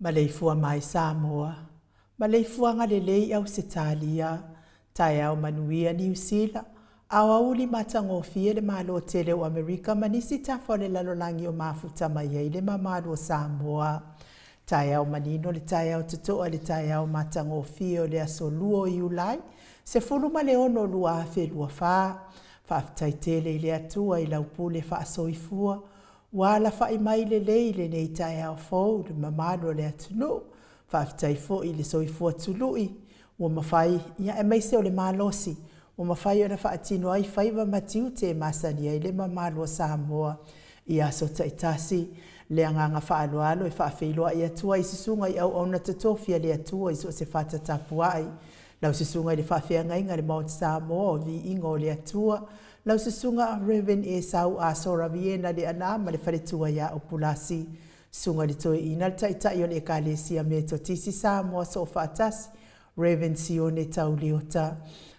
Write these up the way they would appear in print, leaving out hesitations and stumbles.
Maleifua mai Samoa, maleifuaga lelei Ausetalia, taeao manuia Niu Sila, aoauli matagofie le Malo tele o Amerika ma nisi tafa o le lalolagi o mafuta mai ai le mamalu o Samoa. Taeao manino le taeao totoa i le taeao matagofie o le aso 2 o Iulai 16 2024. Faafetai tele i le Atua i lau pule faasoifua ua alafai mai lelei i lenei taeao fou le mamalu o le atunuu. Faafetai foi i le soifua tului ua mafai, ia aemaise o le malosi ua mafai ona faatino ai faiva ma tiute e masani ai le mamalu o Samoa i aso taitasi. Le agaga faaaloalo e faafeiloai atu ai i susuga i auauna totofi a le Atua i so o se fata tapuai, lau susuga i le faafeagaiga i le Maota Samoa o Viiga o le Atua, lau susuga Rev Esau Asora Viena Leaana ma le faletua ia Upulasi, susuga i le Toeaina le Taitai o le Ekalesia Metotisi Samoa Soofaatasi, Rev Sione Tau Leota,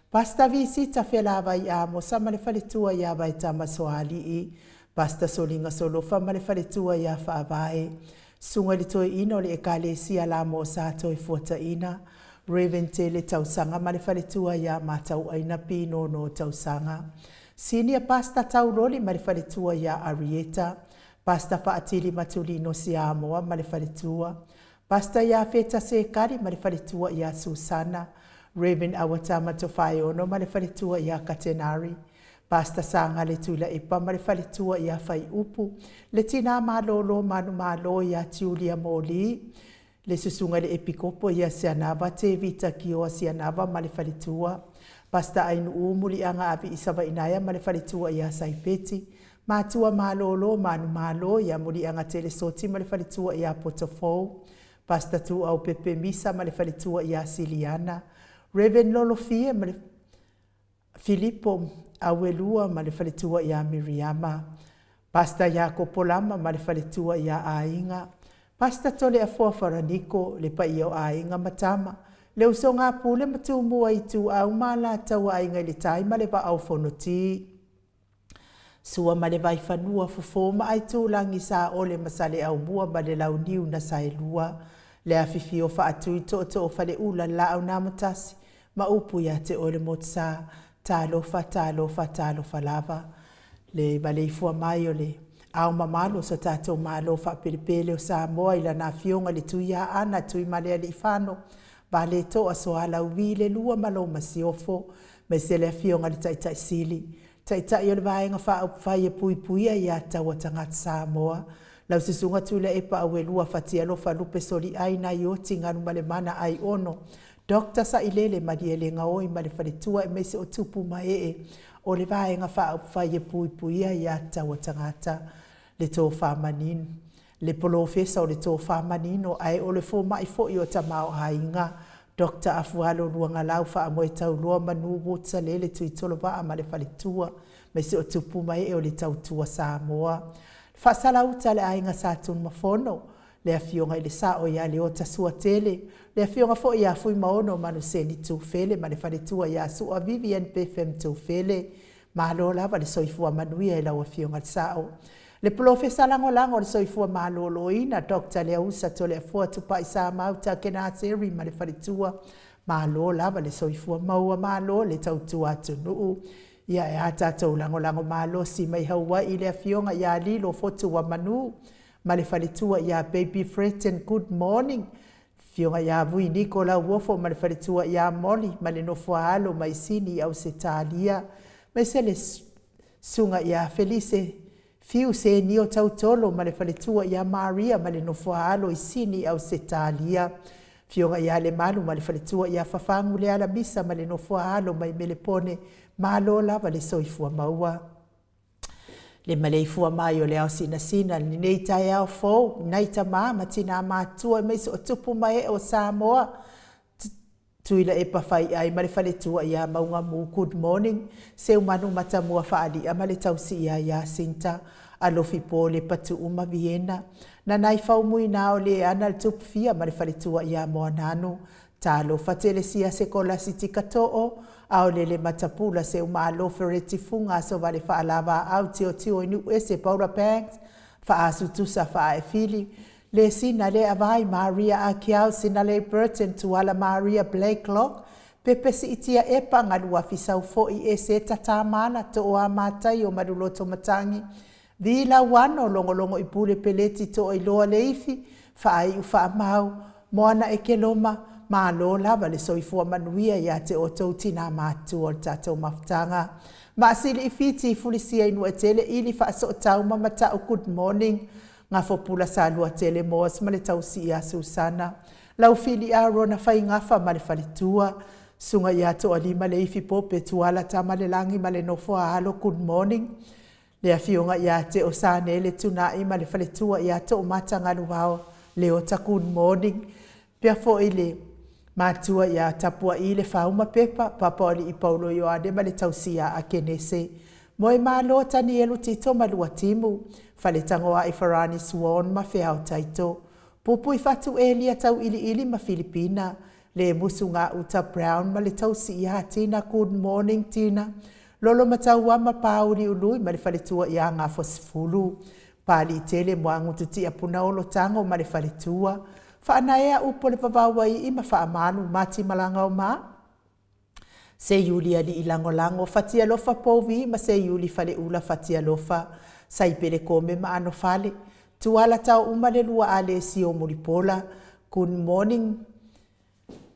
Pastor Visita Felavai Amosa ma le faletua ia Vaetama Soalii, Pastor Soliga Solofa ma le faletua ia Faavae, Susuga i le Toeaina o le Ekalesia Lamosa Toefuataina, Rev Tele Tausaga ma le faletua ia Matauaina Pinono Tausaga, Senior Pastor Tauloli ma le faletua ia Arieta, Pastor Faatili Matulino Siamoa ma le faletua, Pastor Iafeta Sekari ma le faletua ia Susana, Rev Awatama Tofaeono ma le faletua ia Katenari, Pastor Sagale Tuilaepa ma le faletua ia Faiupu, le Tina Malolo Manumalo ia Julia Moli, le Susuga i le Epikopo ia Sianava Tevita Kioa Sianava ma le faletua, Pastor Ainuu Muliaga Avii Savainaea ma le faletua ia Saipeti, Matua Malolo Manumalo ia Muliaga Telesoti ma le faletua ia Potofou, Pastor Tuau Pepe Misa ma le faletua ia Siliana, Rev Lolofie ma le Filipo Auelua ma le faletua ia Miriama, Pastor Iakopo Lama ma le faletua ia Aiga, Pastor Toleafoa Faraniko, le paia o aiga ma tama, le usoga a Pule ma Tumua Ituau ma Alataua Aiga i le Tai ma le Vaa o Fonoti. Sua ma le Vaifanua, Fofo ma Aitulagi, Saole ma Saleaaumua ma le Launiu na Saelua, le afifio o Faatui, Tootoo o Faleula, le Laau na Amotasi ma upu ia te oe le Motusa. Talofa, talofa, talofa lava. Le maleifua mai o le Ao mamalu o so tatou Malo faapelepele o Samoa i lana Afioga i le Tuiaana Tuimalealiifano Valetoa Soalauvi le Lua ma lou Masiofo, aemaise le Afioga i le Taitai Sili, Taitai o le Vaega Faaupufai e Puipuia ia Taua Tagata Samoa, lau Susuga Tuilaepa Auelua Fatialofa Lupe Soliai Naioti Galumalemana Aiono, Doctor Sailele Malielegaoi ma le faletua aemaise o tupu ma ee o le Vaega Faaupufai e Puipuia ia Taua Tagata, le tofa manino, le polofesa o le tofa manino ae o le fomai foi o tamaoaiga, Doctor Afualo Luagalau Faamoetauloa Manu Woods-Salele Tuitolovaa ma le faletua, aemaise o tupu ma ee o le tautua Samoa. Le faasalauta a le aiga Sa Tunumafono, le Afioga i le Sao ia Leota Suatele, le Afioga foi ia Fuimaono Manuseni Tufele ma le faletua ia Sua Vivian Bethem Tufele. Malo lava le soifua manuia i lau Afioga i le Sao. Le Polofesa Lagolago o le Soifua Maloloina, Doctor Leausa Toleafoa Tupai Samau Takenaseri ma le faletua, malo lava le soifua maua, malo le tautua atunuu. Ia e a tatou lagolago malosi mai Hawaii le Afioga ia Lilo Fotuamanu ma le faletua ia Baby Fretton, good morning. Afioga ia Vui Niko Lauofo ma le faletua ia Molly ma le nofoaalo mai Sini i Ausetalia, aemaise le Susuga ia Felise Fiu Senio Tautolo ma le faletua ia Maria ma le nofoaalo i Sini i Ausetalia. Afioga ia Lemalu ma le faletua ia Fafagu Leala Misa ma le nofoaalo mai Melepone, malo lava le soifua maua. Le maleifua mai o le ao sinasina i lenei taeao fou, nai tama ma tina matutua aemaise o tupu ma ee o Samoa, Tuilaepa Faiai ma le faletua ia Maugamu, good morning, Seumanu Matamua Faali'a ma le tausi ia Iasinta, Alofi Pole Patu'u ma Viena, Nanai Faumuina o Leana le Tupufia ma le faletua ia Moananu, Talofa Telesia Sekolasi Tikato'o, Aolele Matapula Seumalo Fereti Fuga Asovale Faalavaau Tiotio i Nu'uese Paula Banks, Faasutusa Faaefili, Le Sina Le Avai Maria Akiau Sinalei Burton Tuala Maria Blakelock Pepe Siitia Epa Galuafi Saufoi Eseta Tamala Tooa Mataio Maluloto Matangi Vi Lauano Logologo i Pule Peleti Toailoa Leifi Faaiu Faamau Moana Ekeloma Malo lava le soifua manuia ia te outou tinā matutua o le tatou mafutaga. Maasili i Fiti Fulisia i Nuuetele Ili Faasootau ma Matau Good morning Gafopula Saluatele Moas ma le tausi ia Susana Laufili Arona Faigafa ma le faletua Susuga ia Toalima Leifi Pope Tuala Tamalelagi ma le nofo a alo Good morning Le afioga ia te Osanele Tunai ma le faletua ia Toomata Galuvao Leota Good morning Pea foi le matua ia Tapuai le Fauma Pepa Papaolii Paulo Ioane ma le tausi ia Akenese Moemalo Tanielu Tito ma Luatimu Faletagoai Farani Swan ma Feao Taito Pupui Fatu Elia Tauiliili ma Filipina Le Musu Gauta Brown ma le tausi ia Tina Good morning Tina Lolo Matauama Pauli Ului ma le faletua ia Gafosefulu Paliitele Muagututia Punaolo Tago ma le faletua Faanaea upu o le vavau ai ma faamalu Mati Malagaoma Seiuli Alii Lagolago Fatialofa Pouvi ma Seiuli Faleula Fatialofa Saipele Kome ma Anofale Tuala Tao uma le lua Alesio Mulipola Good morning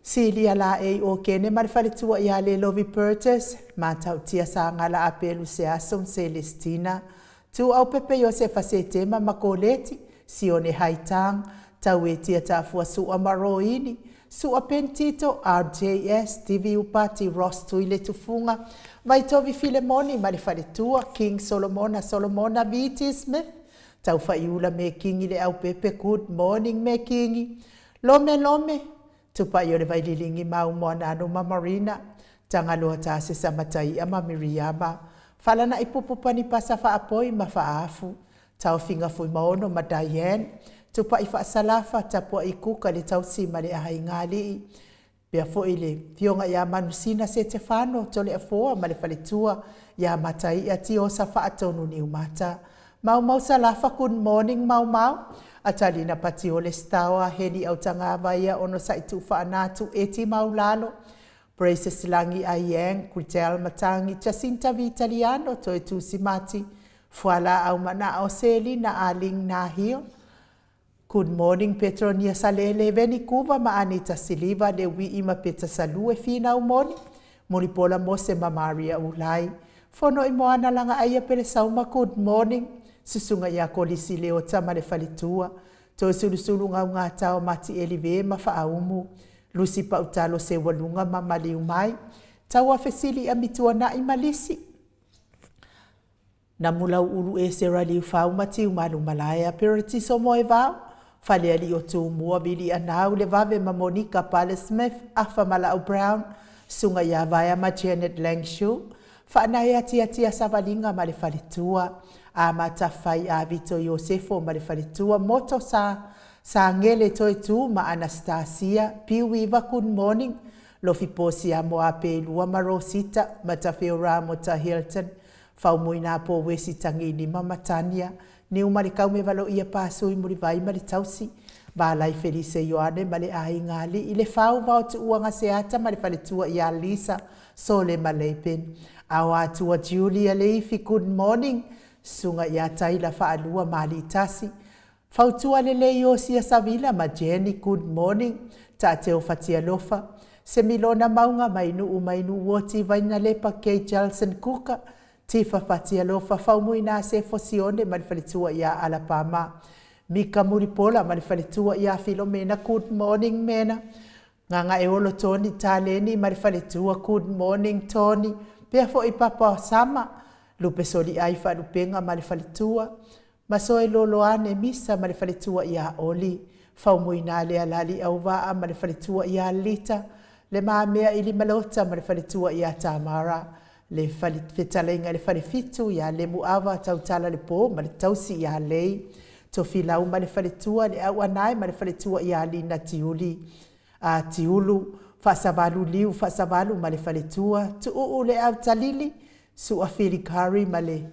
Silia Laei o Kene ma le faletua ia Lelovi Pertes Matautia Sagala Apelu Seaso Celestina Tuau Pepe Iosefa Setema ma Koleti Sione Haitang Tauetia Tafua Sua Maroini Sua Pentito RJS TV Upati Ross Tuile Tufunga Vaitovi Filemoni ma le faletua King Solomona Solomona VT Smith Taufaiula me Kingi le au pepe Good morning me Kingi Lome Lome Tupai o le Vaililingi mau Moananu ma Marina Tagaloa Tasesa Mataia ma Miriama Falana'i Pupu Panipasa Faapoi ma Faafu Taofiga Fuimaono ma Diane Tupai Faasalafa Tapua'i Kuka le tausi ma le aiga alii Pea foi le afioga ia Manusina Setefano Toleafoa ma le faletua ia Mataia Tiosa Faatonu Niumata Maumau Salafa Good morning Maumau Atalina Patiole Staoa Heni Autagavaia ono sa'i Tuufaanatu Eti Maulalo Praises Lagi Aiang Gritel Matangi Jacinta Vitaliano Toe Tusimati Fuala Aumanao Selina Aling Nahio Good morning Petronia Salele Veni Kuva ma Anita Siliva le Wii ma Peta Salue Finau Moni Mulipola Mose ma Maria Ulai Fono i Moana Langa Aia Pele Sauma Good morning Susuga ia Kolisi Leota ma le faletua Toe Sulusulu Gaugatao Mati Elive ma Faaumu Lusi Pautalo Seualuga ma Maliumai Taua Fesili Amituanai ma Lisi Namulau Ulu Esera Liufau ma Tiumalu Malaea Piratiso Moevao Falealii o Tumua Vili Anau le Vave ma Monika Pale Smith Afa Malau Brown Suga ia Vaea ma Janet Langshu Faanaea Tiatia Savaliga ma le faletua Amatafai Avito Iosefo ma le faletua Moto Sa Sagele Toe Tu ma Anastasia Piuiva Good morning Lofi Posia Moapeilua ma Rosita Matafeo Mota Hilton Faumuina po Wesi Tagilima ma Tania Niu ma le Kaumevaloia Pasui Mulivai ma le tausi Valai Felise Ioane ma le aiga alii Le Fau Vao Tuuaga Seata ma le faletua ia Lisa Sole ma Leipen Aoatua Julia Leifi Good morning Susuga ia Taila Faalua ma Aliitasi Fautua lelei Iosia Savila ma Jenny Good morning Taateo Fatialofa Semilona Mauga Mainuu Mainuu Uoti Vainalepa Kay Jalson Kuka Tifa Fatialofa Faumuina Sefo Sione ma le faletua ia Alapama Mika Mulipola ma le faletua ia Filomena Good morning Mena Gagaeolo Tony Taleni ma le faletua Good morning Tony Pea foi Papa Sama Lupe Soliai Faalupega ma le faletua Masoe Loloane Misa ma le faletua ia Oli Faumuina le Alali Auvaa ma le faletua ia Lita Le Mamea i Limalota ma le faletua ia Tamara Le fetalaiga i le falefitu ia Lemuava Tautala le Po ma le tausi ia Lei Tofilau ma le faletua Le Auanae ma le faletua ia Lina Tiuli a Tiulu Faasavalu Liu Faasavalu ma le faletua Tuuu Le Autalili Sua Filikari ma le.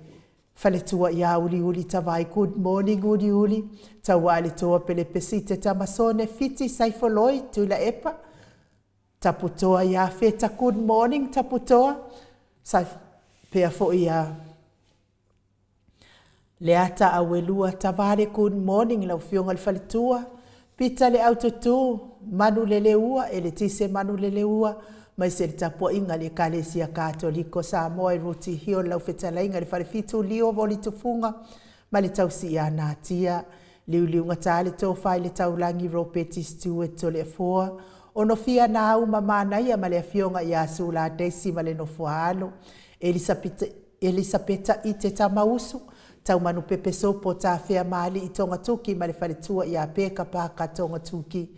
Faletua ia Uliuli Tavai Good morning Uliuli Tauaaletoa Pelepesite Tamasone Fiti Saifoloi Tuilaepa Taputoa ia Feta Good morning Taputoa Sa pea foi ia Leata Auelua Tavale Good morning lau Afioga i le Faletua Pita Le Aututu Manuleleua Eletise Manuleleua maise le tapuaiga a le Ekalesia Katoliko Samoa i Ruti Hill lau fetalaiga i le Falefitu Lio Voli Tufuga ma le tausi ia Natia Liuliugata le tofa i le taulagi Ropeti Stewart Toleafoa Onofia Nauma Manaia ma le afioga ia Sula Daisy ma le nofoaalo Elisapeta Ite Tamausu, Taumanupepe Sopo Tafea Maalii Togatuki ma le faletua ia Peka Paka Togatuki.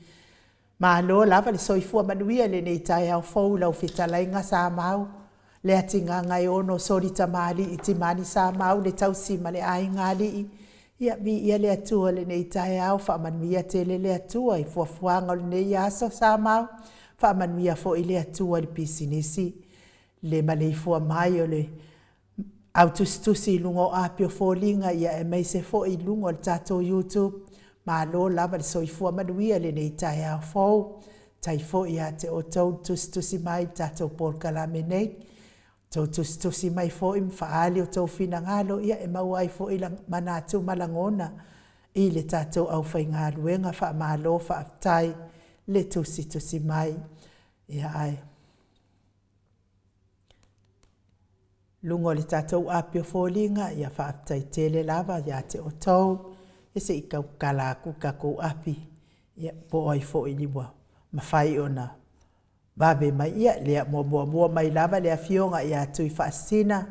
Malo lava le soifua manuia i lenei taeao fou i lau fetalaiga Samau Leatigagaeono Soli Tamalii Timani Samau le tausi ma le aiga alii. Ia viia le Atua i lenei taeao, faamanuia tele le Atua i fuafuaga o lenei aso Samau, faamanuia foi le Atua i le pisinisi le maleifua mai o le au tusitusi i luga o api o foliga, ia aemaise foi i luga o le tatou YouTube. Malo lava le soifua manuia i lenei taeao fou. Faafetai foi ia te outou le tusitusi mai i le tatou polokalame nei. Tou tusitusi mai foi ma faaali o outou finagalo, ia e maua ai foi manatu ma lagona i le tatou aufaigaluega. Faamalo faafetai le tusitusi mai. Ia ae luga o le tatou api o foliga, ia faafetai tele lava ia te outou. Ia se i tau tatala atu le tatou api, ia po o ai foi ua mafai ona vave mai. Ia, lea ua muamua mai lava le Afioga ia Tuifaasisina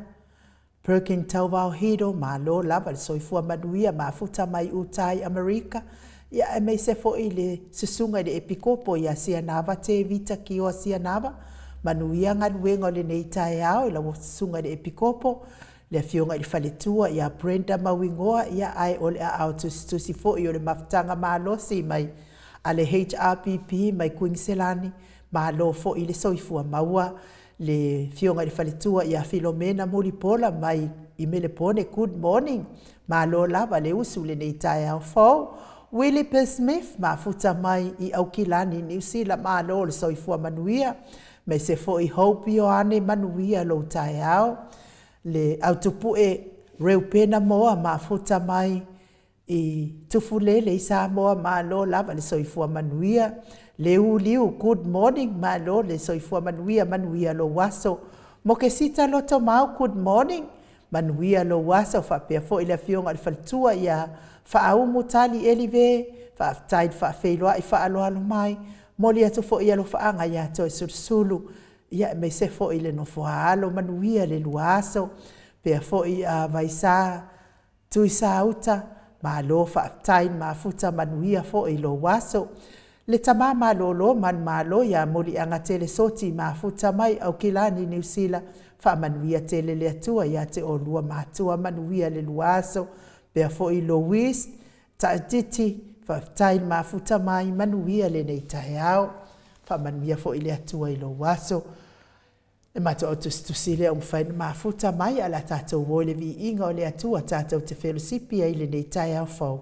Perkin Tauvao Hiro, malo lava le soifua manuia, mafuta mai uta i Amerika, ia aemaise foi le susuga i le Epikopo ia Sianava Tevita Kioa Sianava, manuia galuega o lenei taeao i lau susuga i le Epikopo, le afioga i le faletua ia Brenda Mauigoa, ia ae o le aao tusitusi foi o le mafutaga malosi mai a le HRPP mai Kuiniselani, malo foi le soifua maua. Le afioga i le faletua ia Filomena Mulipola mai i Melepone, good morning, malo lava le usu i lenei taeao fou. Willie Smith, mafuta mai i Aukilani, Niu Sila, malo le soifua manuia. Aemaise foi Hope Ioane, manuia lou taeao. Le au tupue Reupena Moa, mafuta mai i Tufulele i Samoa, malo lava le soifua manuia. Leu Liu, good morning, malo le soifua manuia, manuia lou aso. Mokesita Lotomau, good morning, manuia lou aso. Faapea foi le afioga i le faletua ia Faaumu Tali Elive, faafetai le faafeiloai faaaloalo mai, momoli atu foi alofaaga ia Toesulusulu, ia aemaise foi le nofoaalo, manuia le lua aso. Faapea foi Vaisa Tuisauta, malo faafetai le mafuta, manuia foi lou aso. Le tama malolo manumalo ia Muliagatele Soti, mafuta mai Aukilani, Niu Sila, faamanuia tele le Atua ia te oulua matua, manuia le lua aso. Faapea foi Louise Taatiti, faafetai le mafuta mai, manuia lenei taeao. Faamanuia foi le Atua i lou aso. E matou au tusitusi lea ua mafai ona mafuta mai, ae o le a tatou o i le viiga o le Atua tatou te felosipi ai i lenei taeao fou.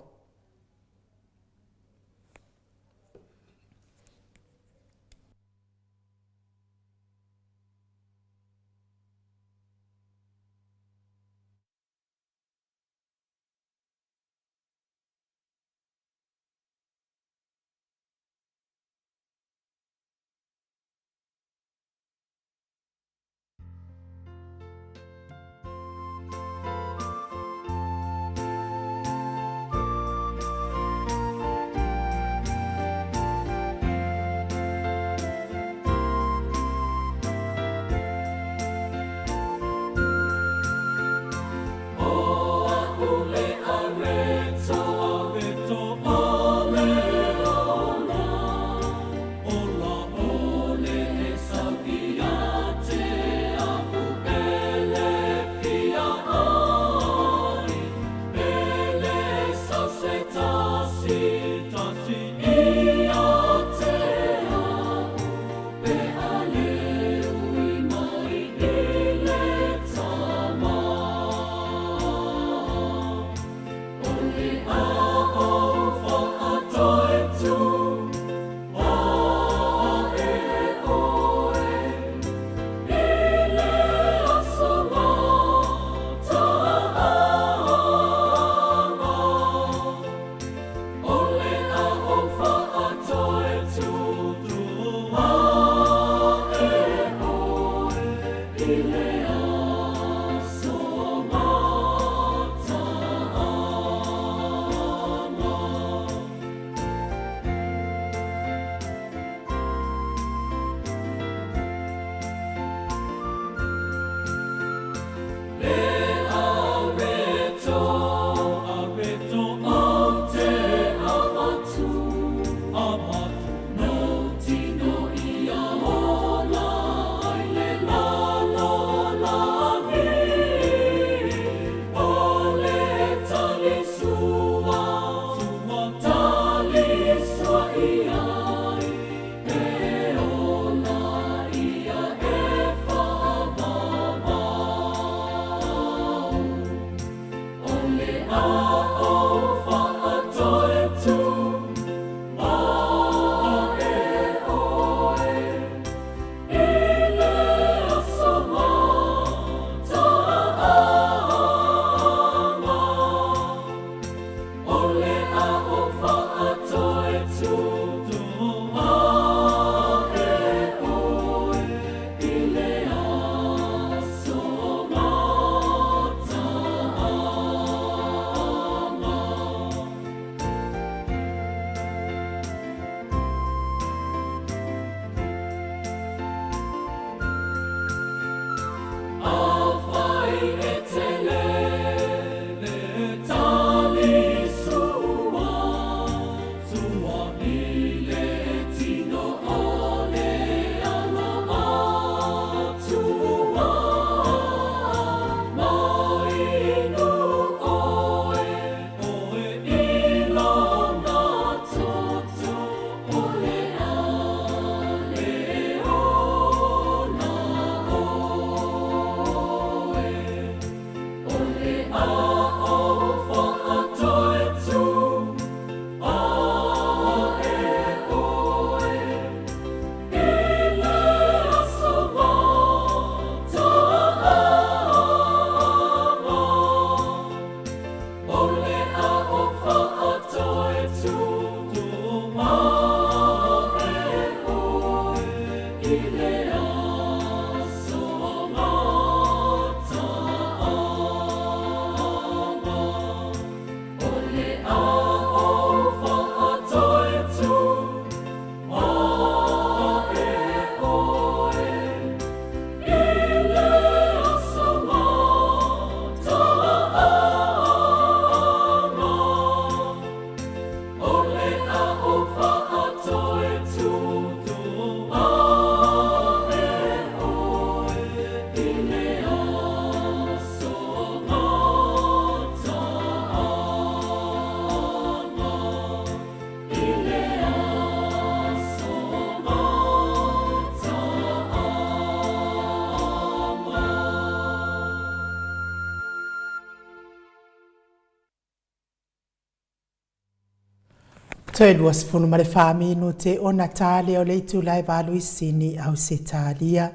Toe 24 minute ona ta lea o le itula e 8 i Sini, Ausetalia.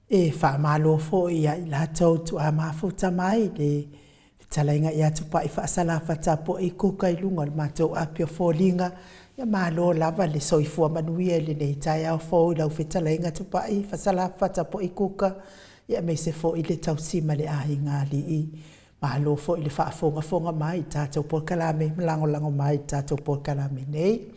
E faamalo foi ia i latou tuaa mafuta mai le fetalaiga ia Tupai Faasalafa Tapuai Kuka i luga o le matou api o foliga. Ia malo lava le soifua manuia i lenei taeao fou i lau fetalaiga Tupai Faasalafa Tapuai Kuka, ia aemaise foi le tausi ma le aiga alii. Malo foi le faafogafoga mai i tatou polokalame ma lagolago mai i le tatou polokalame nei.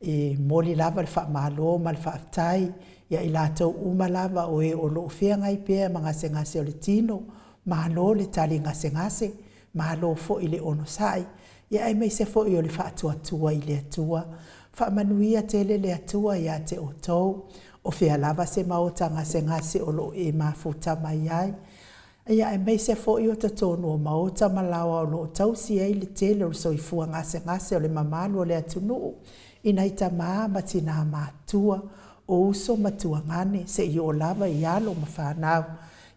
E momoli lava le faamalo ma le faafetai ia i latou uma lava o e o lo o feagai pea ma gasegase o le tino, malo le tali gasegase, malo foi le onosai, aemaise foi o le faatuatua i le Atua. Faamanuia tele le Atua ia te outou, o fea lava se maota gasegase o lo o e mafuta mai ai, aemaise foi o totonu o maota ma laoa o lo o tausi ai le tele o le soifua gasegase o le mamalu o le atunuu, i nai tama ma tina matutua, o uso ma tuagane, seia oo lava i alo ma fanau.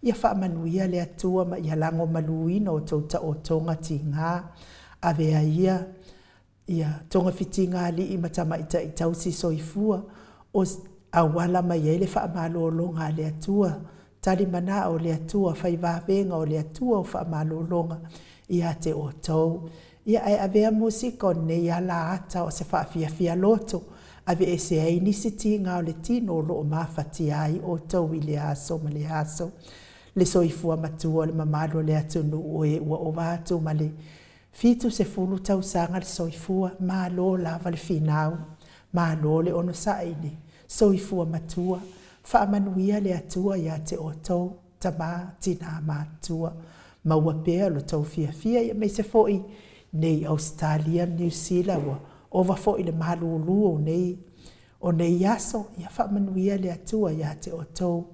Ia faamanuia le Atua ma ia lagomaluina outou taotoga tiga. Avea ia togafitiga a alii ma tamaitai tausisoifua o auala mai ai le faamalologa a le Atua, talimanao o le Atua, fai vavega o le Atua o faamalologa ia te outou. Ia, ae avea musika o lenei ala ata o se faafiafia loto, aveese ai nisi tiga o le tino o lo o mafatia ai outou i lea aso ma lea aso. Le soifua matua o le mamalu o le atunuu e ua ova atu ma le 70 tausaga le soifua, malo lava le finau, malo le onosai i le soifua matua. Faamanuia le Atua ia te outou, tama, tina matutua, maua pea lo outou fiafia, aemaise foi nei Ausetalia ma Niu Sila ua ova foi i le malulu o nei aso. Ia faamanuia le Atua ia te outou.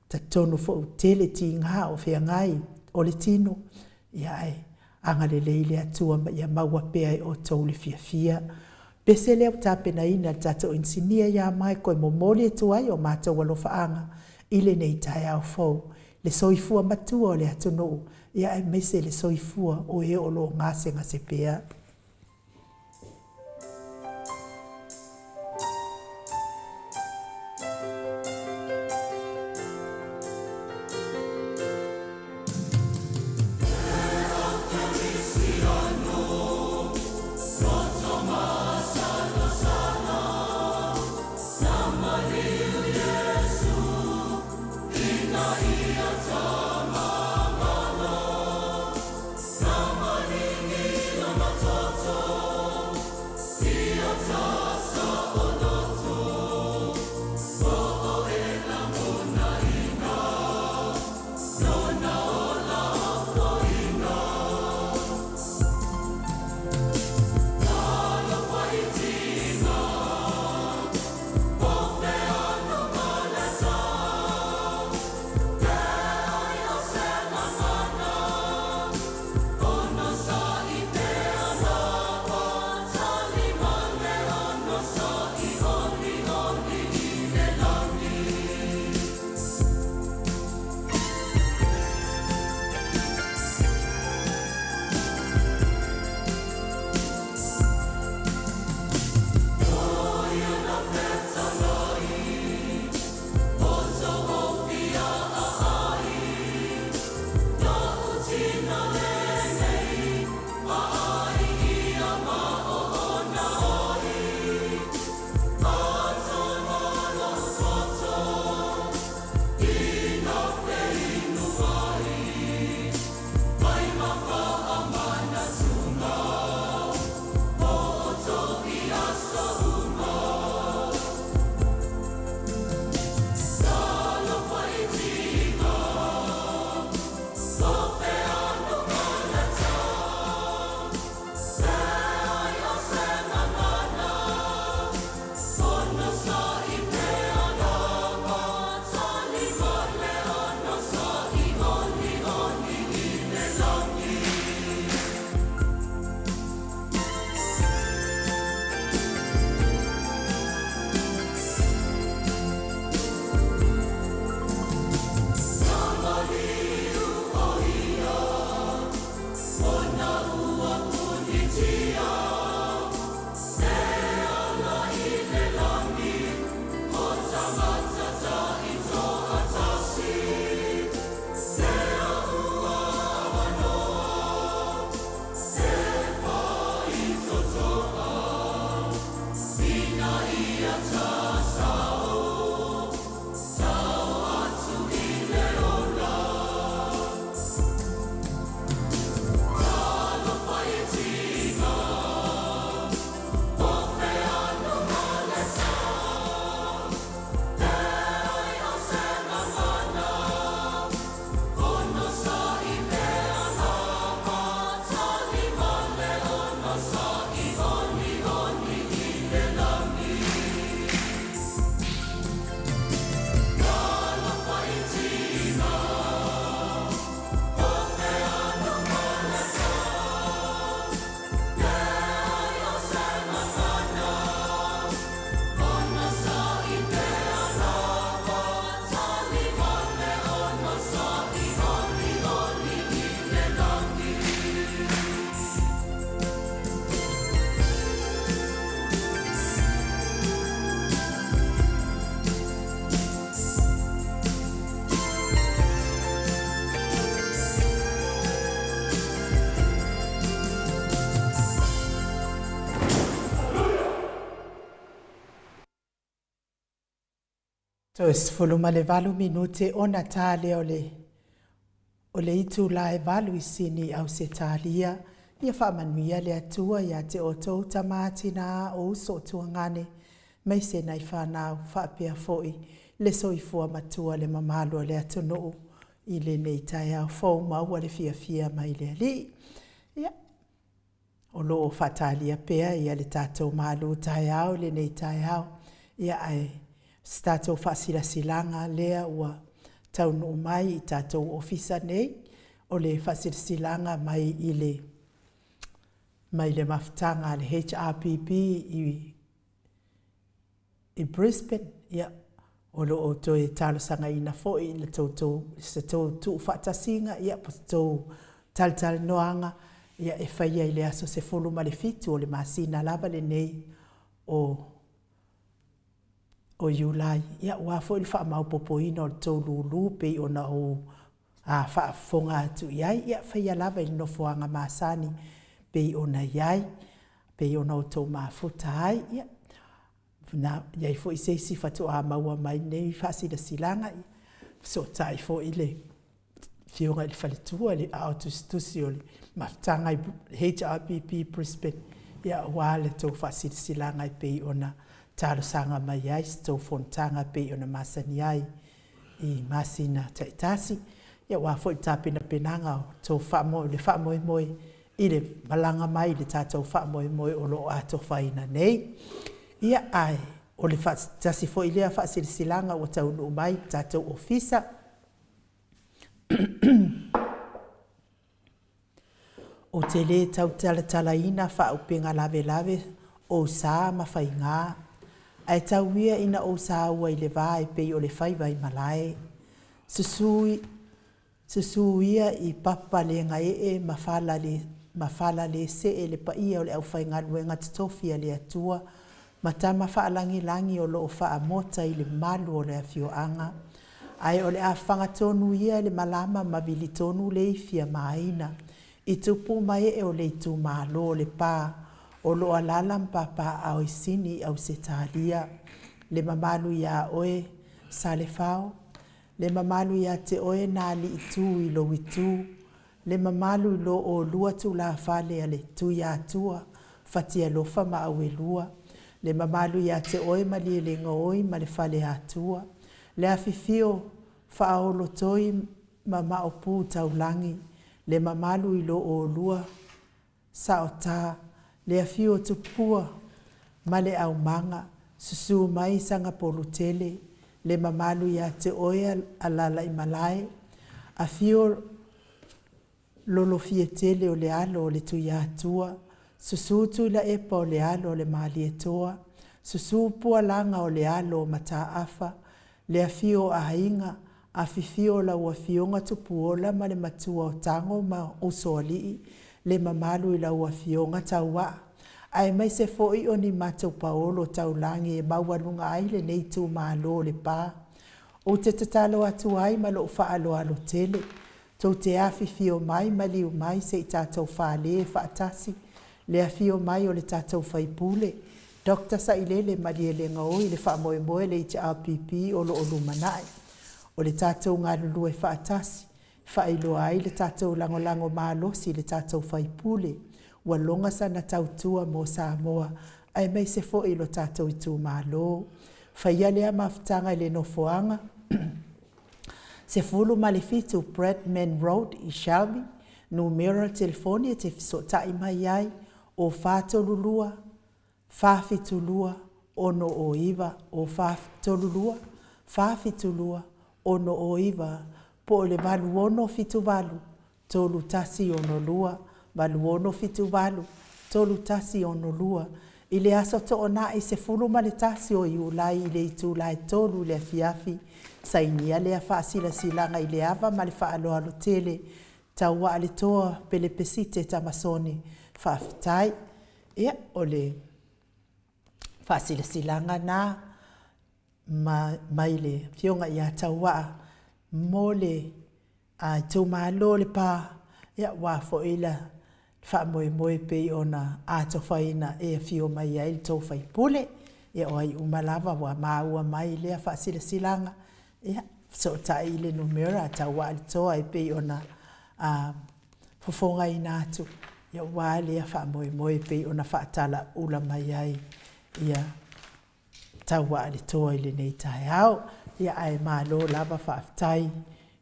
E talitonu foi ua tele tiga o feagai o le tino, ae agalelei le Atua ma ia maua pea e outou le fiafia. Pese lea ua tapenaina e le tatou inisinia ia Michael e momoli atu ai o matou alofaaga i lenei taeao fou, le soifua matua o le atunuu, aemaise le soifua o e o lo o gasegase pea. Toe 18 minute ona ta lea o le o le itula e 8 i Sini, Ausetalia. Ia faamanuia le Atua ia te outou tama, tina, o uso o tuagane, maise nai fanau faapea foi le soifua matua le mamalu o le atunuu i lenei taeao fou maua le fiafia mai le Alii. Ia, o lo o faatalia pea ia le tatou malu taeao i lenei taeao, ia ae o se tatou faasilasilaga lea ua taunuu mai i tatou Ofisa nei, o le faasilasilaga mai i le mai le mafutaga a le HRPP i Brisbane, ia, o lo o toe talosagaina foi le tou se tou tuufaatasiga, ia, po o se tou talatalanoaga ia e faia i le aso 17 o le masina lava lenei o Iulai, ia aua foi le faamaopoopoina o le tou lulu pei ona ou faafofoga atu i ai, ia faia lava i le nofoaga masani pei ona i ai, pei ona outou mafuta ai. Ia, na i ai foi se isi faatoa maua mai lenei faasilasilaga, ia fesootai foi le Afioga i le faletua i le aao tusitusi o le mafutaga HRPP Brisbane, ia aua le tou faasilasilaga e pei ona talosaga mai ai se tou fonotaga e pei ona masani ai i masina taitasi. Ia aua foi le tapenapenaga o tou le faamoemoe i le malaga mai i le tatou faamoemoe o lo o atofaina nei. Ia, ae o le tasi foi lea faasilasilaga ua taunuu mai i le tatou ofisa. Ou te le tautalatalaina faaupega lavelave ou sa ma faigā, ae tau ia ina ou saua i le va e pei o le faiva i malae. Susu, susu ia i papa le gaee ma fala le, ma fala le see le paia o le aufaigaluega totofi a le Atua ma tama faalagilagi o lo o faamota i le malu o le afioaga. Ae o le a faga tonu ia le malama ma vili tonu le ifi a Maina i tupu ma ee o le itumalo o Lepa o lo o alaala ma papaaao i Sini, Ausetalia. Le mamalu ia oe Salefao, le mamalu ia te oe Na Alii Itu i lou itu, le mamalu i lo oulua tulafale a le Tuiatua, Fatialofa ma Auelua, le mamalu ia te oe Malielegaoi ma le Faleatua, le afifio Faaolotoi ma Maopu Taulagi, le mamalu i lo oulua Saota, le afio o Tupua ma le Aumaga, susu mai Sagapolutele, le mamalu ia te oe Alalaimalae, afio Lolofiatele o le alo o le Tuiatua, susu Tuilaepa o le alo o le Malietoa, susu Pualaga o le alo o Mataafa, le afio o Aiga, afifio lau Afioga Tupuola ma le Matua o Tago ma Usoalii, le mamalu i lau Afioga Tauaa, aemaise foi o ni matou paolo taulagi e maualuga ai lenei itumalo o Lepa. Ou te tatalo atu ai ma lou faaaloalo tele, tou te afifio mai, maliu mai se i tatou fale faatasi le afio mai o le tatou sui usufono, Dr. Sailele Malielegaoi i le faamoemoe le HRPP o lo o lumanai. O le tatou galulue faatasi e faailoa ai le tatou lagolago malosi i le tatou sui usufono ua loga sana tautua mo Samoa aemaise foi lo tatou itumalo. Faia lea mafutaga i le nofoaga 17 Bradman Road i Shelby, numera o le telefoni e te fesootai mai ai, o 432 472 609, o 432 472 609, po o le 8678 3162, 8678 3162, i le aso Toonai 11 o Iulai i le itula e 3 i le afiafi. Sainia lea faasilasilaga i le ava ma le faaaloalo tele. Tauaaletoa Pelepesite Tamasone. Faafetai. Ia, o le faasilasilaga lena mai le Afioga ia Tauaa mo le itumalo o Lepa, ia aua foi le faamoemoe pei ona atofaina e afio mai ai le tou sui usufono. Ia o ai uma lava ua maua mai lea faasilasilaga, ia, fesootai i le numera a Tauaaletoa e pei ona fofogaina atu, ia aua lea faamoemoe e pei ona faatalauula mai ai ia Tauaaletoa i lenei taeao. Ia ae malo lava faafetai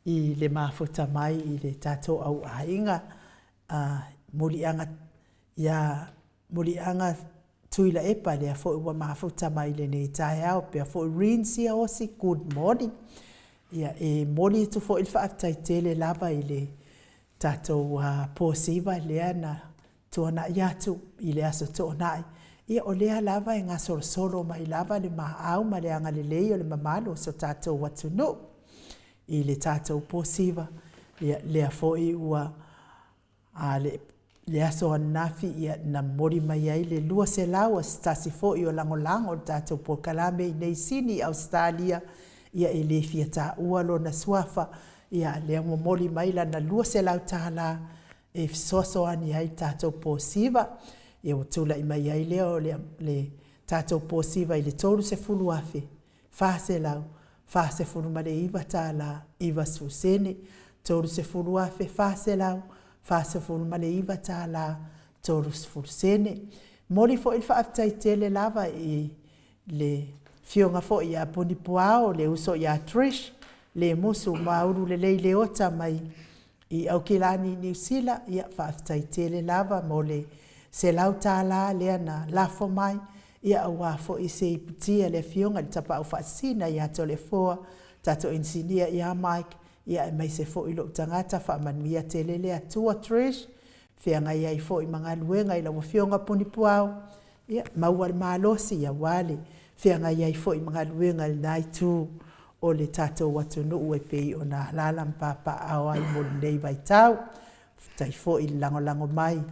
i le mafuta mai i le tatou au aiga Muliaga ia Muliaga Tuilaepa lea foi ua mafuta mai i lenei taeao, faapea foi Rin Siaosi, good morning. Ia e momoli atu foi le faafetai tele lava i le tatou posiva lea na tuanai atu i le Aso Toonai, ia o lea lava e gasolosolo mai lava le maau ma le agalelei o le mamalu o si o tatou atunuu i le tatou posiva, ia lea foi ua a le aso ananafi na momoli mai ai le $200 a se tasi foi o lagolago i le tatou polokalame i inei i Sini, Ausetalia, ia e le fia taua lona suafa, a o lea ua momoli mai lana $200 e fesoasoani ai i le tatou posiva. Ia ua tulai mai ai lea o le tatou posiva i le $30,449.90, $30,449.30. E momoli foi le faafetai tele lava i le Afioga foi ia Punipuao, le uso ia Trish Lemusu Maululelei Leota mai Aukilani Niu Sila, ia faafetai tele lava mo le $100 lea na lafo mai aua foi se iputi a le Afioga i le Tapaau Faasisina ia Toleafoa, tatou inisinia ia Mike, aemaise foi lou tagata. Faamanuia tele le Atua Trish, feagai ai foi ma galuega i lau Afioga Punipuao, ia maua le malosi aua le feagai ai foi ma galuega i lena itu o le tatou atunuu e pei ona alaala ma papaaao ai mo lenei vaitau. Faafetai foi le lagolago mai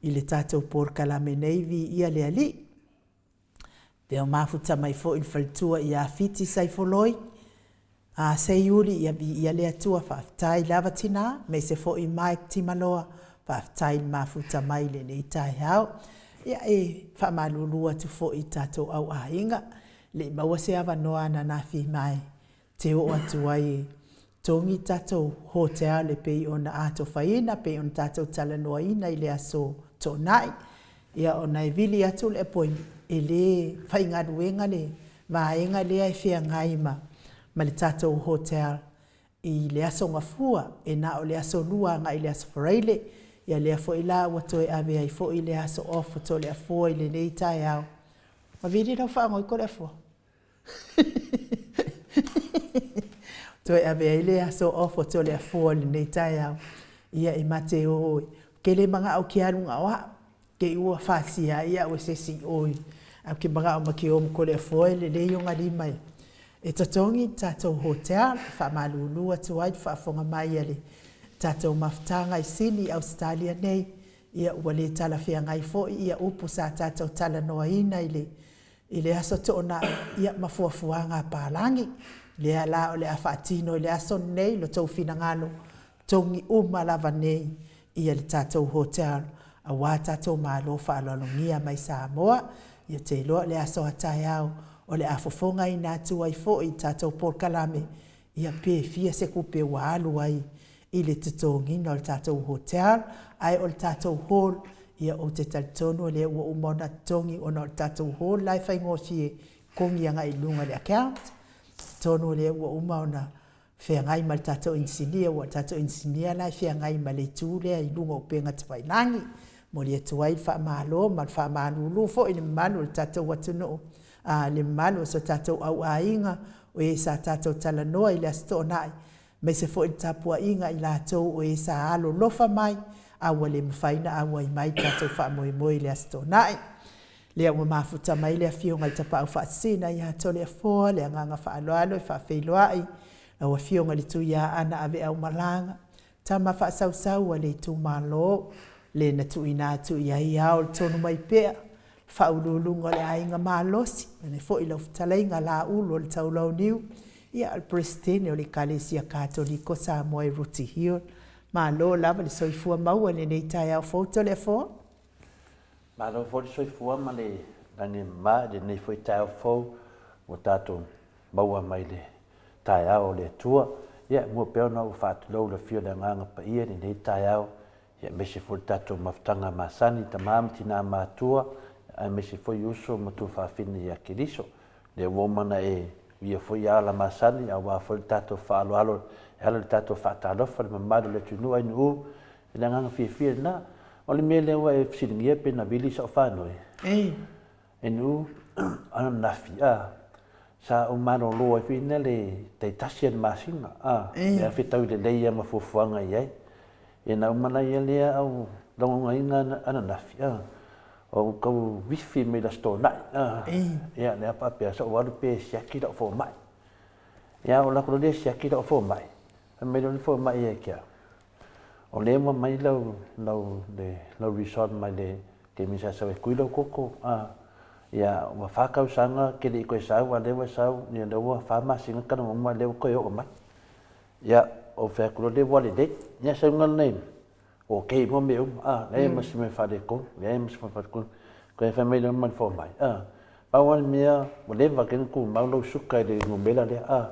i le tatou polokalame nei, Viia le Alii. Ia mafuta mai foi le faletua ia Fiti Saifoloi, a Seiuli, ia viia le Atua, faafetai lava tina, aemaise foi Mike Timaloa, faafetai le mafuta mai i lenei taeao. Ia e faamalulu atu foi i tatou au aiga, e le i maua se avanoa ananafi ma e te oo atu ai e togi le tatou hotel e pei ona atofaina, pei ona tatou talanoaina i le aso Toonai. Ia ona e vili atu le appointment, e le faigaluega le vaega lea e feagai ma le tatou hotel i le aso Gafua, e na o le aso Lua agai i le aso Faraile. Ia lea foi la ua toe ave ai foi le aso off o Toleafoa i lenei taeao. Ua vili lau faagoi Toleafoa? Toe ave ai le aso off o Toleafoa i lenei taeao, ia e ma te o, ou te le manao ou te alu na o au, te i ua fasia ai au e se isi i o, ae ou te manao ma te o ma Toleafoa, e lelei ona lima e totogi le tatou hotel. E faamalulu atu ai i le faafofoga mai a le tatou mafutaga i Sini, Ausetalia nei, ia ua le talafeagai foi ia upu sa tatou talanoaina i le i le aso Toonai, ia ma fuafuaga a palagi. Lea la o le a faatino i le aso lenei lo outou finagalo, togi uma lava nei ia le tatou hotel aua tatou malo faaaloalogia mai Samoa. Ia ou te iloa o le aso a taeao o le a fofogaina atu ai foi i le tatou polokalame, ia pe fia se tupe ua alu ai i le totogiina o le tatou hotel, ae o le tatou hall, ia ou te talitonu o lea ua uma ona totogi ona o le tatou hall la e faigofie, togi agai i luga i le account. Atonu o lea ua uma ona feagai ma le tatou inisinia, aua o le tatou inisinia la e feagai ma le itu lea i luga o upega tafailagi. E momoli atu ai le faamalo ma le faamalulu foi i le mamalu o le tatou atunuu, le mamalu o si o tatou au aiga, o e sa tatou talanoa i le Aso Toonai, aemaise foi le tapuaiga a i latou o e sa alolofa mai a ua le mafai ona auai mai i le tatou faamoemoe i le Aso Toonai. Lea ua mafuta mai le Afioga i le Tapaau Faasisina ia Toleafoa, le agaga faaaloalo e faafeiloai lau Afioga i le Tuiaana Aveaumalaga, tama faasausau a le itumalo, le na tuuina atu i ai ao o le Tonumaipea, le faauluuluga o le Aiga Malosi, faapea foi lau fetalaiga Laulu o le Taulauniu, ia o le Peresetene o le Ekalesia Katoliko Samoa i Rooty Hill. Malo lava le soifua maua i lenei taeao fou Toleafoa. Malo foi le soifua ma le lagi e mama i lenei foi taeao fou ua tatou maua mai le taeao o le Atua. Ia, e mua pea ona ou faatulou i le afio o le Agaga Paia i lenei taeao, ia aemaise foi le tatou mafutaga masani i tama ma tina matutua, aemaise foi uso ma tuafafine ia Keriso. Lea ua uma ona e uia foi ala masani aua foi le tatou faaaloalo e ala i le tatou faatalofa i le mamalu o le atunuu ae I le agaga fiafia lena. O le mea lea ua e fesiligia pe na vili sau faanoi. Ei. Enu ananafi a sa ou malolo ai foi na le taitasi o le masina a lea fetaui lelei lava ma fuafuaga i ai. Ia na uma la ia lea au lagonaina ananafi a ou tau wifi mai le Aso Toonai a ia lea faapea sa ou alu pe siaki lau fomai. Ia ou alu atu loa lea siaki lau fomai, fai mai loa le fomai ia te au, O lea ua mai lau, lau, le, lau result mai le taimi sa sau e kui lau koko, a, ia, ua fa tausaga ke le i toe sau, a lea ua sau, ia lea ua fa masina talu ona uma, lea ua toe oo mai. Ia, ou fai atu loa lea ua lelei. Ia, sau ina nei, okay uma mea uma, a, leai ma se mea faaletonu, leai ma se mea faaletonu. Toe fai mai loa ma le fomai, a, Pau lava le mea, ua leva tele ona tumau lau suka i le numera lea, a.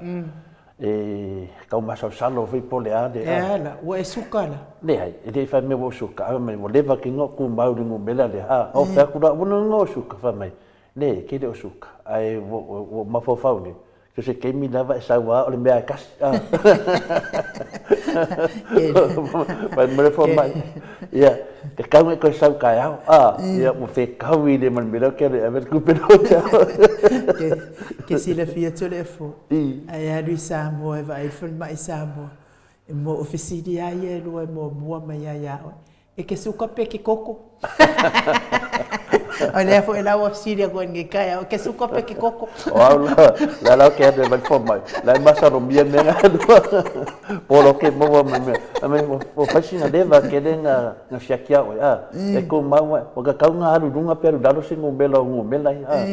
E tau masalosalo foi po o le a le a. E a la, ua e suka la? Leai, e le i fai mea ua ou suka, ae fai mai ua leva tele ona tumau i le numera lea, a. Ou fai atu la, ua na o suka? Fai mai, leai, e te le o suka, ae ua ou mafaufau nei, So se taimi lava e sau a o le mea e tasi. Mai mai fo mai. Ia, te kau e koe sau taeao. A, ia ua fetau i le ma le mea ke le ave le tupe lo te. Ke silafia Toleafoa, ae alu i Samoa e vaai i le falemai Samoa, e mo o fesili lava ia e lua e muamua mai lava ia oe. E ke suka pe ke koko. O lea foi la ua fesili atu ai lenei taeao, e ke suka pe ke koko. O au la, la la ke ane mai fo mai. La e masalomia mea nga lua. Polo ke maua mai mea. A me o fai sina leva ke le nga nga siaki a oe a. E ko mau o ka kau nga alu lunga pe alu lalo se ngumela o ngumela i a.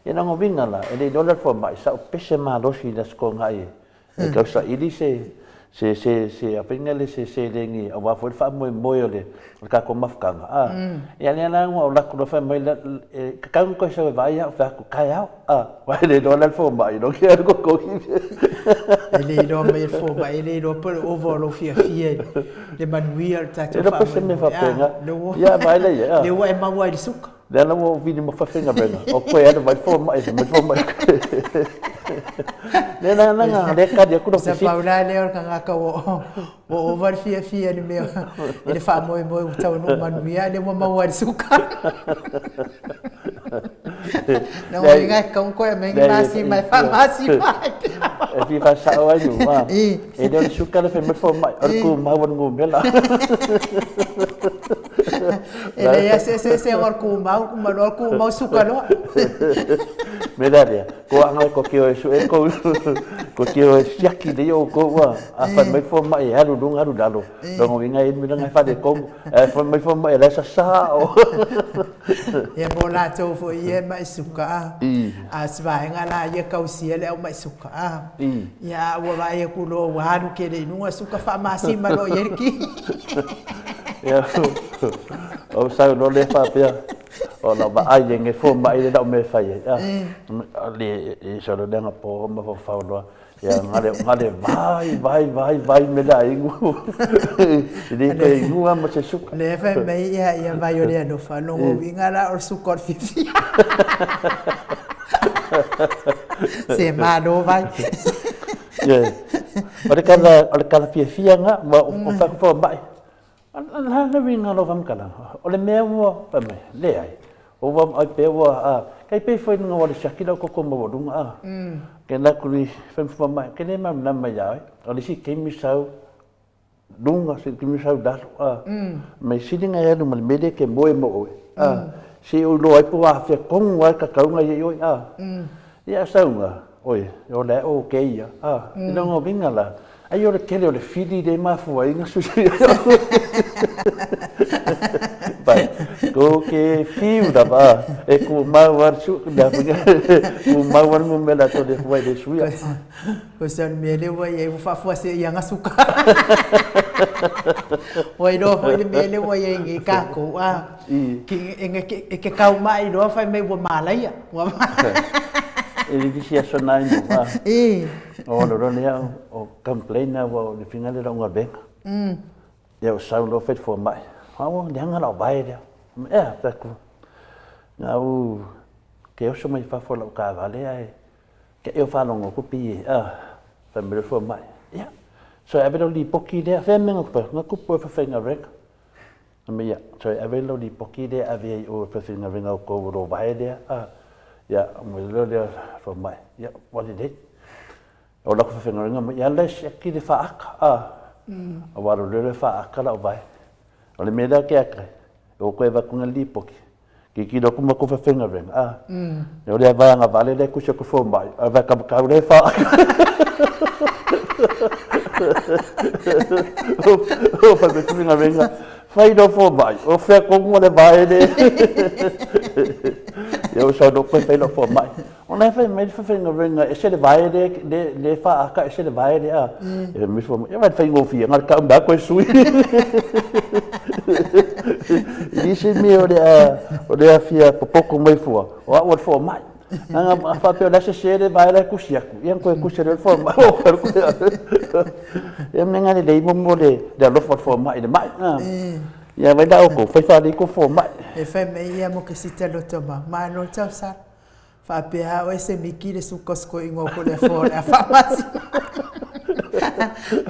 E na ngovinga la, e le iloa le fo mai sa o pese malosi la sko nga i. E tau saili se se se se afaiga le se seleni aua foi le faamoemoe o le o le tatou mafutaga a. Ia lea la ua ou alu atu loa fai mai e tatau ona toe sau e vaai au, fai atu taeao a, aua e le iloa la le fomai loa ke alu kokoki. E le iloa mai e le fomai, e le iloa po o le ova o lou fiafia i le manuia o le tatou E le iloa po o se mea faapena. Ia vaai la i ai a. Lea ua e maua ai le suka. Lea la ua ou vili ma fafegalega, o koe alu mai fomai, fai mai fomai. Lea la la nga lea kali aku lau fesili. Sa la lea o le tagata ua ua ova le fiafia i le mea i le faamoemoe ua taunuu manuia, a lea ua maua ai le suka. Na ua inga e tatau ona toe aumai ni masima e faamasima ai pea. E fia faasao ai nu, a. E le o le suka le fai mai fomai, o le tumau o le numera. E leai lava se eseesega o le tumau, uma loa le tumau suka loa. Me le alea, ko anga e ko ke o e sue kou, ko ke o e siaki lei oukou a, a fai mai fomai e alu luga alu lalo, lona uiga e inu langa e faaletonu, ae fai mai fomai o la e sasa o. Ia mo latou foi ia e mai suka a, a o se vaega la ia tausia le au mai suka a, ia a ua vaai atu loa ua alu tele i luga suka faamasima loa i ai le ki. Ia, ou sau loa lea faapea, o lau vaai e nge fomai le lau mea e fai ai. A, le, e solo le aga po mafaufau loa. Ia, gale, gale vai, vai, vai, vai me le aigu. E le toe inu lava ma se suka. Lea fai mai ia, ia vai o le alofa, lona uiga la o le suka o le fiafia. Se malo vai. Ia, o le tala, o le tala fiafia lena, ma o fai atu fomai. O le a le uiga o lau faamatalaga? O le mea ua fai mai, leai, ua vaavaai pea ua, a, tai pei foi ina ua le siaki lau toto maualuga, a. Ke alu atu i fai mai, ke le malamalama ia oe, o le isi taimi sau luga, se taimi sau lalo, a. Mea sili ona e alu ma le mea lea e te moe mo oe, a. Se i ou iloa ai po o afea tonu lava le tatauga ia i oe, a. Ia a sauga, Oi, o le o kēia, a, i lona uiga la, ai o le tele o le fili lea e mafua ai na susu Pai, ko ke fiu lava, a, e kumau a le su, mea foi kumau a le numera to le fua i le suia. Ko sa le mea lea ua i ai ua faafuasei ia gasuka. Ua iloa foi le mea lea ua i ai nei tatou, a, e ke kau mai loa fai mai ua malaia. Ua E le isi aso na inu, a. O lo lo lea o complain na ua le finga le lau galuega. Ia o sau loa fai le fomai. A ua leaga lau vae lea. Ea, fai atu. Na ou ke oso mai fafo lau taavale ae ke eo faalogo atu pei e a fai mai le fomai. Ia, so e ave lau lipoti lea, fea mea na tupu ai? Na tupu e faafaigaluega. Fai mai, ia, so e ave lau lipoti lea e ave ai i o e faafaigaluega outou o lo vae lea, a. Ia, mai loa lea fomai, ia, ua lelei. O lau faafaigaluega mai, ia la e siaki le faata, a. Aua o lea e faata lau vae. O le mea lea ke aka, o koe avatu na lipoti, Tilotilo atu matou faafaigaluega, a, o lea vaega vale lea e tusi atu fomai, a vae kamakau lea e fa. O fai mai faafaigaluega, fai lou fomai, o fea tonu o le vae lea. Ia ua sau loa toe fai lau fomai. O la e fai mai le faafaigaluega, ese le vae lea e faata, ese le vae lea, a. E fai mai le fomai, ia vaai i le faigofie, na o le tau mai lava toe sui. E leai se mea o le a fia popoto mai fua, o au o le fomai. A faapea o la e sese le vae la e tusi atu, ia ona toe tusi atu lea o le fomai. Ia o le mea lena e lelei mo le alofa o le fomai i le mai. Ia vaai la outou, fai faalelei tou fomai. E fai mai ia mo ke sita loto ma, malo le tausala. Faapea oe se miki le suka o se toeaina o Toleafoa o le a faamasino.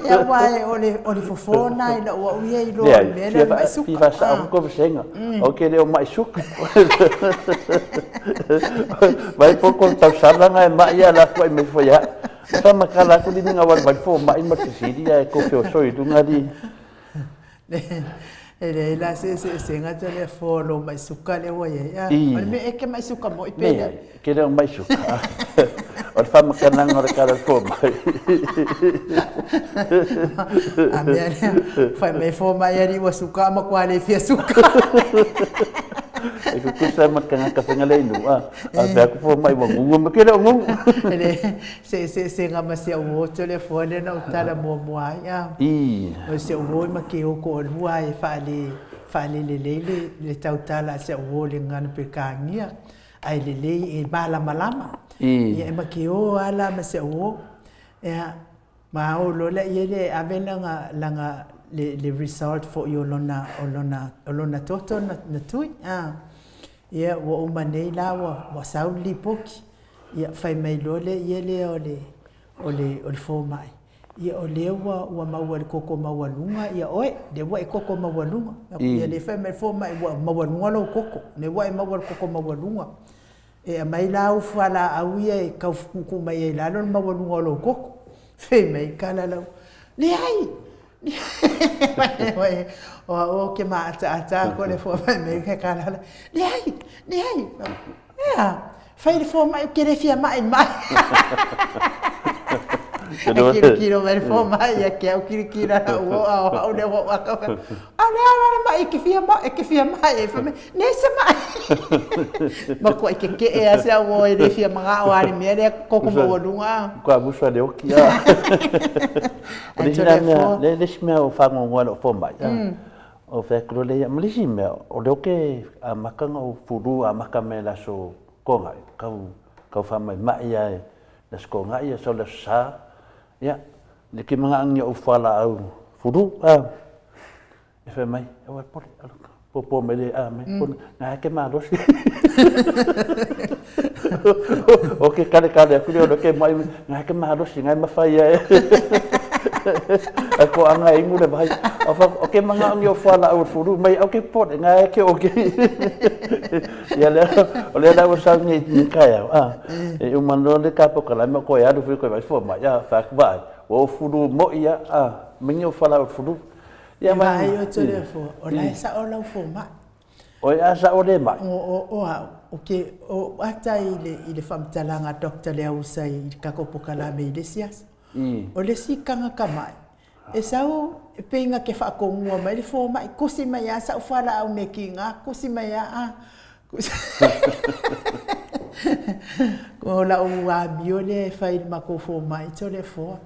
Ia aua o le, o le fofo lena i lou au ia iloa o le mea lea o le mai suka. Fia faasao atu vasega. Ou te le o mai suka. Vai po ko tausala nga e mai ia la ku ai mai fo ia. Fa makala ku ni nga wal vai fo mai ma sisili ia ko feo soi lunga li. E leai la se eseesega tau le fo lou mai suka lea ua i ai. A, o le mea e ke mai suka moi pe leai? Leai, ke le o mai suka. O le faamatalaga o le tala o le fomai. A mea lea, fai mai fomai alii ua suka a matua le fia suka. E tutusa ma le tagata faiga le inu, a, a fai atu fomai ua gugu, ma ke le o gugu. E leai, se eseesega ma si au uo Toleafoa lea na ou tala muamua ai a. O si au uo ma ke o toalua e faale faalelelei le le tautala a si au uo i le gagana Peretania ae lelei e malamalama. Ia e ma ke o lava la ma si au uo. Ia ma o loa lea lea e ave lana lana le le result foi o lona o lona o lona toto na na tui a. Ia ua uma nei la ua ua sau le lipoti. Ia fai mai loa le ia lea o le o le o le fomai, ia o lea ua ua maua i le koko maualuga ia oe, lea ua e koko maualuga. Ia lea fai mai le fomai ua maualuga lou koko, lea ua e maua i le koko maualuga. E aumai la au fualaau ia e tau tuutuu mai ai i lalo le maualuga o lou koko. Fai mai kala lau, leai, O au ou te māʻataʻata aku le fomai mai ke kala leai, leai. Ea, fai le fomai ou te le fia maʻi mai. E kilokilo mai le fomai ia te au kilokilo lau o a o au lea ua ou aka a le ala le maʻi e ke fia maʻi, e ke fia maʻi. Fai mai, nei se maʻi. Matuai kekeʻe lava si au o e le fia manao lava i le mea lea koko maualuga. Matua musu a le oki a. O le isi la mea, le isi mea o fagogoa i lou fomai, o fai atu loa lea ia, ma le isi mea, o lea ou te amata ona ou fulu amata mai le aso Toonai, tau, tau faamaimai lava i le aso Toonai, sau le aso Sa, ia, le ke manaʻogia o ou fualaau fulu, a. E fai mai, aua e pole, popo mai le a mai, pole, na ke malosi. O ke kale kale aku lea o ke mai, na ke malosi, ngai mawhai ai. A ko anga e ingu le vai. O fa, o ke manga ongi o whala au furu mai, au ke pole, ngai ke o ke. Ia lea, o lea lau sau nei ni kai au. A, e umano le kapo kala ma ko e alu fui ko vai fo mai, a, fa ku vai. O furu mo ia, a, mingi o whala au furu. Ia vaai oe Toleafoa, o la e sao lau fomai. Oi a sao le mai. O au, o ke o ata i le i le faamatalaga a Doctor Leausa i le tatou polokalame i le isi aso. O le isi tagata mai, e sau e pei na te faatonua mai le fomai, tusi mai lava sau fualaau mekina, tusi mai lava a. O lau amio lea e fai i le matou fomai Toleafoa.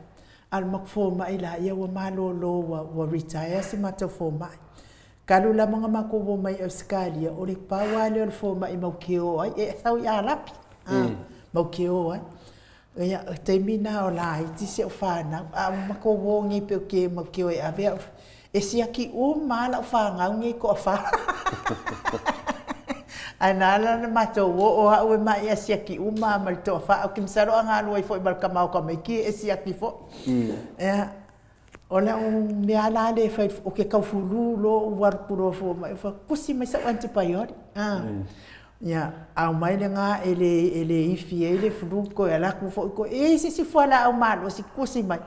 A o le matou fomai la ia ua malolo ua ua retire si matou fomai. Talu lava ona matou omai i Ausetalia, o le pau lava lea o le fomai matou te o ai, e sau i Alapi, matou te o ai. Ia, o le taimi lena o laiti si au fanau, a ua matou o nei pei matou te o e ave au, e siaki uma lava lau fanau nei e toafa. Ae na ala ona matou o, o au e mai a siaki uma lava ma le toafa. Ae ou te masalo a na alu ai foi ma le tama o tamaiti e siaki foi. Ia, o lau mea lava la lea e fai, ou te tau fulu loa ou alu atu loa i le fomai ou fai atu, tusi mai sau antibiotic. Ia, aumai lena e le, e le ifi ai le flu, toe alu atu foi toe, e i ai se isi fualaau malosi, tusi mai.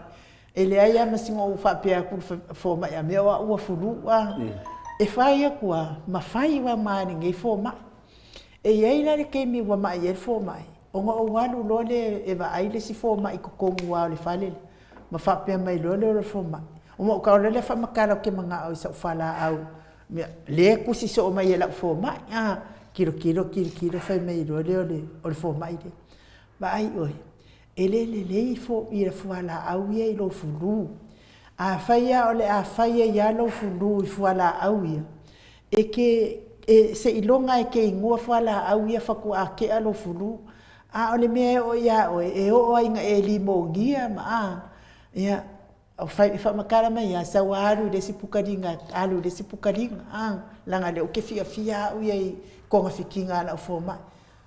E leai lava ma sina ou faapea atu i le fomai a mea o au ua fulu a. E fai atu lava ma fai uma lava e lenei fomai. E i ai la le taimi ua mai ai le fomai, ona ou alu loa lea e vaai le isi fomai i totonu lava o le fale lea, ma faapea mai loa lea o le fomai, ona ou tago loa lea faamatala ou te manao i sau fualaau lea e tusi soo mai e lau fomai a. Tilotilo tilotilo fai mai loa lea o le fomai lea, vaai oe, E le lelei ia fualaau ia i lou fulu. Afai lava o le a fai ai lava lou fulu i fualaau ia, e te, seiloga e te inua fualaau ia faatoa tea lou fulu. A o le mea e oo ia oe, e oo lava ina e limonia ma a, ia, e faamatala mai lava, sau lava alu i le isi pukaliga, alu i le isi pukaliga, a, leaga o lea ou te fiafia au ia i togafitiga a lau fomai.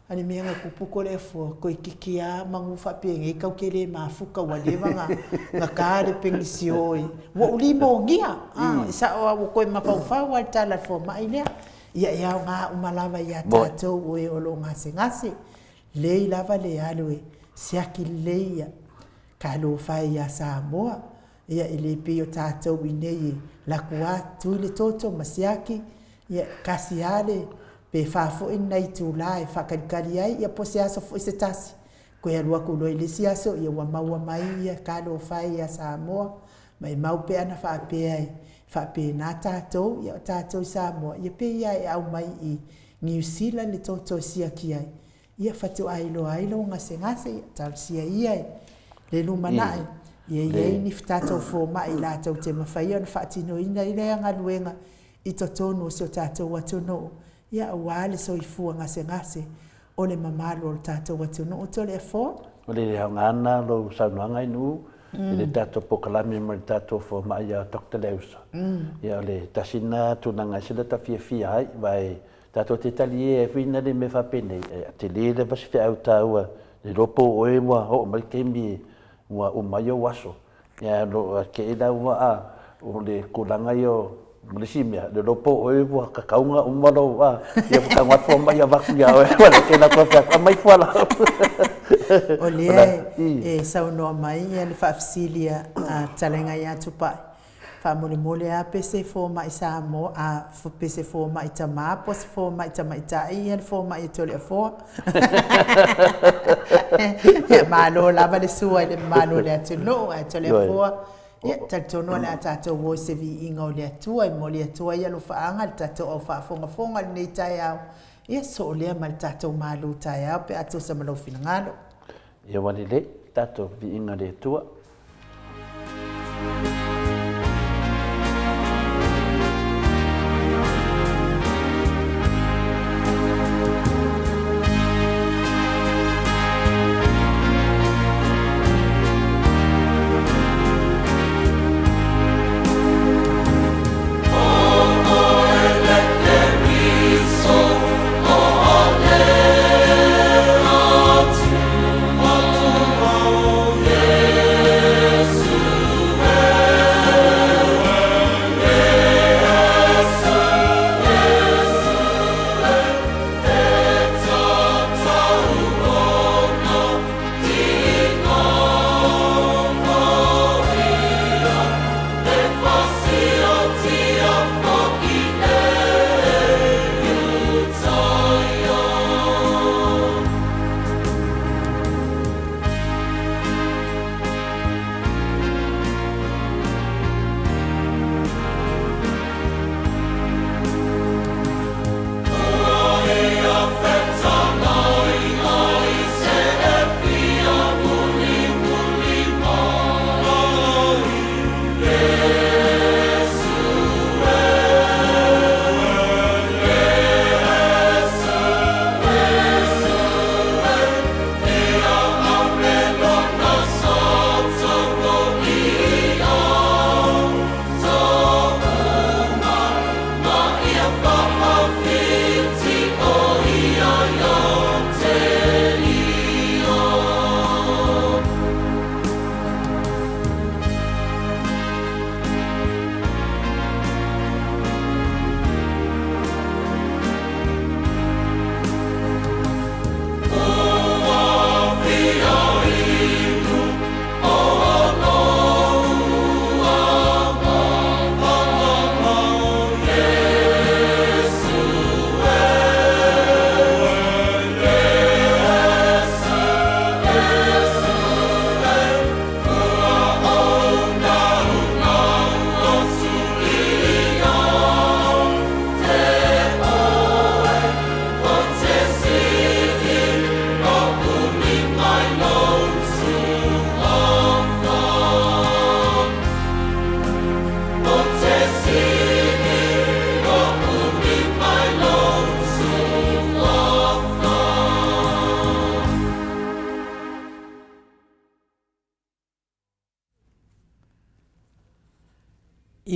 A o le mea na tupu Toleafoa, toeitiiti lava manu faapenei tatou te le mafuta ua leva ona ta le penisio i, ua ou limonia, e sao lava ua toe mafaufau lava i le tala a le fomai lea. Ia e aoga uma lava ia tatou o e o lo o gasegase, lelei lava le alu e siaki lelei ia. Talofa e ia Samoa, ia e le pei o tatou i inei e alu atu lava tui le toto ma siaki, ia e tasi lava le, pe fa foi ni nai itula e faatalitali ai, ia po o se aso foi se tasi, toe alu atu loa i le isi aso ua maua mai ia talofa e ia Samoa, maimau pe ana faapea e faapena tatou, ia o tatou i Samoa, ia pei lava e aumai i Niu Sila le toto e siaki ai, Ia faatoa iloa ai lou gasegase, ia talosia ia i le lumanai, ia i ai ni tatou fomai latou te mafaia ona faatinoina lea galuega i totonu o si o tatou atunuu, ia aua le soifua gasegase o le mamalu o le tatou atunuu. Toleafoa. O le aoga lena o lou saunoaga Inu i le tatou polokalame ma le tatou fomai ia Doctor Leusa. Ia o le tasi lena tulaga e ese lota fiafia ai, aua e Tatou te talie ai foi na le mea faapenei, e tele lava se feau taua, le iloa po o oe ua oo mai le taimi ua uma ai ou aso. Ae o lo o te i la ua a, o le tulaga ia o le isi mea, le iloa po o oe ua tatau ona uma lou a, ia ua tago atu fomai avatu ia oe, te latou fai atu, aumai fualaau. O lea e saunoa mai le faafesili a Fetalaiga ia Tupai, Faamolemole a pe se fomai Samoa a pe se fomai tama po se fomai tamaitai ia le fomai e Toleafoa. Ia malo lava le sua i le mamalu o le atunuu ae Toleafoa, ia talitonu o le a tatou o i se viiga o le Atua e momoli atu ai alofaaga i le tatou au faafogafoga i lenei taeao. Ia soo lea ma le tatou malu taeao pe a tusa ma lou finagalo. Ia ua lelei tatou viiga i le Atua.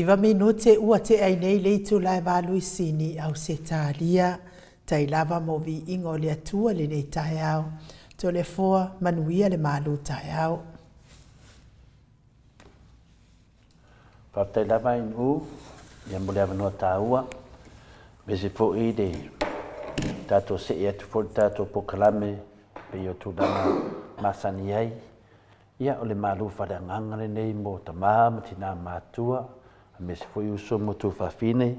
Iva minute ua tea ai nei le itula e valuisini Ausetalia. Tai lava mo viiga o le Atua lenei taeao. Toleafoa, manuia le malu taeao. Faafetai lava Inu ia mo le avanoa taua. Aemaise foi le tatou see atu foi le tatou polokalame pei o tulaga masani ai. Ia o le malu faaleagaga lenei mo tama ma tina matutua aemaise foi uso ma tuafafine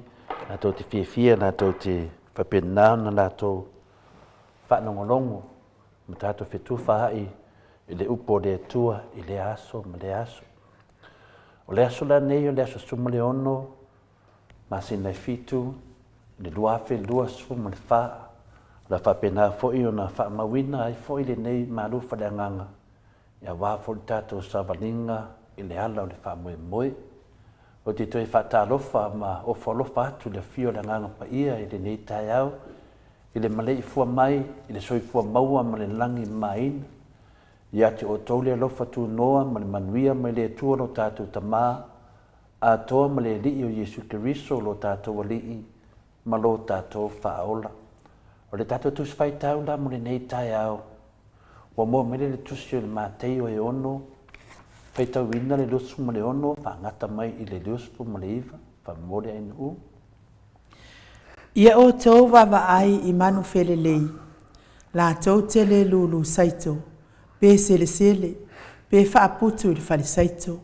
latou te fiafia latou te faapena ona latou faalogologo ma tatou fetufaai i le upu a le Atua i lea aso ma lea aso. O le aso lenei o le aso 16 masina e 7 i le 2024, o le a faapena foi ona faamauina ai foi lenei malu faaleagaga aua foi le tatou savaliga i le ala o le faamoemoe. Ou te toe faatalofa ma ofo alofa atu i le afio o le Agaga Paia i lenei taeao, i le maleifua mai i le soifua maua ma le lagi mamaina. Ia te outou le alofa tunoa ma le manuia mai le Atua lo tatou Tama, atoa ma le Alii o Iesu Keriso lo tatou Alii ma lo tatou Faaola. O le tatou Tusi Faitau la mo lenei taeao, ua maua mai le Tusi o le Mateio e 6, faitauina le 26 faagata mai i le 29, faamolemole Ainuu. Ia outou vaavaai i manu felelei, latou te le lulu saito, pe selesele, pe faaputu i le falesaito,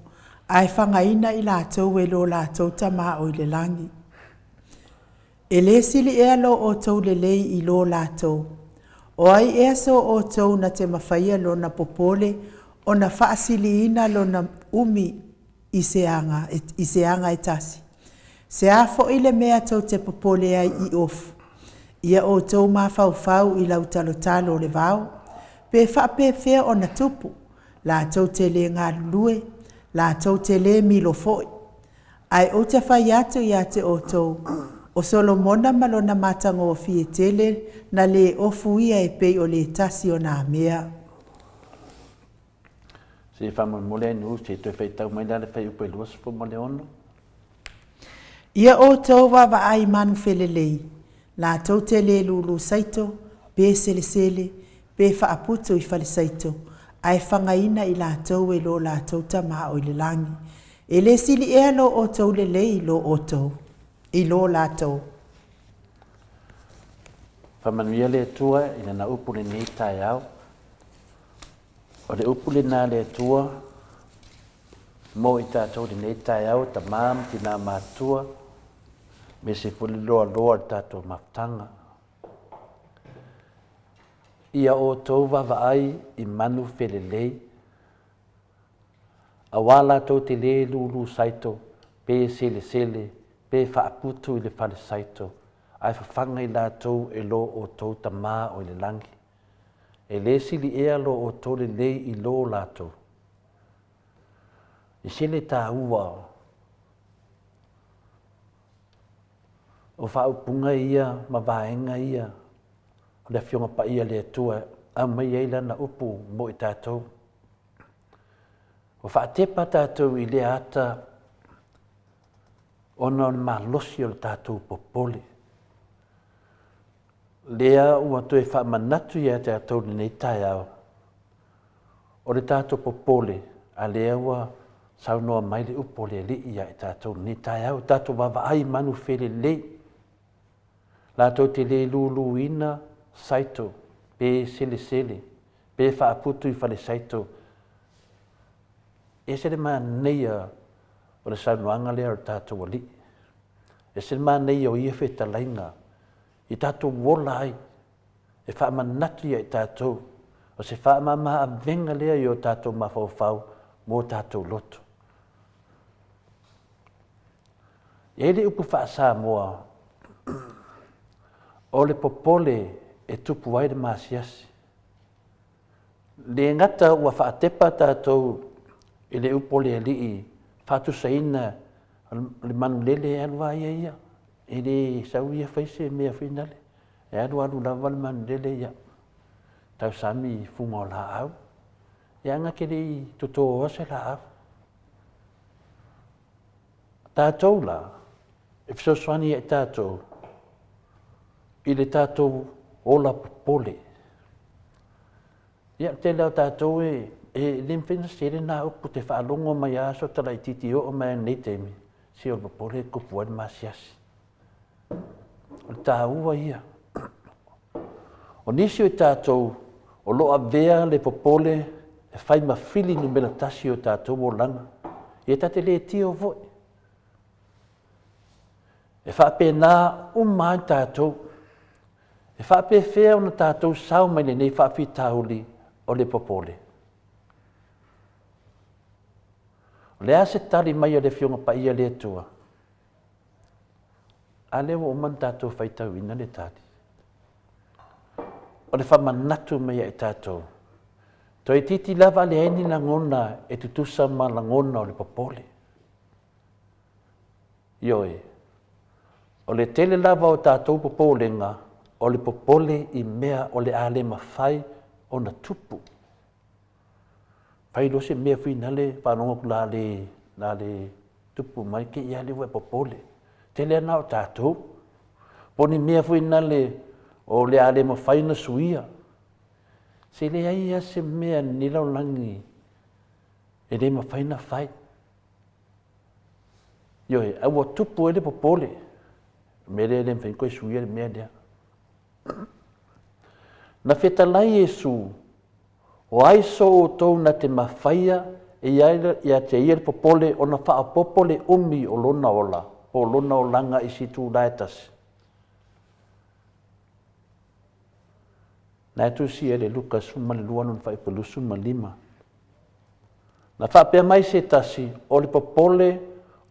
ae fagaina i latou e lo latou Tama o i le lagi. E lē sili ea lo outou lelei i lo latou? O ai ea so outou na te mafaia lona popole ona faasiliina lona umi i se aga, i se aga e tasi? Se a foi le mea tou te popole ai i ofu? Ia outou mafaufau i lau talotalo o le vao, pe faapefea ona tupu, latou te lē galulue, latou te lē milo foi. Ae ou te fai atu ia te outou, o Solomona ma lona matagofie tele na lē ofu ia e pei o le tasi o nā mea. Se i faamolemole Ainuu se i toe faitau mai la le fuaiupu e 26. Ia outou vaavaai i manu felelei, latou te lē lulu saito, pe selesele, pe faaputu i falesaito, ae fagaina i latou e lo latou Tama o i le lagi. E lē sili ea lo outou lelei i lo outou, i lo latou? Faamanuia le Atua i lana upu i lenei taeao. O le upu lena a le Atua mo i tatou i lenei taeao, tama ma tina matutua, aemaise foi le loaloa o le tatou mafutaga. Ia outou vaavaai i manu felelei, aua latou te lē lulu saito, pe selesele, pe faaputu i le fale saito, ae fafaga i latou e lo outou Tama o i le lagi. E lē sili ea lo outou lelei i lo latou. E sele taua o faaupuga ia ma vaega ia o le Afioga Paia a le Atua e aumai ai Lana upu mo i tatou. Ua faatepa tatou i lea ata ona o le malosi o le tatou popole. Lea ua toe faamanatu ia tatou lenei taeao, o le tatou popole, a lea ua saunoa mai le upu a le Alii ia i tatou lenei taeao, tatou vaavaai i manu felelei, latou te le luluina saito, pe selesele, pe faaputu i fale saito. E ese le manaia o le saunoaga lea o le tatou Alii. E ese le manaia o ia fetalaiga i tatou ola ai, e faamanatu ia i tatou, o se faamama avega lea i o tatou mafaufau mo tatou loto. E i ai le upu faa-Samoa, o le popole e tupu ai le masiasi. Le gata ua faatepa tatou i le upu o le Alii faatusaina le manulele e alu a ia ia, e le sau ia fai se mea foi nale, e alu alu lava le manulele ia tausami i fuga o laau, ia aga te le i totoa se laau. Tatou la, e fesoasoani ia i tatou i le tatou ola popole. Ia, o le tele lava o tatou e, e le mafai ona sese lena upu, te faalogo mai lava so ta laitiiti e oo mai lava i lenei taimi, se o le popole e tupu ai le maasiasi. O le taua ia. O nisi o i tatou o lo o avea le popole e fai ma fili numera tasi o tatou olaga, ia ta te le tio foi. E faapena uma ai tatou. E faapefea ona tatou sao mai lenei faafitauli o le popole? O le a se tali mai a le Afioga Paia a le Atua? A lea ua uma ona tatou faitauina le tali. O le faamanatu mai ia i tatou, toeitiiti lava a leai ni lagona e tutusa ma lagona o le popole. Ioe, o le tele lava o tatou popolega o le popole i mea o le a le mafai ona tupu. Fai loa se mea finale faalogo atu la le la le tupu mai te i lea ua e popole. Tele lava na o tatou. Po o ni mea foi nale o le a le mafai ona suia. Se leai lava se mea i lenei lalolagi e le mafai ona fai. Ioe, a ua tupu ai le popole, o le mea lea e le mafai ona toe suia le mea lea. Na fetalai Iesu, O ai so outou na te mafaia e ia te ia le popole ona faaopoopo le umi o lona ola po o lona olaga i se itula e tasi? Na e tusia e le Luka 12 lona fuaiupu 25. Na faapea mai se tasi, o le popole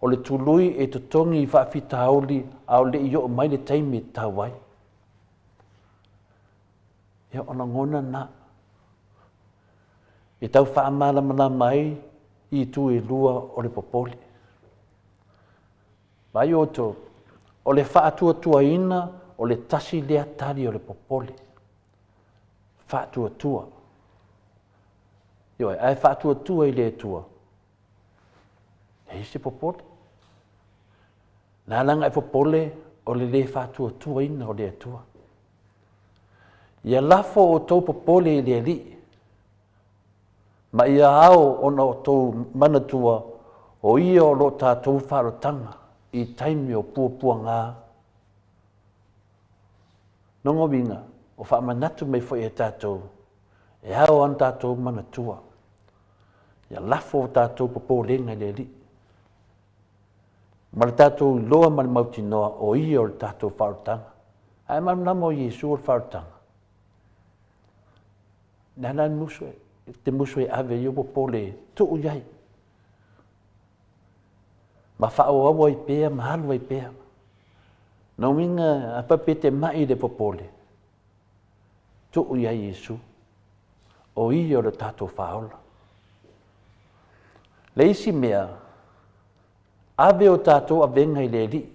o le tului e totogi i faafitauli a o le i oo mai le taimi e tatau ai. Ia, o lagona na e tau faamalamalama ai itu e lua o le popole. Vaai outou, o le faatuatuaina o le tasi lea tali o le popole. Faatuatua. Ioe, ae faatuatua i le Atua, e i se popole. Na ala ona e popole o le le faatuatuaina o le Atua. Ia lafo outou popole i le Alii, ma ia ao ona outou manatua o Ia o lo tatou faaolotaga i taimi o puapuaga. Lona uiga, o faamanatu mai foi e tatou, e ao ona tatou manatua, ia lafo o tatou popolega i le Alii, ma le tatou iloa ma le mautinoa o Ia o le tatou faaolataga. Ae malamalama o Iesu o le faaolataga. Le a la le musu e, te musu e ave i ou popole e tuu i ai. Ma faaauau ai pea ma alu ai pea. Na uiga a pape te mai le popole, tuu i ai Iesu. O ia o le tatou faaola. Le isi mea, ave o tatou avega i le Alii.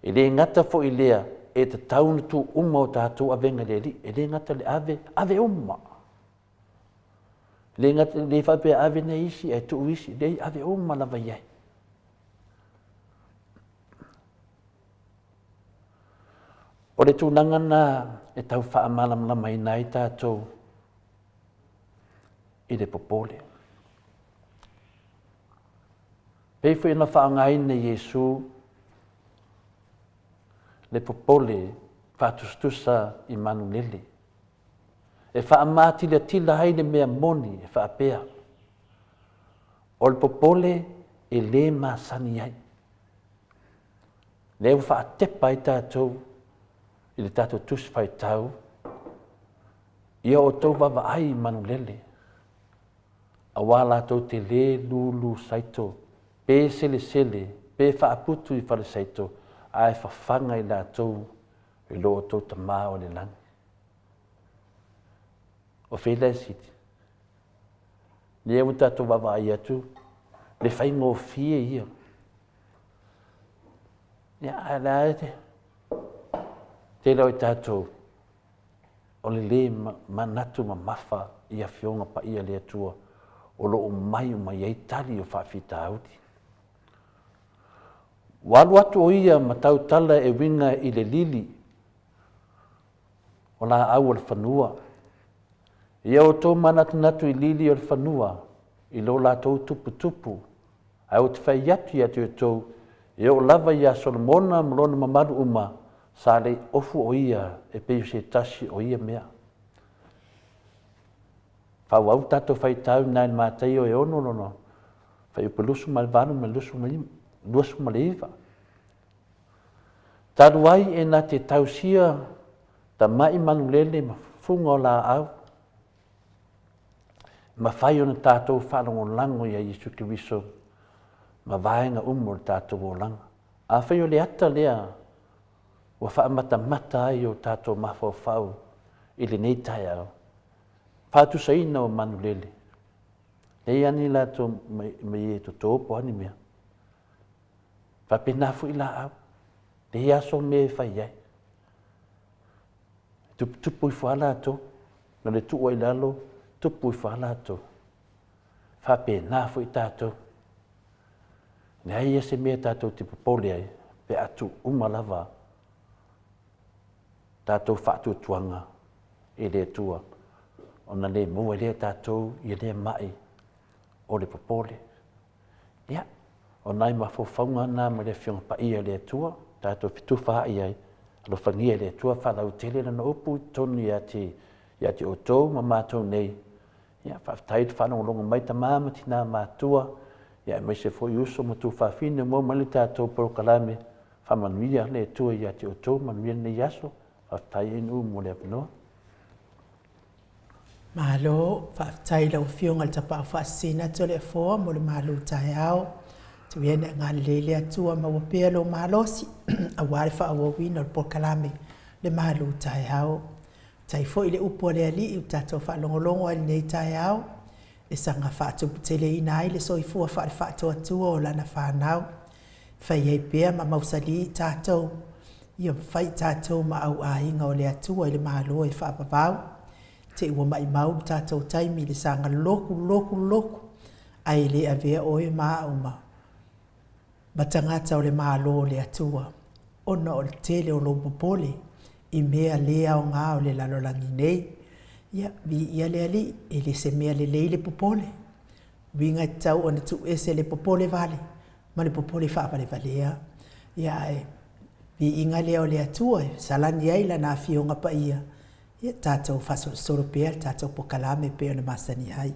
E le gata foi i lea, e tatau ona tuu uma o tatou avega i le Alii. E le gata le ave, ave uma. E le gata, le faapea ave nei isi ae tuu isi, leai, ave uma lava i ai. O le tulaga lena e tau faamalamalamaina ai tatou i le popole. Pei foi ona faaaogaina e Iesu le popole faatusatusa i manulele, e faamatilatila ai le mea moni e faapea, o le popole e le masani ai. Lea ua faatepa ai tatou i le tatou Tusi Faitau, ia outou vaavaai i manulele, aua latou te lē lulu saito, pe selesele, pe faaputu i falesaito, ae fafaga i latou i lo outou Tama o i le lagi. O fea la e sili? Lea ua tatou vaavaai atu, le faigofie ia. Ia, ae la e te tele o i tatou o le lē manatu mamafa i Afioga Paia a le Atua o lo o mai uma i ai tali o faafitauli. Ua alu atu o ia ma tautala e uiga i le lili o laau o le fanua. Ia outou manatunatu i lili o le fanua i lo latou tuputupu, ae ou te fai atu ia te outou, e oo lava ia Solomona ma lona mamalu uma, sa le i ofu o ia e pei o se tasi o ia mea. Faaauau le tatou faitau i ina i le Mataio e 6 lona fuaiupu 28 ma le 29. Talu ai e na te tausia tamai manulele ma fuga o laau, e mafai ona tatou faalagolago ia Iesu Keriso ma vaega uma o le tatou olaga. Afai o le ata lea ua faamatamata ai o tatou mafaufau i lenei taeao, faatusaina o manulele, leai lava ni latou mai e toto po o a ni mea. Faapena foi laau, leai lava so mea e fai ai. E tuputupu ifo lava latou, na o le tuu lava i lalo, tupu ifo lava latou. E faapena foi tatou. Leai lava se mea tatou te popole ai pe a tuu uma lava tatou faatuatuaga i le Atua, ona le maua ai lea e tatou ia lea mai o le popole. Ia, o nai mafaufauga na ma le Afioga Paia a le Atua, tatou fetufaai ai, alofagia e le Atua faalautele Lana upu i totonu ia te, ia te outou ma matou nei. Ia, faafetai le faalogologo mai tama ma tina matutua, ia aemaise foi uso ma tuafafine ua maua mai le tatou polokalame. Faamanuia le Atua ia te outou, manuia lenei aso. Faafetai Ainuu mo le avanoa. Malo, faafetai i lau Afioga i le Tapaau Faasisina atu o le Afoa mo le malu taeao. Tuu ia ina e galulei le Atua maua pea lou malosi aua le faaauauina o le polokalame le malu taeao. Faafetai foi i le upu a le Alii ua tatou faalogologo ai i lenei taeao e saga faatuputeleina ai le soifua faale-faatuatua o lana fanau. E fai ai pea ma mausali i tatou, ia fai i tatou ma auaiga o le Atua i le Malo e faavavau. Te i ua maumau le tatou taimi i le saga loku loku loku, ae le avea oe ma au ma ma tagata o le Malo o le Atua, ona o le tele o lou popole i mea le aoga o le lalolagi nei. Ia, viia le Alii, e le se mea lelei le popole. Uiga e tatau ona tuuese le popole vale ma le popole faavalevalea. Ia ae viiga lea o le Atua e salani ai Lana Afioga Paia, ia tatou faasolosolo pea le tatou pokalame e pei ona masani ai.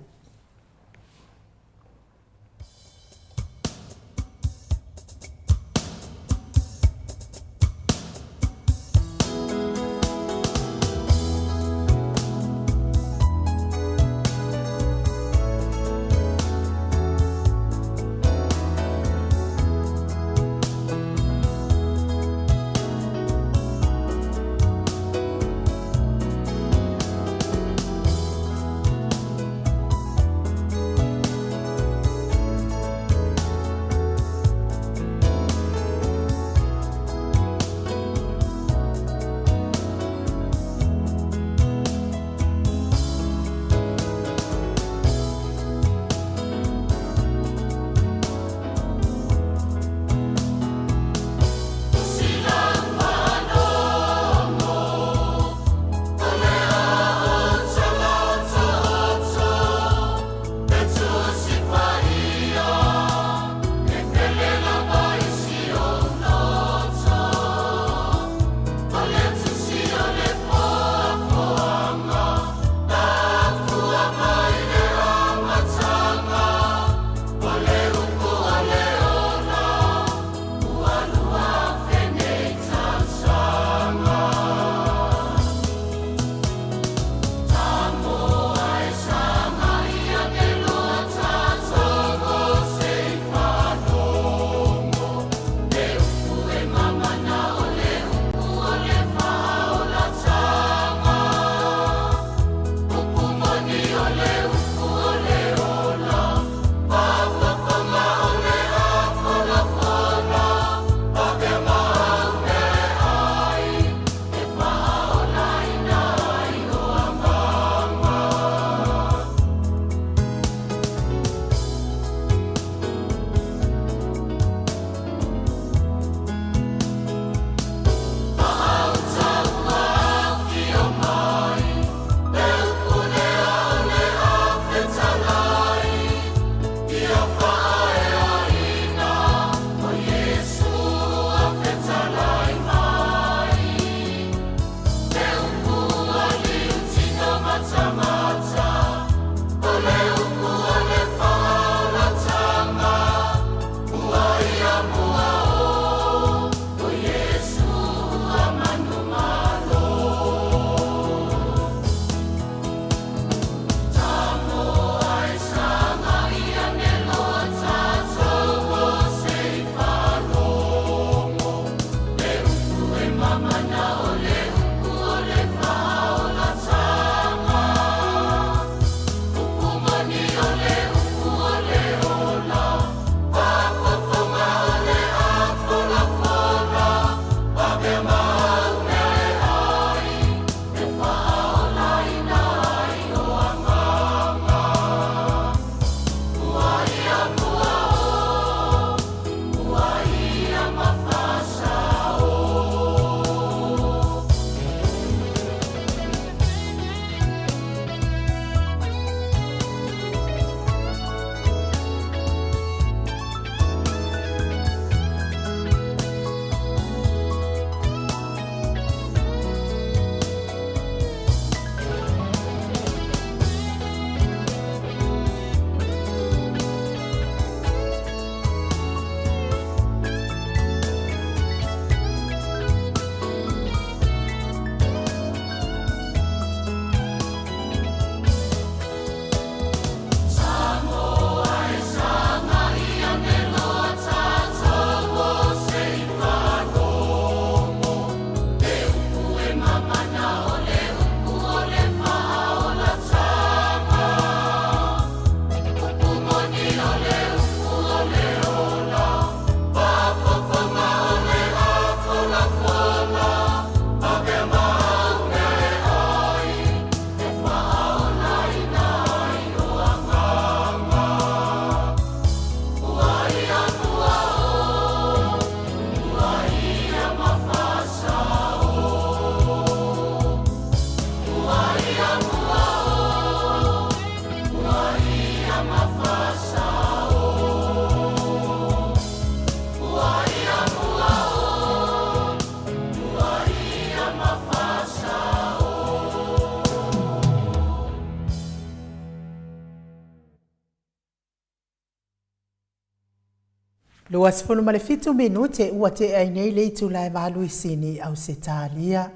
27 minute ua tea ai nei le itula e 8 i Sini, Ausetalia.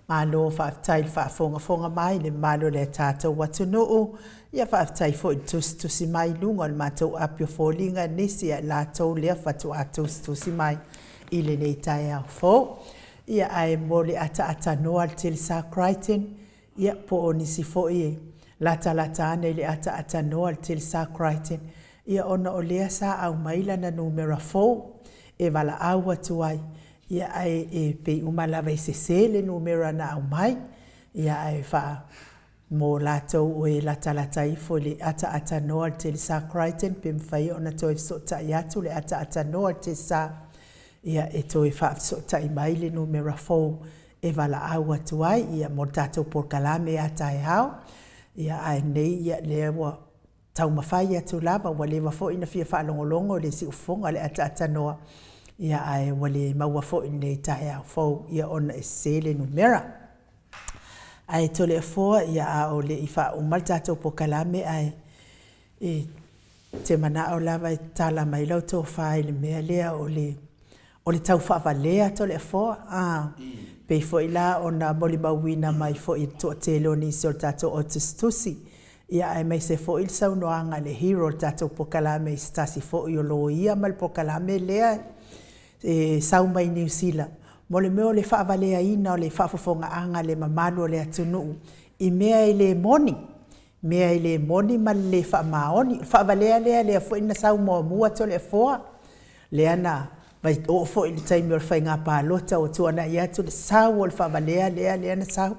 Malo faafetai i le faafogafoga mai i le mamalu o le tatou atunuu. Ia faafetai foi i le tusitusi mai i luga o le matou api o foliga nisi a i latou lea faatoa tusitusi mai i lenei taeao fou. Ia ae mo le ataatanoa a le Telesa Crichton, ia po o nisi foi e latalata ane i le ataatanoa a le Telesa Crichton, ia ona o lea sa aumai lana numera fou e valaau atu ai, ia ae e pei uma lava e sese le numera na aumai. Ia ae faa mo latou o e latalata ifo i le ataatanoa a le Telesa Crichton, pe mafai ona toe fesootai atu le ataatanoa a le Telesa, ia e toe faafesootai mai le numera fou e valaau atu ai, ia mo le tatou polokalame a taeao. Ia ae nei ia lea ua taumafai atu lava, ua leva foi ona fia faalogologo i le siufofoga o le ataatanoa, ia ae ua le maua foi i lenei taeao fou, ia ona e sese le numera. Ae Toleafoa, ia a o le i faauma le tatou polokalame, ae e te manao lava e tatala mai lau tofa i le mea lea o le o le tau faavalea Toleafoa, a, pei foi la ona molimauina mai foi e le toatele o nisi o le tatou au tusitusi, ia aemaise foi le saunoaga a le hero o le tatou polokalame i se tasi foi o loia ma le polokalame lea e sau mai Niu Sila, mo le mea o le faavaleaina o le faafofogaaga a le mamalu o le atunuu i mea e le moni, mea e le moni ma le le faamaoni. O le faavalea lea, lea foi na sau muamua Toleafoa, lea na oo foi i le taimi o le faiga palota ua tuanai atu le sau o le faavalea lea, lea na sau,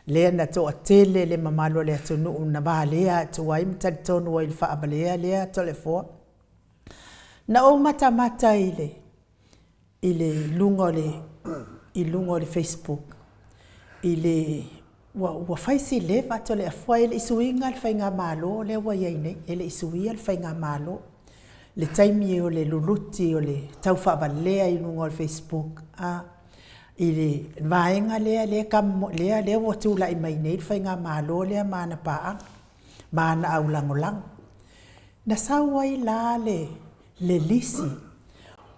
lea na toatele le mamalu o le atunuu na valea atu ai ma talitonu ai i le faavalea lea Toleafoa. Na ou matamata i le i le luga o le i luga o le Facebook i le ua ua fai si leva Toleafoa e le i suiga le faigamalo lea ua i ai nei, e le i suia le faigamalo. Le taimi o le luluti o le tau faavalea i luga o le Facebook a i le vaega lea lea lea ua tulai mai nei le faigamalo lea ma ana paaga ma ana aulagolago. Na sau ai la le le lisi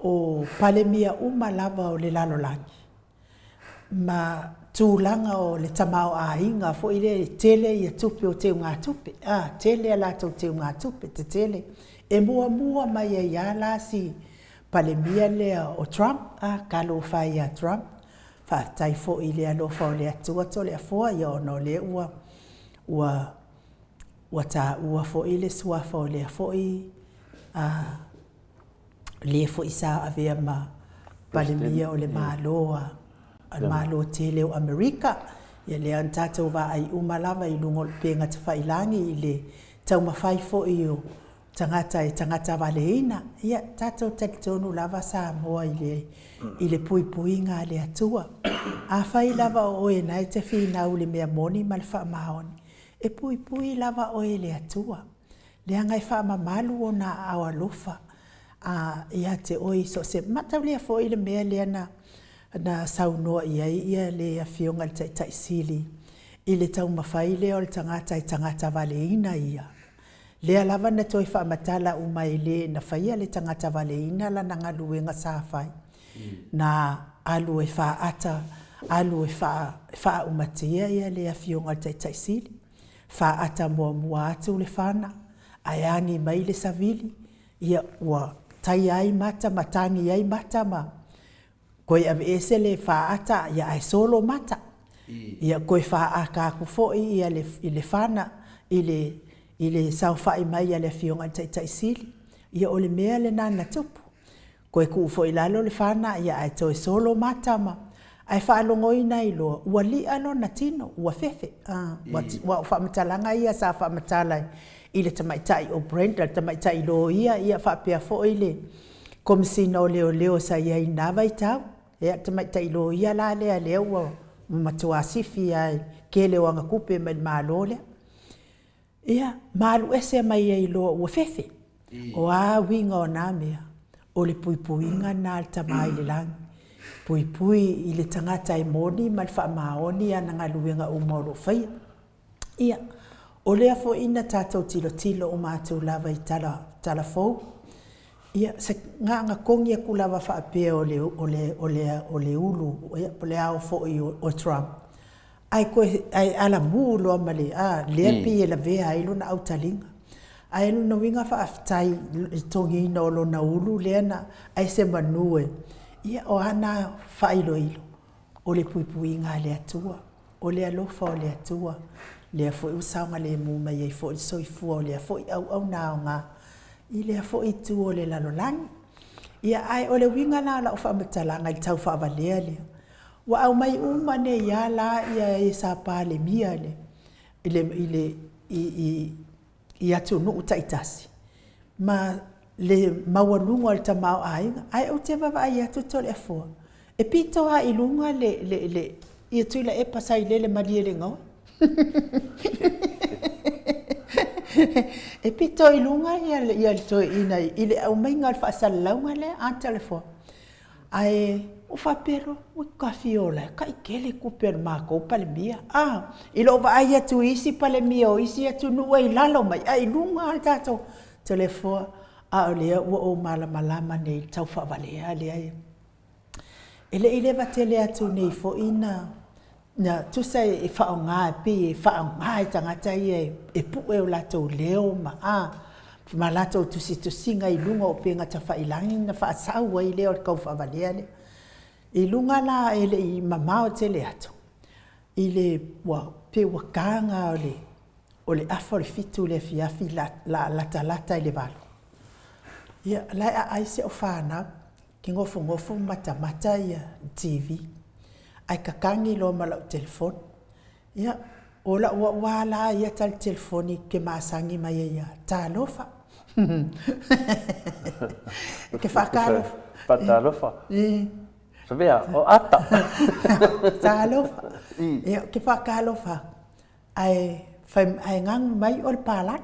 o Palemia uma lava o le lalolagi ma tulaga o le tamaoaiga foi lea e tele ia tupe o teugatupe, a, tele a latou teugatupe tetele. E muamua mai ai lava la si Palemia lea o Trump, a, talofa e ia Trump, faafetai foi i le alofa o le Atua Toleafoa, ia ona o lea ua ua ua taua foi le suafa o lea foi a le foi sa avea ma Palemia o le Malo a le Malo tele o Amerika. Ia lea na tatou vaai uma lava i luga o upega tafailagi i le taumafai foi o tagata e tagata valeina. Ia tatou talitonu lava Samoa i le i le puipuiga a le Atua. Afai lava o oe na e te finau i le mea moni ma le faamaoni, e puipui lava oe e le Atua. Leaga e faamamalu ona aao alofa a ia te oe i so o se mataulia foi le mea lea na na saunoa i ai ia le Afioga i le Taitai Sili i le taumafai lea o le tagata e tagatavaleina ia. Lea lava na toe faamatala uma e le na faia le tagatavaleina lana galuega sa fai, na alu e faata, alu e faaumatia ia le Afioga i le Taitai Sili. Faata muamua atu le fana, ae agi mai le savili, ia ua taia ai mata ma tagi ai mata ma toe aveese le faata ia ae solo mata. Ia toe faata atu foi ia le i le fana i le i le saofai mai a le Afioga i le Taitai Sili. Ia o le mea lena na tupu. Toe tuu foi i lalo le fana ia ae toe solo mata ma ae faalogoina ai loa ua li'a lona tino, ua fefe. Aua o faamatalaga ia sa faamatala i le tamaitai o Brenda, le tamaitai loia ia faapea foi le Komesina o Leoleo sa i ai i lena vaitau. Ia le tamaitai loia la lea lea ua matua sifi lava i le tele o ana tupe mai le Malo lea. Ia, ma alu ese mai ai loa ua fefe. O a uiga o na mea? O le puipuiga lena a le Tama i le Lagi, puipui i le tagata e moni ma le faamaoni ana galuega uma o lo o faia. Ia, o lea foi na tatou tilotilo uma atu lava i tala, tala fou. Ia, se na ona togi atu lava faapea o le, o le, o le, o le ulu, ia, po o le ao foi o Trump, ae toe, ae alamu loa ma le, a, lea e pei e lavea ai lona autaliga. Ae o lona uiga faafetai i le togiina o lona ulu lea na, ae semanu e, ia o a na faailoilo, o le puipuiga a le Atua, o le alofa o le Atua, lea foi ua saogalemu mai ai foi le soifua o lea foi auauna aoga i lea foi itu o le lalolagi. Ia, ae o le uiga la o lau faamatalaga i le tau faavalea lea, ua aumai uma nei lava la e sa Palemia i le, i le, i, i, i atunuu taitasi ma le maualuga o le tamaoaiga. Ae ou te vaavaai atu Toleafoa, e pito lava i luga le, le, le, ia Tuilaepa sa i lele Malielegaoi. E pito i luga ia, ia le toeaina i le aumaiga o le faasalalauga lea a Toleafoa. Ae ou faapea loa, ui Tafiola e tai tele tupe a le matou Palemia. A, i lou vaai atu i isi Palemia o isi atunuu e i lalo mai, ae i luga lava le tatou Toleafoa, a o lea ua ou malamalama nei i le tau faavalea lea e. E le i leva tele atu nei foi na na tusa e faaaoga e pei e faaaoga e tagata ia e pue o latou leo ma a ma latou tusitusiga i luga o upega tafailagi ona faasau ai lea o le tau faavalea lea. I luga la e le i mamao tele atu i le ua pei ua taga o le o le afa o le 7 i le afiafi la latalata i le 8. Ia la e aai si au fanau Ke nofonofo ma matamata ia TV, ae tatagi loa ma lau telefoni. Ia, o lau au lava la ia tali telefoni ke masani mai ai ia, Talofa. Ke faatalofa. Faatalofa. Savea, o ata. Talofa. Ia, ke faatalofa aku. Ae fai, ae ganu mai o le palagi.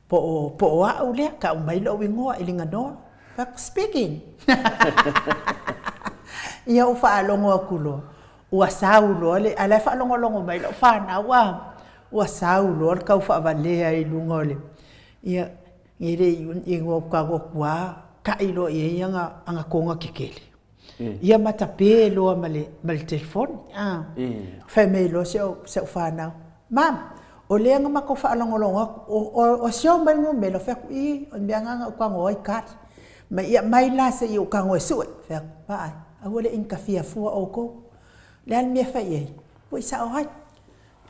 Po o, po o au lea, tau mai lou igoa i Liganoa. Fai atu, speaking. Ia ou faalogo atu loa, ua sau loa le, ae la e faalogologo mai lau fanau a, ua sau loa le tau faavalea i luga o le, ia, e le i, ua ou tago atu lava, tai loa i ai ana, ana toga tetele. Ia matape loa ma le, ma le telefoni. A. Fai mai loa si au, si au fanau, Mum, o lea na matou faalogologo atu, o, o, o sio mai le numera, fai atu, ii, o le mea lena na ou tago ai kali. Ma ia mai la se i ou tago e sue. Fai atu, vaai, aua le initafia fua outou. O le a le mea e fai i ai? Ua i sao ai.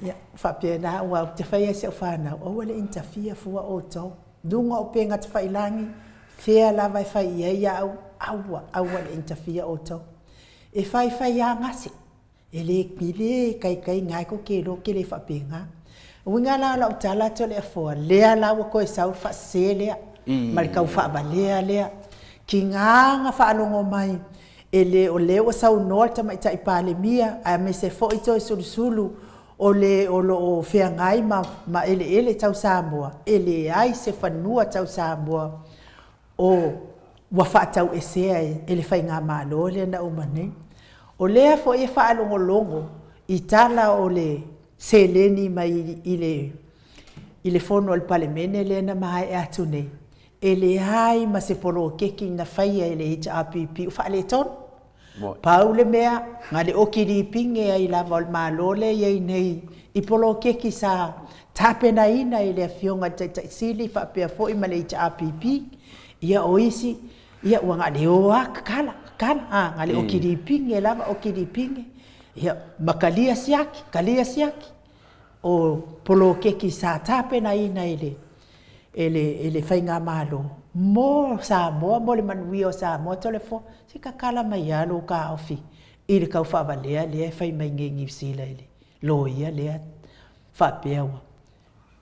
Ia, faapena aua ou te fai lava i si au fanau, aua le initafia fua outou. Luga o upega tafailagi, fea lava e fai i ai au, aua, aua le initafia outou. E faifai lava gase, e le, e le taitai na e tou te iloa ou te le faapena. O uiga la o lau tala Toleafoa, lea la ua toe sau le faasese lea, ma le tau faavalea lea. Tiga na faalogo mai, E le o lea ua saunoa le Tamaitai Palemia aemaise foi Toesulusulu o le o lo o feagai ma ma eleele tau Samoa, e leai se fanua tau Samoa o ua faatauesea e le Faigamalo lea na uma nei. O lea foi e faalogologo i tala o le seleni mai i le i le fono a le Palemene lea na maea atu nei, E leai ma se poloketi na faia e le HRPP o faaletonu. Pau le mea, na le oki lipine ai lava o le Malo lea e i ai nei i poloketi sa tapenaina e le Afioga i le Taitai Sili faapea foi ma le HRPP. Ia o isi, ia ua na le o lava tatala, tatala, a, na le oki lipine lava, oki lipine, ia ma talia siaki, talia siaki. O poloketi sa tapenaina e le e le, e le Faigamalo mo Samoa, mo le manuia o Samoa, Toleafoa, se tatala mai lava lou taofi i le tau faavalea lea e fai mai nei Niu Sila i le loia lea faapea ua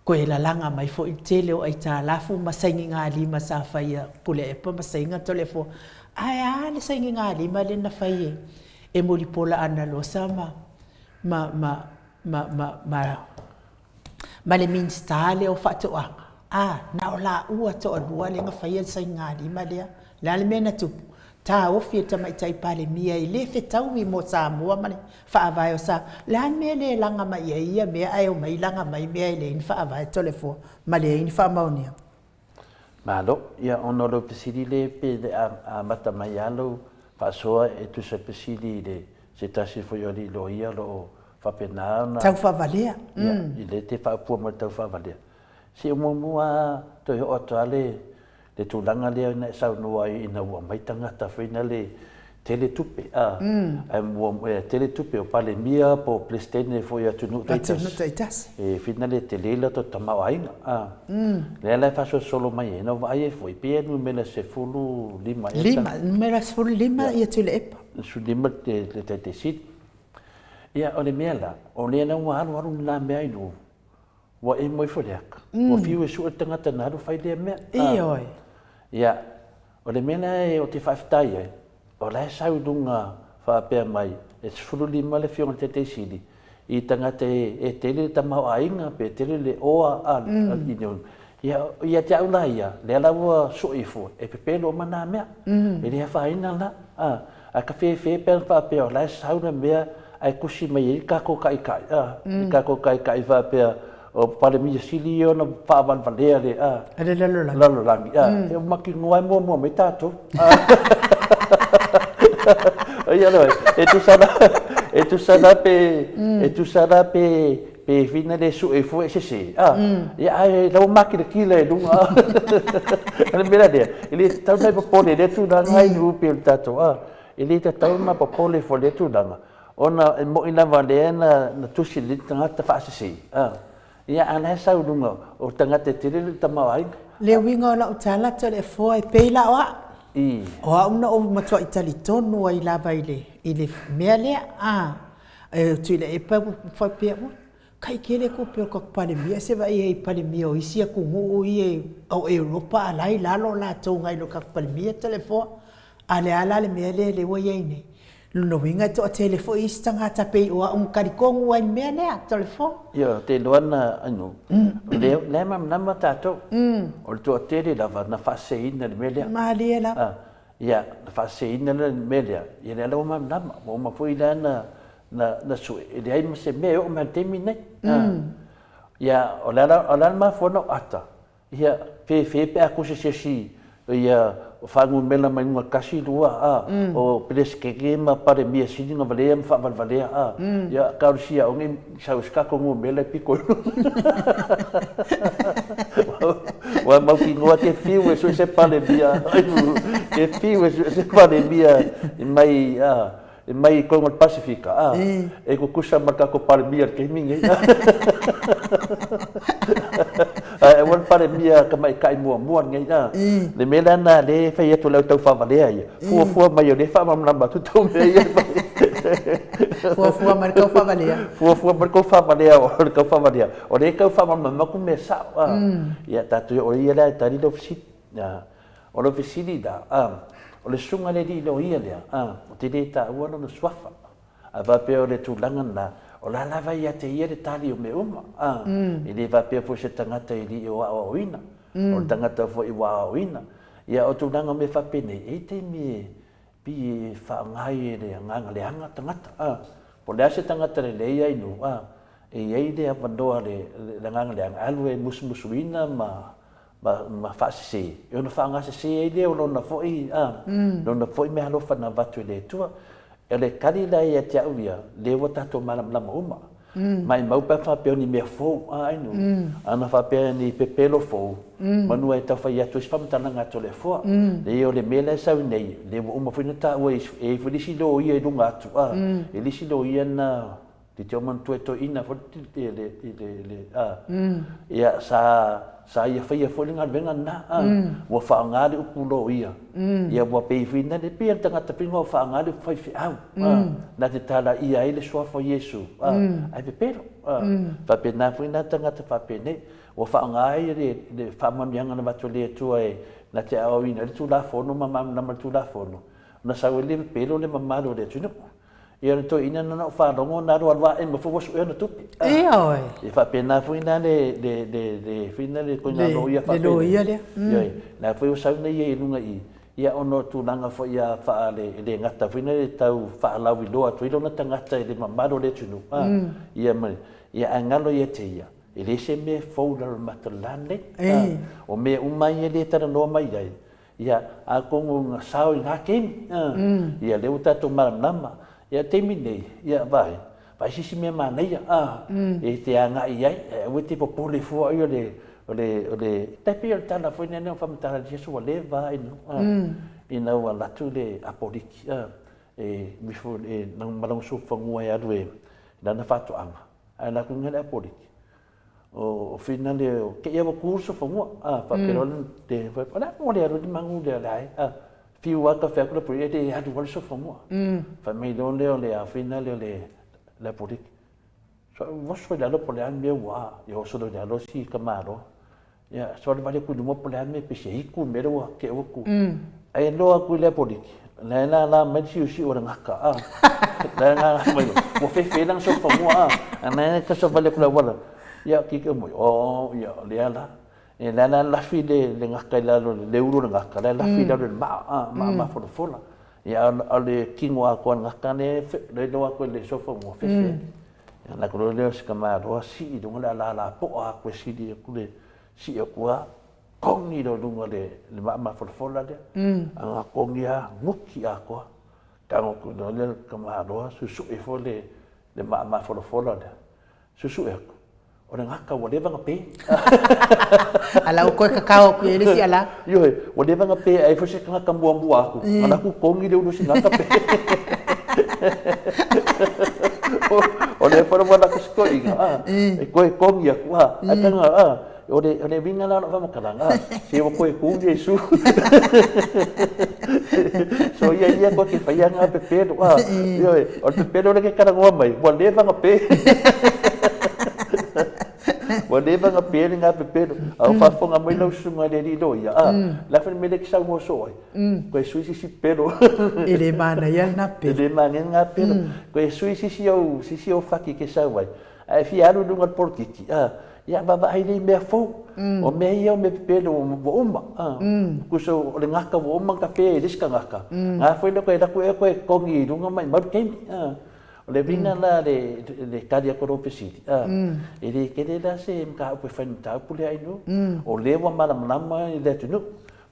toe lalaga mai foi le tele o aitalafu ma sainigalima sa fai a Puleaepa ma Saiga Toleafoa. Ae a le sainigalima lea na fai e, e Mulipola Anarosa ma, ma, ma, ma, ma, ma ma le Minisita lea o Faatoaga, a, na o laua toalua lea na faia le sainigalima lea. O le a le mea na tupu? Taofi e le Tamaitai Palemia e le fetaui mo Samoa ma le Faavae o Samoa. O le a le mea e le laga mai ai ia mea ae omai laga mai mea e leai ni faavae Toleafoa ma leai ni faamaoniaga? Malo, ia ona o lou fesili le pe le amata mai lava lou faasoa e tusa fesili i le se tasi foi o alii loia o lo o faapena ona Tau faavalea. Ia, i le te faaupua mai le tau faavalea. Se i muamua lava toe oo atu lava le le tulaga lea na e saunoa ai ina ua aumai tagata foi na le tele tupe a ae mua e tele tupe o Palemia po o Peresetene foi o atunuu taitasi. Atunuu taitasi. E whina le tele le latou tamaoaiga a. Lea la e faasolosolo mai ai, na ou vaai ai foi, pei e numera 15 ea. Lima, numera 15 ia Tuilaepa. 15 le Taitaisili. Ia o le mea la, o lea la ua alualu lena mea i luga, Ua emo ifo le aka. Ua fiu e sue le tagata na alu fai lea mea. Ioe. Ia, o le mea la ou te faafetai ai, o la e sau i luga faapea mai, e 15 le Afioga i le Taitai Sili i tagata e tele le tamaoaiga pe tele le oa a Ia, ia te au la ia, lea la ua sue ifo, e pepelo uma na mea. E le afaina la. Ae ka fefe pe ana faapea o la e sau le mea ae tusi mai ai le tatou taitai, a, le tatou taitai faapea o Palemia sili ia ona faavalevalea le, a, Le lalolagi. Lalolagi, a, e mautinoa e muamua mai tatou. Ia loe, e tusa la, e tusa la pe, e tusa la pe, pe whina le sue ifo e sese, a, ia ae la ua makilatila i luga, a. O le mea la lea, e le tatau ona e popole i lea tulaga ai nuu pei o le tatou, a, e le tatau ona popole fua i lea tulaga, ona e moni lava lea na, na tusi le tagata faasese, a, ia a o la e sau i luga o tagata e tele le tamaoaiga. Le uiga o lau tala Toleafoa e pei la o au, o au na ou matuai talitonu ai lava i le, i le mea lea, a, E Tuilaepa ua faapea, ua kai tele tupe o le tatou Palemia, se vaai i ai i Palemia o isi atunuu ia o Europa a la e i lalo latou nai lo tatou Palemia Toleafoa. A o le a la le mea lea lea ua i ai nei? Lona uiga e toatele foi isi tagata pei o au na talitonu ai i le mea lea Toleafoa. Ia, ou te iloa na, anu, o lea e malamalama tatou, o le toatele lava na faaseseina i le mea lea. Malie lava. Ia, na faaseseina le mea lea, ia lea la ua malamalama, ua uma foi la na, na, na sue, e leai ma se mea e oo mai i le taimi lenei. Ia, o le a la, o le a le mafua ona ou ata, ia, fefe pe a tusi se isi, ia, faanumera mai luga 1, 2, a, o Peresetene ma Palemia sili ona valea ma faavalevalea, a, ia, talosia aoga i sau se tatou numera e pito i luga. Ua mautinoa te fiu e sue se Palemia, te fiu e sue se Palemia mai, a, mai totonu o le Pasefika, a, e tutusa ma le tatou Palemia i le taimi lenei. Ae aua le Palemia tamaitai muamua lenei, a. Le mea la lena lea e fai atu e le au taufaavalea ia, fuafua mai o lea e faamalamalama atu tou mea ia e fai. Fuafua mai le tau faavalea. Fuafua mai le tau faavalea o le tau faavalea. O lea e tau faamalamalama atu mea sao. Ia tatou o ia la e tali lau fesili. O lau fesili la, o le susuga i le alii loia lea, ou te le taua lona suafa. A faapea o le tulaga lena, o la lava ia te ia le tali o mea uma. E le faapea foi se tagata e le o aoaoina. O le tagata foi ua aoaoina. Ia o tulaga o mea faapenei, e i ai taimi e pei e faaaoga ai e le agaga leaga tagata. Po o le a se tagata lelei ai nuu, e i ai le avanoa le agaga leaga e alu e musumusuina ma ma faasese, e ono faaaogasese ai lea o lona foi, lona foi meaalofa na avatu e le Atua. O le tali la ia te au ia, lea ua tatou malamalama uma. Maimau pe a faapea o ni mea fou, a ai nuu, ana faapea ni pepelo fou, manu e tau fai atu ai se faamatalaga a Toleafoa. Leai o le mea la e sau nei, lea ua uma foi ona taua e i ai foi le isi loia i luga atu, a, e le isi loia na Te te o manatua e toeaina foi le, le, le, le, a, ia, sa, sa ia faia foi le galuega lena, a, ua faaaoga le upu loia, ia ua pei foi na le pei o le tagata pei ua faaaoga le upu faifeau, a, na te talaia ai le suafa o Iesu, a, ae pepelo, a, faapena foi na tagata faapenei, ua faaaoga ai le, le faamanuiaga na avatu e le Atua e na te aoaoina ai le Tulafono ma malamalama le Tulafono, na sau ai le pepelo le mamalu o le atunuu. Ia le toeaina na ou faalogo na alu alu ae ma foi ua sue ona tupe. Ioe. E faapena foi la le le le le foi na le koina loia faapena. Le loia lea. Ioe. La foi ua sau nei ia i luga i ia ona o tulaga foi ia faa le le gata foi na le tau faalauiloa atu ai lona tagata i le mamalu o le atunuu. Ia ma ia ae galo ia te ia. E le se mea fou i lalo o le mata o le la lenei. O mea uma ia lea e talanoa mai ai, ia, atonu na sao i na taimi, ia lea ua tatou malamalama. Ia, o le taimi lenei, ia, vaai, vaai se isi mea manaia, e te agai i ai, ae aua e te popole fua ai o le, o le, o le, tai pei o le tala foi lea na faamatala i le isi aso ua leva lava ina ua alu atu le Apoliki, e, e ma lona solofanua e alu i lana faatoaga, ae alu atu le Apoliki, o whina le o ke ia wa ku so fanua a fa pe le te fa o la mo le alu mangu le la a fiu a ka fa ku le puri e alu wal so fanua fa mai lo le o le a whina le le le puri so wo so le lo pole an me wa yo so le lo si ka malo Ia, soalevale aku i luma po o le a le mea pe se hiku le mea lea ua keʻu aku. Ae loa aku i le Apoliki, la e lālā mai le siusiu o le gaka, a. La e lālā mai, ua fefe ai lana sofanua, a. A na e tasavale aku i le auala, ia, kikilo mai, oh, ia, o lea la. E la la lafi le, le gaka i lalo, le ulu o le gaka, la e lafi i lalo i le maa, a, maa mafolafola. Ia, a o le kino atoa o le gaka lea e, lea e iloa atu e le sofanua, fefe. Ia ona aku loa lea o si tamaloa sii i luga le alala poa aku e sili aku le sii aku a kogi loa i luga le le maa mafolafola lea. A na kogi a guki atoa. Tago aku loa lea le tamaloa susue ifo le le maa mafolafola lea. Susue aku, o le gaka ua leva na pe. Ala ua koe kakao aku i ai le isi ala. Ioe, ua leva na pe ai foi se tagata muamua aku, na aku kogi le ulu si gaka pe. O le foi ua lako si toeaina, a, e koe kogi aku, a, ai tanga, a, o le, o le uiga la o lau faamatalaga, a, se ua koe ku Iesu. So ia ia koe ke whaia ngā pepelo, a, ioe, o le pepelo le ke karangoa mai, ua leva na pe. Ua leva na pe le ngā pepelo. A o whaafonga mai lau susunga i le alii loia, a, la whai mele ki saunoa soo ai, koe sui sisi pepelo. E le manaia lena pepelo. E le manaia lena pepelo. Koe sui sisi au, sisi au whaki ke sau ai. Ae fia alu i luga o le polokiki, a, ia vaavaai lea i mea fou. O mea ia o mea pepelo ua uma, a. Kusa o le gaka ua uma ona kape e le isi tagata, na foi lea koe alu atu ea koe togi i luga ma i mau le taimi, a. O le uiga la le, le tali atu o lou fesili, a, e le tele la se mataupu e fai i le mataupu lea Ainuu. O lea ua malamalama i le atunuu.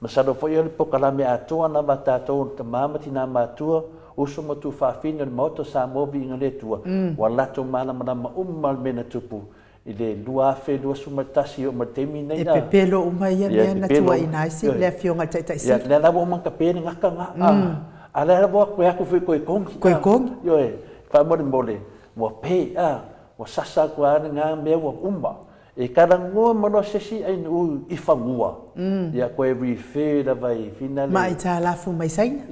Masalo foi o le polokalame atoa lava a tatou o tama ma tina matua, uso ma tuafafine o le Maota o Samoa Viiga le Atua, ua latou malamalama uma le mea na tupu i le 2021 e oo mai le taimi lenei. E pepelo uma ia mea na tuuaiina ai si le Afioga i le Taitai Sili. Ia, lea la ua uma ona tape le gata na. A lea la ua toe atu foi toe kogi. Toe kogi. Ioe, faamolemole, ua pe, ua sasa atu lava lena mea ua uma. E talanoa ma loa se isi ainuu i fanua, ia koe refer lava i fina le. Ma aitalafu mai Saina,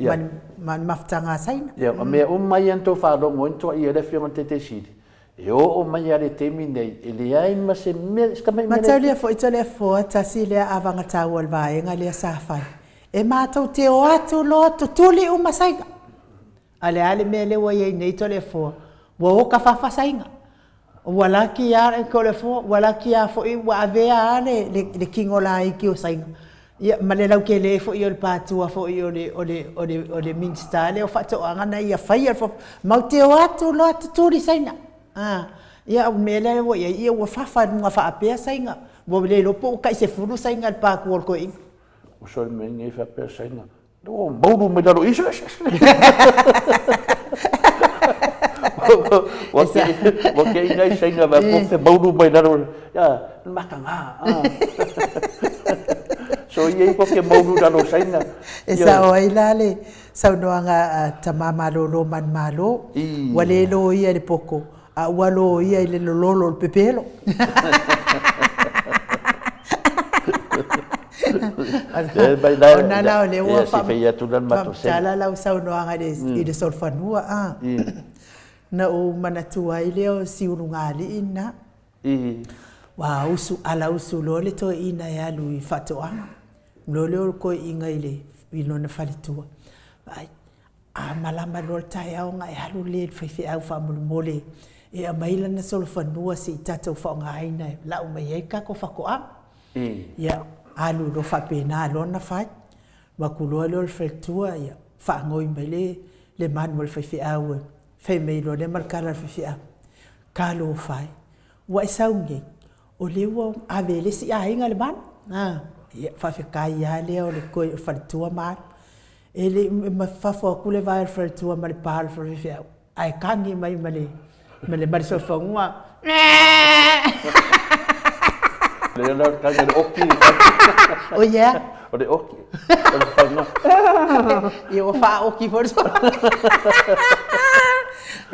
ma ni mafutaga a Saina. Ia, o mea uma ia na tou faalogo ai na tuuaia ai le Afioga i le Taitai Sili, e oo mai lava i le taimi nei, e leai ma se mea, se tamai mea. Mataulia foi Toleafoa, tasi lea avaga taua o le vaega lea sa fai. E matou te o atu loa tutuli uma Saina. A le a le mea lea ua i ai nei Toleafoa, ua oka fafasaina. Ua laki a Toleafoa, ua laki a foi ua avea a le, le, le kino laiti o Saina. Ia, ma le lautele foi o le patua foi o le, o le, o le, o le Minista lea o Faatoaga na ia faia le fofu. Mau te o atu loa tutuli Saina. A, ia, o le mea lea ua i ai, ia ua fafa i luga faapea Saina. Ua le iloa po ua tai 10 Saina i le patua o le toeaina. Ua soli mai nei faapea Saina, Ua maulu mai lalo i Ua kei nai saina vai po te maulu mai lalo. Ya, maka ngā. So ia i ko ke maulu lalo saina. E sao ai la le saunoaga a tama malolo manumalo, ua le loia i le poko, a ua loia i le lololo o le pepelo. Ona la o lea ua faamatala lau saunoaga i le solofanua, a. Na ou manatua ai lea o Siulugaalii lena. Ua usu, ala usu loa le toeaina e alu i faatoaga. Loa lea o le toeaina i lona faletua. Vaai, A malama loa le taeao ona e alu lea i le faifeau faamolemole e aumai lana solofanua se i tatou faaaogaina e lau mai ai le tatou faatoaga. Ia, alu loa faapena loa ona fai. Alu atu loa lea o le faletua, ia, faanoi mai le, le manu a le faifeau e fai mai loa lea ma le tala a le faifeau, Talofa e, ua e sau nei, O lea ua ave e le isi aiga le manu. Ia, faafetai lava lea o le toe o le faletua ma alu. E le i fafo atu le vae o le faletua ma le pa o le fale faifeau, ae tagi mai ma le ma le ma le solofanua. Lea la o le tagi o le oki. O ia? O le oki. O le fanua. Ia ua faaoki foi le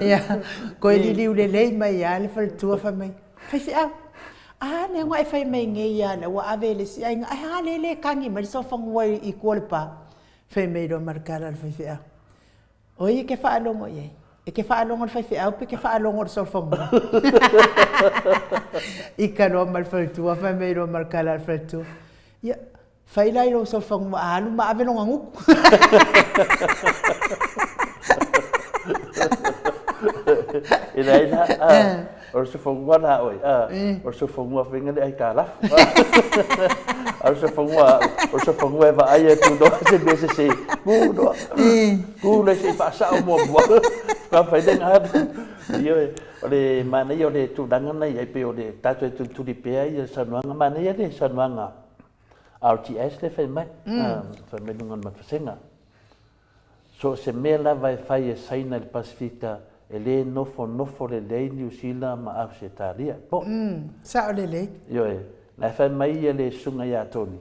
Ia, toe liliu lelei mai lava le faletua fai mai, Faifeau, a lea ua e fai mai nei ia au ua ave e le isi aiga, ae a lea e le tagi mai le solofanua i tua o le pa? Fai mai loa ma le tala a le faifeau, O ai e te faalogo i ai? E te faalogo i le faifeau pe te faalogo i le solofanua? Ita loa ma le faletua, fai mai loa ma le tala a le faletua, Ia, fai la i lou solofanua a alu ma ave lona gutu. E leai la, o le sofonua la oe, o le sofonua foi le aitalafu. A o le sofonua au, o le sofonua e vaai atu loa se mea sese, tu loa, tu loa se i faasao muamua, faatoa fai lea ona alu. Ioe, o le manaia o le tulaga lena e i ai, pei o le tatou e tulituli pea ia saunoaga, manaia le saunoaga RTS lea e fai mai, fai mai i luga o le matasega. So o se mea lava e fai e Saina i le Pasefika, e le nofonofo lelei Niu Sila ma Ausetalia. Po. Sao lelei. Ioe, la e fai mai ia le susuga ia Tony,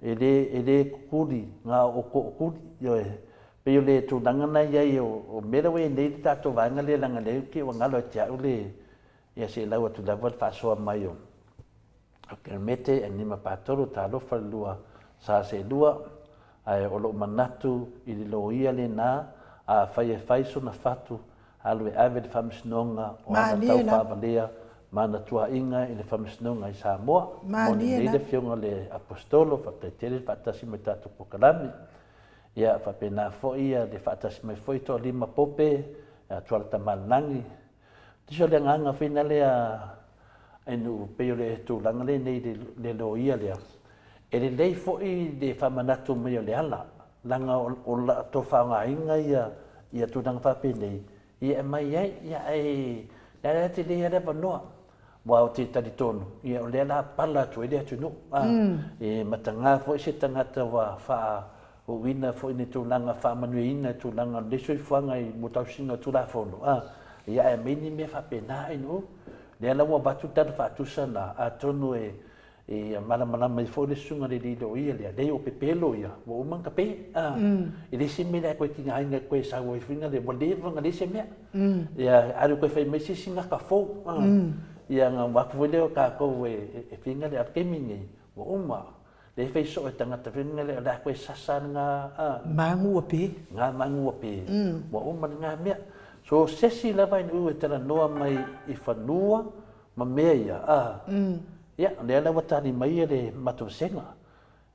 e le, e le kukuli na o tookuli. Ioe, pei o le tulaga na i ai o, o mea la ua i ai nei le tatou vaega lea leaga lea ou te ua galo ia te au le, ia se i lau atu lava le faasoa mai o, O Kermete e 53 talofa le lua sa seelua, ae o lou manatu i le loia lena, afai e fai sona fatu, alu e ave le Faamasinoga o ana Malie la. taufaavalea ma ana tuaiga i le Faamasinoga i Samoa. Moni Malie nei la. le Afioga le Aposetolo, faafetai tele le faatasi mai tatou polokalame. Ia, faapena foi le faatasi mai foi Toalima Pope, Tuala Tamalelagi, Tusa o le agaga foi na lea e nuu pei o le tulaga lenei i le loia lea, e lelei foi le faamanatu mai o Leala, leaga o la outou faaaogaina ia tulaga faapenei, ia e aumai ai, ia ae Leala e tele lava le avanoa. Aua ou te talitonu, ia o lea o le a pala atu ai le atunuu. E mataga foi se tagata ua faa Uuina foi ni tulaga faamanuiaina i tulaga o lenei soifuaga i mo tausiga o Tulafono, a, ia ae aumai ni mea faapena ai nuu. Lea la ua avatu le tala faatusa na, atonu e, e malamalama ai foi le susuga i le alii loia lea, leai o pepe loia, ua uma ona tape, a. E leai se mea la e toe tigaina e toe sau ai foi na le, ua leva ona leai se mea. Ia alu toe fai mai se isi gata fou, a. Ia ona uma atu foi lea o tatou e, e finga le taimi lenei, ua uma. Lea e fai soo e tagata foi lea o le a toe sasa le ga a. Magu ua pe. Ga magu ua pe. Ua uma le ga mea. So sesi lava i uu e talanoa mai i fanua ma mea ia a. Ia lea la ua tali mai le matou vasega.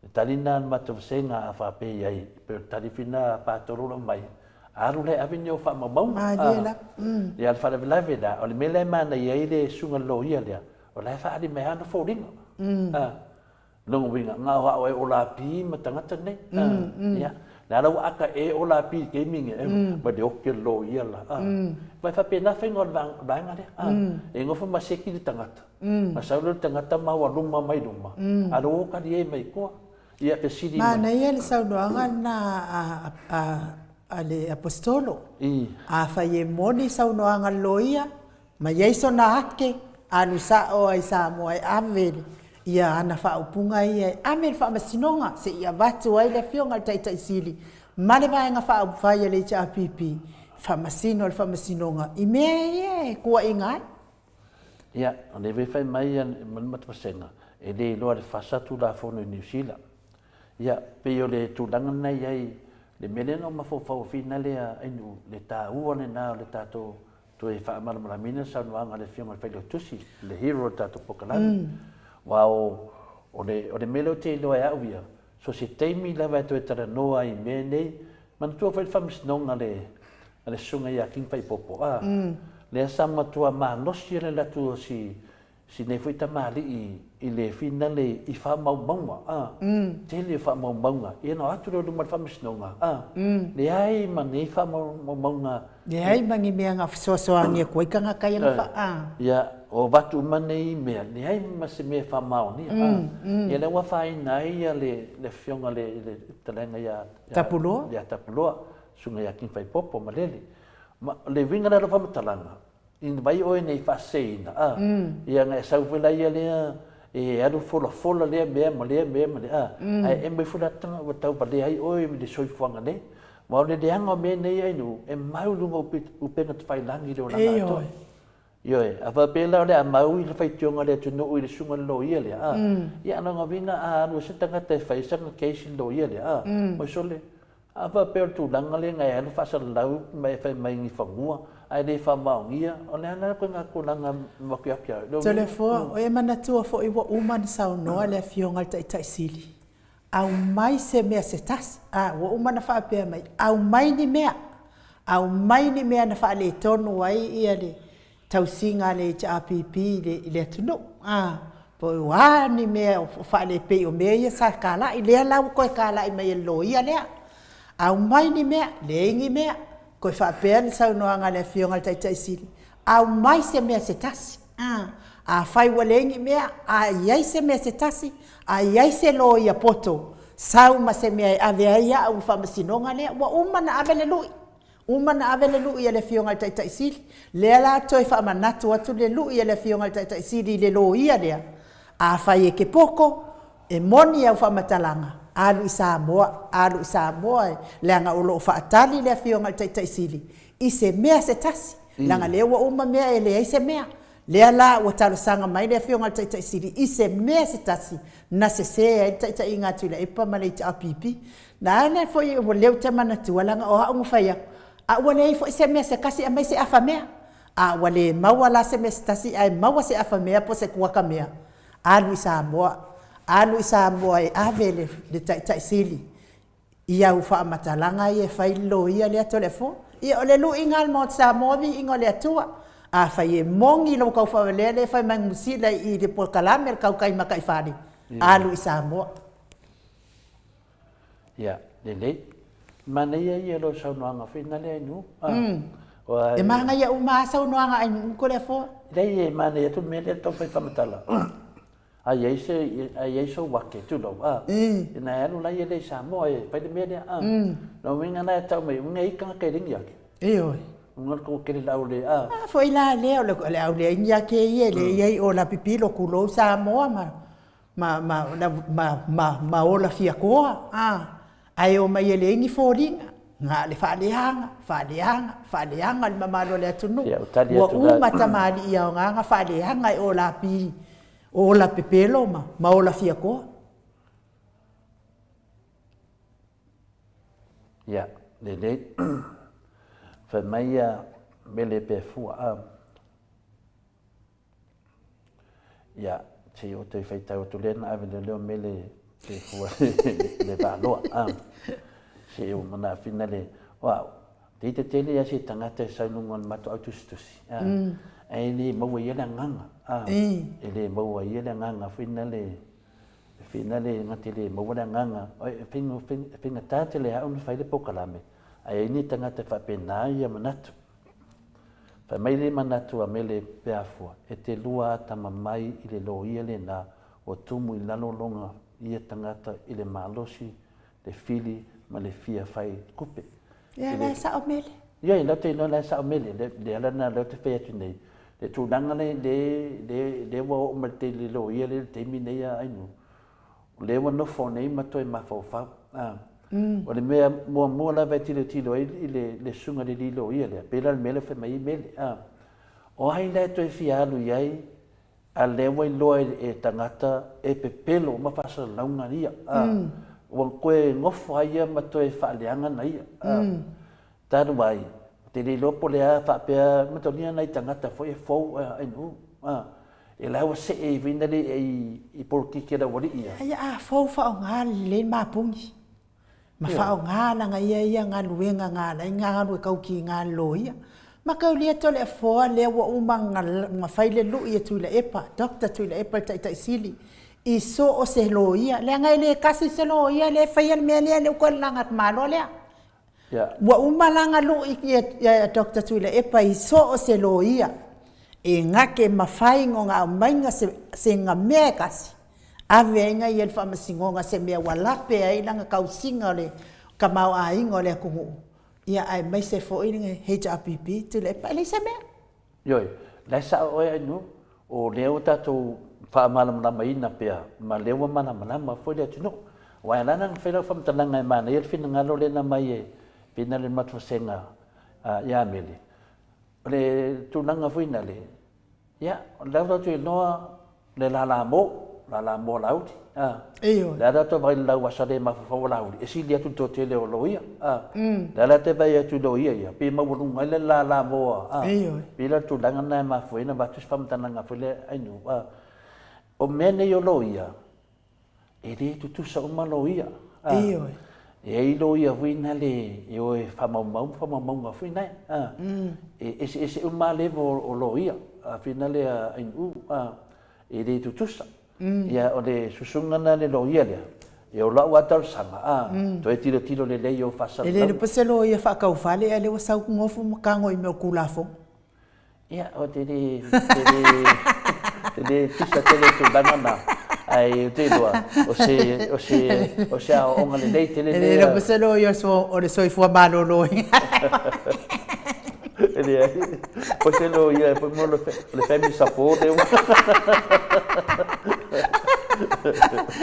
Le tali na a le matou vasega a faapea i ai pei o le tali foi na a Patolo lau mai, alu la e ave ni ou faamaumauga. Malie la. Ia le faalavelave la, o le mea la e manaia ai le susuga i le loia lea, o la e faaali mai lava ana foliga. A. Lona uiga, na o a'o e ola pi ma tagata nei. Ia, le ala ua aka e ola pi i taimi nei, ma le oki o le loia la. Aua e faapena faiga o le vaega lea. E nofo ma seki le tagata, ma sau lea o le tagata ma aualuma mai luma, a o lea ua kali ai mai tua. Ia, fesili mai. Manaia le saunoaga lena a le Aposetolo. Afai e moni saunoaga a le loia, Ma i ai sona ake, alu sao ai Samoa e ave ia ana faaupuga ia e ave i le Faamasinoga se i avatu ai le Afioga i le Taitai Sili ma le Vaega Faaupufai a le HRPP e faamasino le Faamasinoga i mea ia e tuuaiina ai. Ia, o lea foi e fai mai le Matasega, e le iloa e le FASA Tulafono i Niu Sila. Ia, pei o le tulaga lena e i ai, le mea lea na ou mafaufau ai foi lea, le taua lena o le tatou Toe faamalamalamaina le saunoaga a le Afioga i le Failautusi, le hero o le tatou polokalame. Aua o, o le, o le mea lea ou te iloa e au ia, so o se taimi lava e toe talanoa ai i mea nei, manatua foi le faamasinoga a le, a le Susuga ia King Faipopo, a, lea sa matua malosi le alu atu o si, Si nei foi tamalii i le finale i faamaumauga, a, tele o faamaumauga, ia na o atu lea i luma o le faamasinoga, a, leai ma nei faamaumauga. Leai ma ni mea na fesoasoani atu ai tagata ia na fa, a. Ia, o avatu uma nei mea, leai ma se mea e faamaonia, a. Ia lea ua afaina ai ia le afioga i le fetalaiga ia Tapuloa, ia Tapuloa, susuga ia King Faipopo Malele. Ma o le uiga la o lau faamatalaga, Ina vai oe nei faaseseina, a, ia na e sau foi la ia lea e alu folafola lea mea ma lea mea ma lea, a, ae ema ifo la tanga ua tau valea ai oe i le soifuaga nei. Aua o le leaga o mea nei Ainuu, e mau i luga o upega tafailagi i le olaga atoa. Ioe, a faapea la o le a mau i le faitioga a le atunuu i le susuga i le loia lea, a, ia lona uiga a alu ai se tagata e fai sana case i le loia lea, a, oi sole, A faapea o le tulaga lea na e alu faasalalau ma e fai mai ni fanua ae le faamaonia, o le a la le ituaiga tulaga maokiaoki ai? Toleafoa, o e manatua foi ua uma ona saunoa le Afioga i le Taitai Sili, aumai se mea se tasi. A, ua uma ona faapea mai, aumai ni mea, aumai ni mea na faaletonu ai ia le tausiga a le HRPP i le atunuu, a, po o a ni mea o faalepei o mea ia sa talai, lea la ua toe talai mai e le loia lea. Aumai ni mea, leai ni mea. Toe faapea le saunoaga a le Afioga i le Taitai Sili, aumai se mea se tasi, a, afai ua leai ni mea, a i ai se mea se tasi, a i ai se loia poto, sau ma se mea e ave ai au i le faamasinoga lea. Ua uma ona ave le lui. Uma ona ave le lui a le Afioga i le Taitai Sili, lea la toe faamanatu atu le lui a le Afioga i le Taitai Sili i le loia lea, afai e te poto, e moni au faamatalaga, alu i Samoa, alu i Samoa e, leaga o lo o faatali le Afioga i le Taitai Sili i se mea se tasi, leaga lea ua uma mea e leai se mea. Lea la ua talosaga mai le Afioga i le Taitai Sili i se mea se tasi na sese ai le taitaiga a Tuilaepa ma le HRPP. Na ala foi ua lea ou te manatua leaga o au na fai atu, a ua leai foi se mea se tasi aumai se afa mea. A ua le maua la se mea se tasi ae maua se afa mea po o se kuata mea, alu i Samoa, alu i Samoa e ave le Taitai Sili i au faamatalaga ia e fai le loia lea Toleafoa. Ia o le luiga a le Maota Samoa viiga o le Atua. Afai e moni lou taufaavalea lea e fai mai Niu Sila i le polokalame a le Tautai Mataifale, alu i Samoa. Ia, lelei. Manaia ia lou saunoaga foi na lea Ainuu. E manaia uma lava saunoaga a Ainuu Toleafoa. Leai e manaia atu le mea lea tau fai faamatala. A i ai se, a i ai sou ake, tulou, a, ina e alu la ia lea i Samoa e fai le mea lea, a. Lona uiga la e tau mai, uiga e i ai tagata e leai ni ake. Ioe. Uiga le toatele o le au le, a. A foi la lea, o le au leai ni ake ia e leai ai ola pipilo, tulou Samoa ma, ma, ma, ma, ma, ma ola fiakoa, a. Ae omai e leai ni foliga, na o le faaleaga, faaleaga, faaleaga le mamalu o le atunuu. Ua uma tamalii aoga na faaleaga e ola pi, ola pepelo ma, ma ola fiakoa. Ia, lelei. Fai mai ia mele pe fua a. Ia, se i o toe faitau atu lea na ave lea o mele pe fua le valoa. A. Se i o mana whina le, o au, te ita tele ia se tangata e sau luga o le matou au tusitusi. A. E le maua ia le agaga. A. E le maua ia le agaga whina le, whina le nga te le maua le agaga. E faigata tele au na fai le polokalame, ae ai ni tagata e faapena ia manatu. Fai mai le manatu a Mele Peafua, e te lua ata mamai i le loia lena ua tumu i lalo lona ia tagata i le malosi, le fili ma le fia fai tupe. Ia la e sao Mele. Ia, la te iloa la e sao Mele, le, le ala lena lea ou te fai atu nei, le tulaga le, le, le, le ua oo mai le le loia lea i le taimi nei a Ainuu, O lea ua nofo nei ma toe mafaufau. O le mea muamua lava e tilotilo ai i le susuga i le alii loia lea, pei la o le mea lea fai mai ai Mele, o ai la e toe fia alu i ai a lea ua iloa e tagata e pepelo uma faasalalauga ia, ua toe nofo ai ia ma toe faaleaga na ia. Talu ai, ou te le iloa po o le a faapea, manatua nai tagata foi e fou ainu, e la ua see ai foi nale i polokiki a le aualii ia. Ia a fou faaaoga lelei le mapuni, ma faaaoga lana ia ia galuega na ala ai ona alu e taukiga le loia. Makaulia Toleafoa lea ua uma ona fai le lui e Tuilaepa, Doctor Tuilaepa le Taitai Sili i so o se loia, leaga e le tasi se loia lea e faia le mea lea, lea ua toe lalaga malo lea. Ua uma la ona lui ia Doctor Tuilaepa i so o se loia e gate mafai ona aumaiga se mea e tasi ave ai na ia i le faamasinoga se mea ua lape ai lana tausiga o le tamaoaiga o le atunuu, ia aemaise foi le HRPP Tuilaepa, e leai se mea. Ioe, la e sao oe Ainuu, o lea ua tatou faamalamalamaina pea ma lea ua malamalama foi le atunuu. Aua e ala la ona fai lau faamatalaga e manaia le finagalo lea na aumai e Pina le Matuasega ia Mele, o le tulaga foi nale, Ia, o lea ua tatou iloa le lala mo, lala mo a Laauli, a. Ioe. Le a tatou vaai i le lauasa le mafaufau a Laauli, e sili atu le toatele o loia, a. Le a la te vaai atu i loia ia, pei e maualuga ai le lala mo a, a. Ioe. Pei la o le tulaga lena e mafua ai ona avatu se faamatalaga foi lea Ainuu, a. O mea nei o loia, E le tutusa uma loia. Ioe. E i ai loia foi nale e o e faamaumau ma faamaumauga foi nae. E eseese uma lava level o loia foi nale a Ainuu e le tutusa. Ia o le susuga na le loia lea, e o lau lava talosaga toe tilotilo lelei i ou faasalalauga. E le iloa po o se loia faataufale ae o lea ua sau nofo ma tago i mea o Tulafono. Ia, ou te le, te le, te le pisa tele i tulaga na, ae ou te iloa, o se, o se, o se aoaoga lelei tele lea. E le iloa po se loia o le soifua maloloina. E leai, o se loia foi mo le family support lea ua.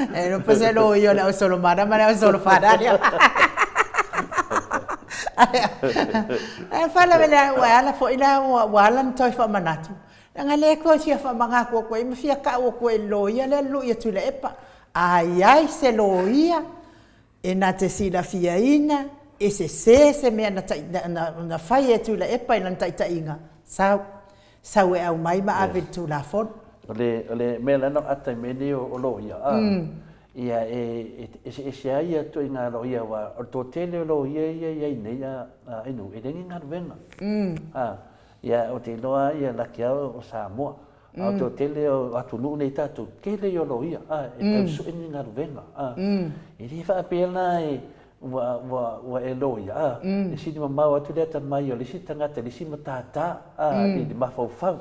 E le iloa po se loia o le ausolomana ma le ausolofana lea. Ae faalavelave ua ala foi la ua ala ona toe faamanatu, leaga lea e toe fia faamanatu atu ai ma fia tau atu ai i le loia lea le lui a Tuilaepa. A i ai se loia e na te silafiaina e sese se mea na fai e Tuilaepa i lana taitaiga, sau, sau e aumai ma ave i le Tulafono. O le mea la na ou ata i mea nei o loia, Ia, e eseese ai ia ituaiga loia aua o le toatele o loia ia e i ai nei a Ainuu, e leai ni galuega. A, ia ou te iloa ia laki lava o Samoa. A o le toatele o atunuu nei tatou, tele ia o loia, a, e tau sue ni galuega. A, e le faapea la e ua, ua, ua e loia, a, e sili mamao atu le atamai o le isi tagata i le isi matata, a, i le mafaufau.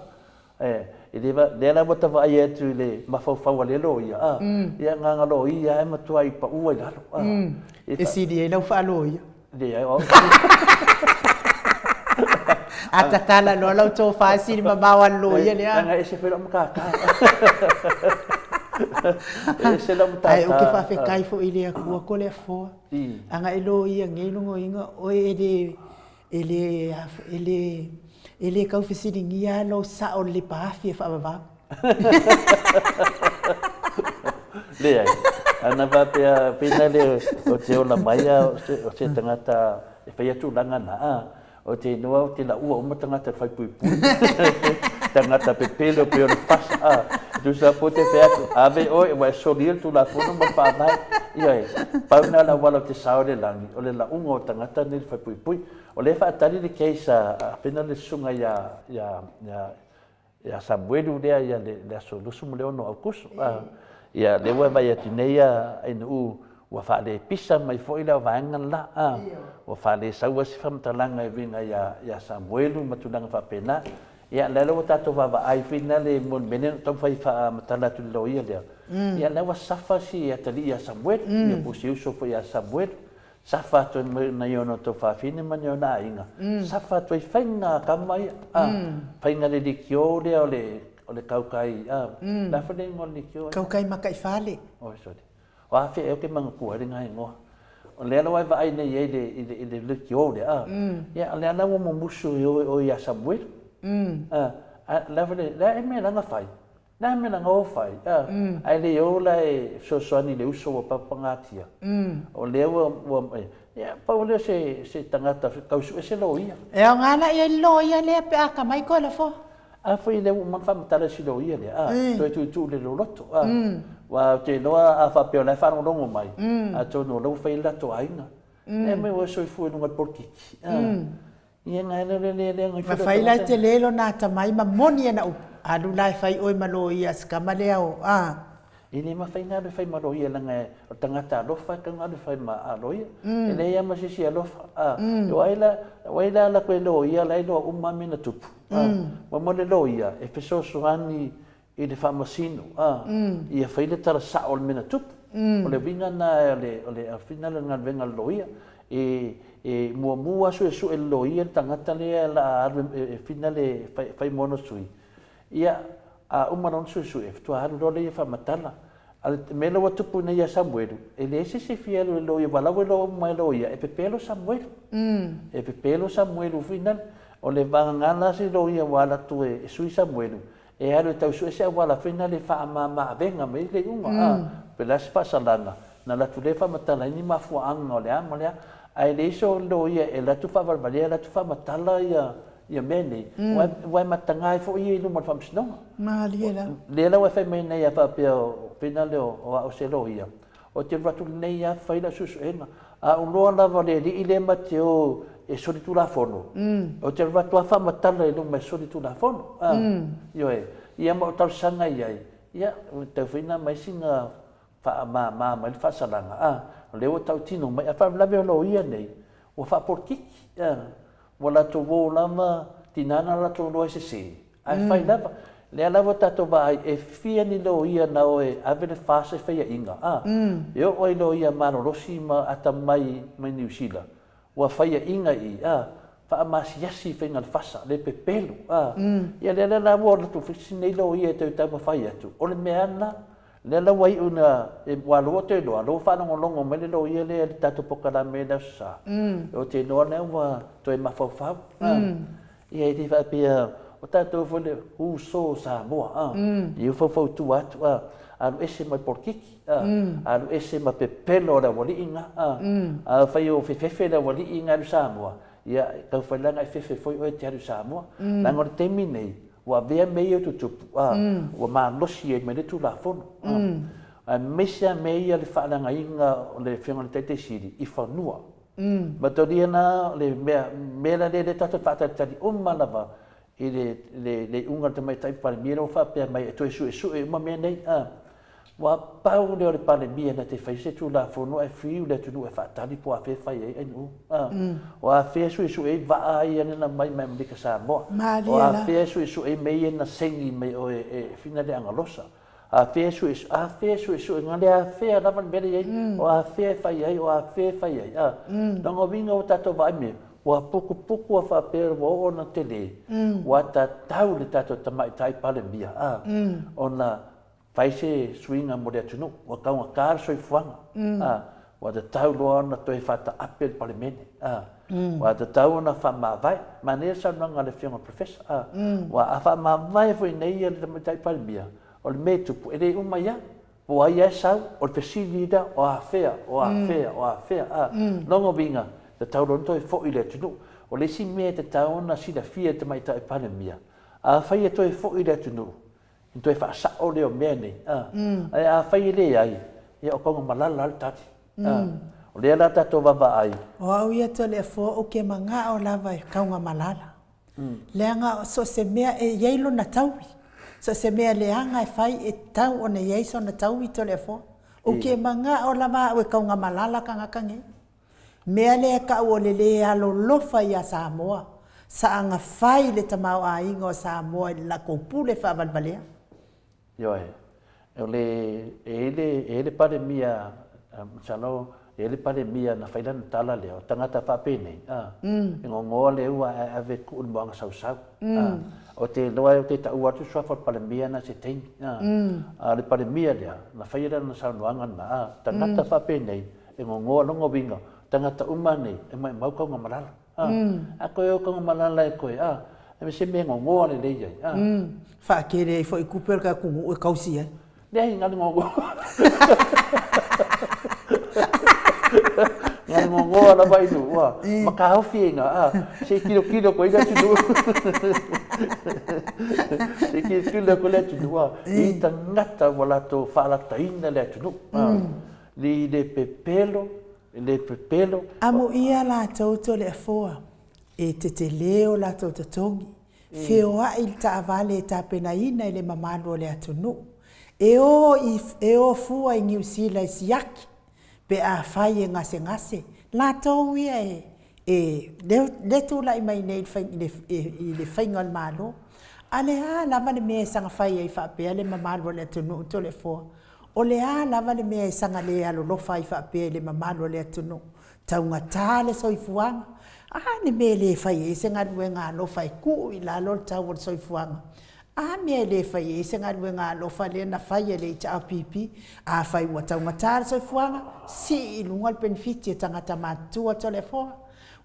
E le va, lea la ua ta vaai atu i le mafaufau a le loia, a, ia agaga loia lava e matuai pau ai lalo, a. E sili ai lau faaloia. Leai, o au. A tatala loa lau tofa e sili mamao a le loia lea. Leaga e ese foi lau matata. E ese lau matata. Ae ou te faafetai foi i le Atua ko le afoa. Ana e loia nei logoina oe e le E le, e le, e le tau fesiligia lava lou sao o le lipaafi e faavavau. Leai, ana faapea pei lea ou te ola mai a o se tagata e faia tulaga na, a, ou te iloa ou te laua uma tagata i le faaipuipui, tagata pepelo pei o le fasa, a, tusa po te fai atu, ave oe ua e solia le Tulafono ma le Faavae. Ioe, pau lena o le auala ou te sao i le lagi, o le lauga o tagata nei i le faaipuipui. O lea e faatali le case a, a pena le susuga ia, ia, ia, ia Samuelu lea ia le, le aso 26 o Aukuso. A, ia, lea ua vaai atu nei a Ainuu ua faalepisa mai foi le vaega le la, a, ua faalesaua se faamatalaga e uiga ia, ia Samuelu ma tulaga faapena. Ia, lea la ua tatou vaavaai foi na le mo le mea lea na ou taumafai e faamatala atu i le loia lea, ia lea ua safa si atalii ia Samuelu, ia po o si uso foi ia Samuelu, safa atu ai nai ona tuafafine ma nai ona aiga, safa atu ai faiga a tama ia, a, faiga le leitio lea o le, o le kaukai, a, o le a foi le igoa o le leitio? Kaukai makaifale. Oi, sorry. O afea ea ou te manatua ai lena igoa. O lea la ua e vaai nei i ai i le, i le leitio lea, a, ia, o lea la ua mumusu i o, o ia Samuelu. A, a, le a foi le, le a ea mea la na fai? Le a mea la na o fai? A, ae le o la e fesoasoani i le uso ua papapagatia. O lea ua, ua, ia, pau lea o se, se tagata tau sue se loia. E aoga la i ai le loia lea pe a atamai koe lafoa. A foi lea ua uma ona faamatala e si loia lea, a, toe tuutuu i le loloto, a. Aua ou te iloa a faapea o la e faalogologo mai, atonu o la ua fai ai le latou aiga. E mea ua soifua i luga o le polokiki, a. Ia na le le le le ngai Ma fai la e tele lona atamai ma moni ana upu, alu la e fai oe ma loia a si tama lea o a. E le mafai ona alu e fai ma loia leaga o le tagata alofa e tatau ona alu e fai ma loia. E leai lava ma se isi alofa. O ai la, o ai la a latou e loia la e iloa uma lava mea na tupu. Muamua le loia e fesoasoani i le faamasino, a, ia fai le tala sao o le mea na tupu. O le uiga lena o le, o le afiga lea o le galuega a le loia. E, e muamua suesue e le loia le tagata lea o le a alu e, e fina le, e fai mo ana sui. Ia, a uma loa ona suesue, faatoa alu loa lea e faamatala. A o le mea lea ua tupu nei ia Samuelu, e leai se isi e fia alu e loia, aua o la ua iloa uma e loia, e pepelo Samuelu. E pepelo Samuelu foi lale. O le vagana la se loia ua alu atu e sui Samuelu, E alu e tau sue se auala foi na le faamama avega mai ai le iuga, a, pe le a se faasalaga, na alu atu lea faamatala ai ni mafuaaga o le a ma le a. Ae leai so loia e alu atu faavalevalea alu atu faamatala ia ia mea nei, aua aua e mataga ai foi ia i luma o le Faamasinoga. Malie la. Lea la ua e fai mai nei a faapea o fina lea o au o se loia, Ou te alu atu lenei lava fai lau suesuega. A ou iloa lava le alii lea ma te o e solitulafono, ou te alu atu lava faamatala i luma e solitulafono. Ioe. Ia ma ou talosaga i ai, ia, ua tatau foi ona aumai sina faamama mai le faasalaga, a, o lea ua tautino mai. A o le faalavelave o loia nei, ua faapolokiki, a, ua latou o lava, tiga ona latou iloa e sese, Ae fai lava. Lea lava tatou vaai e fia ni loia na o e ave le FAS e faiaina, a? E oo ai loia malolosi ma atamai mai Niu Sila, ua faiaina i i, a? Faamasiasi i faiga o le FASA, le pepelo, a? Ia lea la ua alu atu foi nei loia e toe taumafai atu, o le mea lava lena. Lea la ua iu ina, ua alu ua toe iloa, lea ua faalogologo mai le loia lea i le tatou polokalame i le Aso Sa, ou te iloa lea ua toe mafaufau, a? Ia e le faapea o tatou foi le uso Samoa a, ia faufautua atu a, alu ese mai polokiki a, alu ese ma pepelo o le aualii na a, afai o fefefe le aualii na alu Samoa, ia tau fai la na e fefe foi oe e te alu Samoa. Leaga o le taimi nei, ua avea mea ia tutupu a, ua malosi ai mai le Tulafono a, aemaise lava mea ia le faaleagaina o le Afioga i le Taitai Sili i fanua. Matalia na le mea, mea la lea lea tatou faatalitali uma lava i le, le, le iuga o le Tamaitai Palemia lea ua faapea mai e toe suesue uma mea nei. A, ua pau lea o le Palemia na te fai se Tulafono ae fiu le atunuu e faatali po o afea e fai ai ainu. A, o afea e suesue ai vaa ia na mai mai Amerika Samoa. Malie O la. afea e suesue ai mea ia na saini mai oe e fina le agalosa. Afea e suesue, afea e suesue, na le afea lava le mea lea i ai, o afea e fai ai, o afea e fai ai, a. Lona uiga ua tatou vaai mai, ua pukupuku a faapea ua oo ona tele, ua tatau le tatou Tamaitai Palemia, a, ona fai se suiga mo le atunuu, ua taugata le soifuaga, a, ua tatau loa ona toe faataape le Palemene, a, ua tatau ona faamavae. Manaia le saunoaga a le Afioga i le Professor, a, aua a faamavae foi nei le Tamaitai Palemia, o le mea e tupu, e le uma ai lava, po o ai lava e sau, o le fesili lea, o afea, o afea, o afea, a. Lona uiga, e tatau loa ona toe foi i le atunuu. O le isi mea e tatau ona silafia e le Tamaitai Palemia, afai e toe foi i le atunuu, ona toe faasao lea o mea nei, a. Ae afai e leai, ia o Taugamalala lava le tali, a. O lea la tatou vaavaai. O au ia Toleafoa ou te manao lava e Taugamalala. Leaga so o se mea e i ai lona taui. So o se mea leaga e fai e tatau ona i ai sona taui Toleafoa. Ou te manao lava au e Taugamalala tagata nei. Mea lea e tau o le lē alolofa ia Samoa, saga fai le tamaoaiga o Samoa i le latou pule faavalevalea. Ioe. O le, e i ai le, e i ai le Palemia, masalo e i ai le Palemia na fai lana tala lea, o tagata faapenei, a, e gogoa le ua ae ave tuu i le moaga sausau, a. Ou te iloa ou te taua atu le suafa o le Palemia na i se taimi, a. A o le Palemia lea, na faia lana saunoaga lena, a, tagata faapenei, E gogoa lona uiga, tagata uma nei e maumau Kaugamalala. A, a koe o Kaugamalala e koe, a, e se mea e gogoa lelei ai, a. Faatele ai foi tupe a le tatou nuu e tausi ai. Leai, na o le gogoa. Na o le gogoa lava i nuu, a, ma taofi ai ina, a, se i tilotilo atu ai le atunuu. Se i tilotilo atu ai le atunuu, a, i tagata ua latou faalataina le atunuu, a. Li le pepelo, le pepelo. Amuia latou Toleafoa. E tetele o latou totogi, feoai i le taavale e tapenaina e le mamalu o le atunuu, e o i e o fua i Niu Sila e siaki pe afai e gasegase latou ia e e lea e tulai mai nei i le faiga o le Malo. A o le a lava le mea e saga fai ai faapea le mamalu o le atunuu Toleafoa? O le a lava le mea e saga le alolofa ai faapea i le mamalu o le atunuu? Taugata le soifuaga. A le mea e le fai ai se galuega alofa e tuu i lalo le tau o le soifuaga? A mea e le fai ai se galuega alofa lea na fai e le HRPP? Afai ua taugata le soifuaga, sii i luga le penefiti a tagata matutua Toleafoa.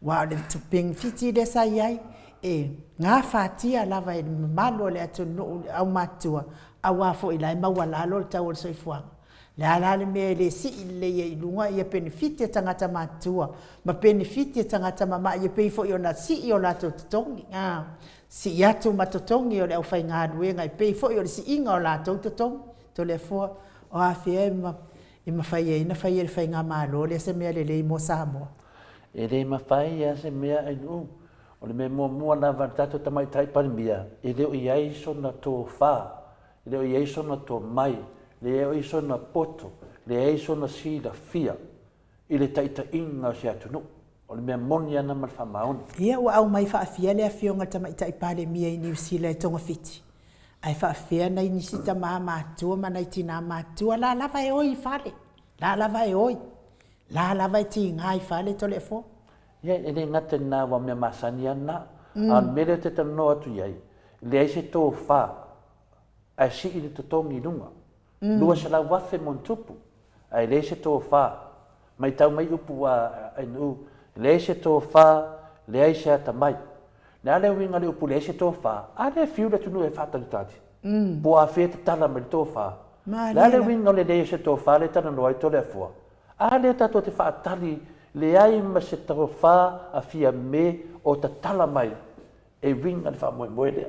Aua o le penefiti lea sa i ai, e gafatia lava e le mamalu o le atunuu, le aumatutua, aua foi o la e maualalo le tau o le soifuaga. Le a la le mea e le sii lelei ai i luga ia penefiti a tagata matutua ma penefiti a tagata mama'i e pei foi ona sii o latou totogi, a sii atu ma totogi o le aufaigaluega e pei foi o le siiga o latou totogi. Toleafoa, o afea e mafai ai ona fai e le Faigamalo lea se mea lelei mo Samoa? E le mafai lava se mea ailuu. O le mea muamua lava a le tatou Tamaitai Palemia, e le o i ai sona tofa E le o i ai sona tomai, e leai o i sona poto, leai sona silafia i le taitaiga o se atunuu. O le mea moni ana ma le faamaoni. Ia, ua aumai faafia le Afioga i le Tamaitai Palemia i Niu Sila e togafiti, ae faafefea nai nisi tama matutua ma nai tina matutua la lava e oi i fale, la lava e oi, la lava e tiga i fale Toleafoa. Ia, e le gata i lena aua o mea masani lava lena, a o le mea lea ou te talanoa atu i ai, leai se tofa ae sii le totogi i luga. 200,000 ma ona tupu, ae leai se tofa. Matau mai upu a NU, leai se tofa, leai se atamai. Le a le uiga o le upu leai se tofa? A lea e fiu le atunuu e faatalitali. Po o afea e tatala mai le tofa. Le a le uiga o le leai o se tofa lea e talanoa ai Toleafoa? A lea tatou te faatali leai ma se tofa a Fiame o tatala mai e uiga le faamoemoe lea.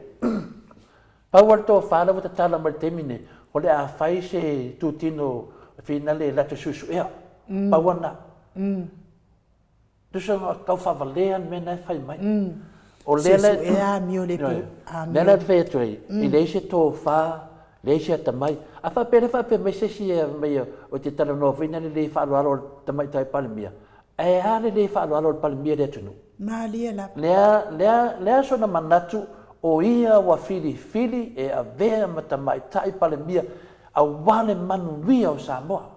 Pau lava le tofa lea ua tatala mai i le taimi lenei, o le a fai se itutino finale e latou suesuea. Pau lava lena. Tusa na tau faavalea le mea lena e fai mai. O lea la Suesuea amio le pu, amio. Lea la ou te fai atu ai, e leai se tofa, leai se atamai. A faapea la e faapea mai se isi mai ou te talanoa foi lea i le le faaaloalo o le Tamaitai Palemia, Ae a le le faaaloalo o le Palemia i le atunuu? Malie lava. Lea, lea, lea sona manatu o ia ua filifili e avea ma Tamaitai Palemia aua le manuia o Samoa.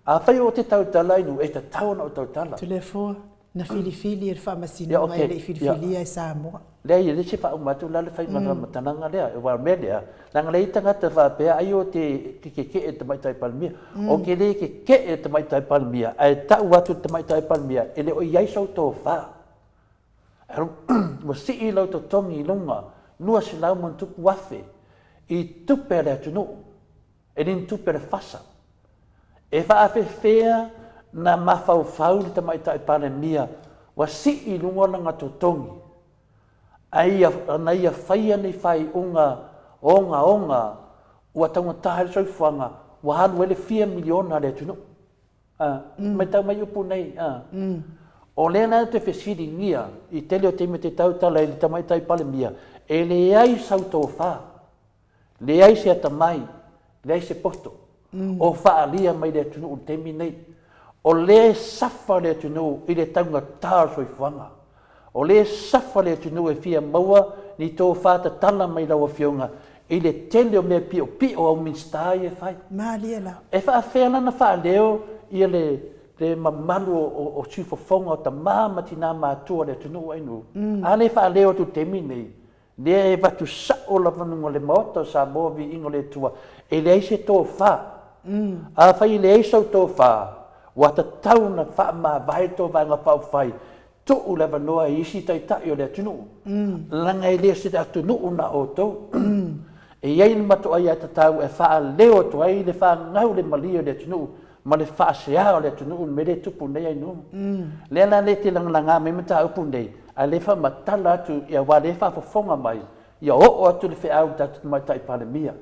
Afai ou te tautala i nuu, e tatau ona ou tautala. Toleafoa, na filifili e le Faamasinoga e le i filifilia e Samoa. Leai, e le se faauma atu la le faiga o le faamatalaga lea. Aua o le mea lea, leaga leai tagata faapea ai o te keke'e i le Tamaitai Palemia. Ou te le keke'e i le Tamaitai Palemia, ae tau atu i le Tamaitai Palemia, e le o i ai sou tofa. Ua sii lau totogi i luga 200 ma ona tupu afe i tupe a le atunuu. E le ni tupe a le fasa. E faafefea na mafaufau le Tamaitai Palemia ua sii i luga lana totogi ae ia, na ia faia ni faaiuga ogaoga ua taugata ai le soifuaga ua alu ai le fia miliona a le atunuu. A, matau mai upu nei, a. O lea la ou te fesiligia i tele o taimi ou te tautala i le Tamaitai Palemia, e leai sau tofa Leai se atamai, leai se poto o faaalia mai le atunuu i le taimi lenei. O lea e safa le atunuu i le taugata o le soifuaga. O lea e safa le atunuu e fia maua ni tofa tatala mai lau Afioga i le tele o mea piopio au Minisita ia e fai. Malie lava. E faafefea la ona faaleo ia le le mamalu o siufofoga o tama ma tina matutua o le atunuu ainu? A lea e faaleo atu i le taimi lenei, Lea e avatu sao lava luga o le Maota o Samoa viiga o le Atua, e leai se tofa. Afai e leai sau tofa, ua tatau ona faamavae le tou Vaega Faaupufai, tuu le avanoa i isi taitai o le atunuu, leaga e le o se atunuu na outou. E i ai le matou aiatatau e faaleo atu ai le fanau le malie o le atunuu ma le faasea o le atunuu i le mea lea e tupu nei ai nuu. Lea la lea e te lagalaga mai mataupu nei, a lea e faamatala atu aua lea e faafofoga mai, ia oo atu le feau i le tatou Tamaitai Palemia.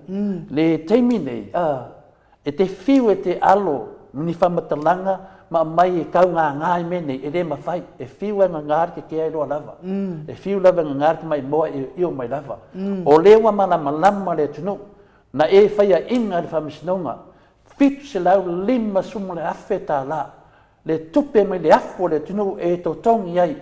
Le taimi nei, a, e te fiu e te alo ni faamatalaga Ma aumai e taugaga i mea nei, e le mafai. E fiu e gaga le kekea e iloa lava. E fiu lava e gaga le tamaimoa e io mai lava. O lea ua malamalama le atunuu, na e faiaina e le Faamasinoga $750,000 le tupe mai le afu o le atunuu e totogi ai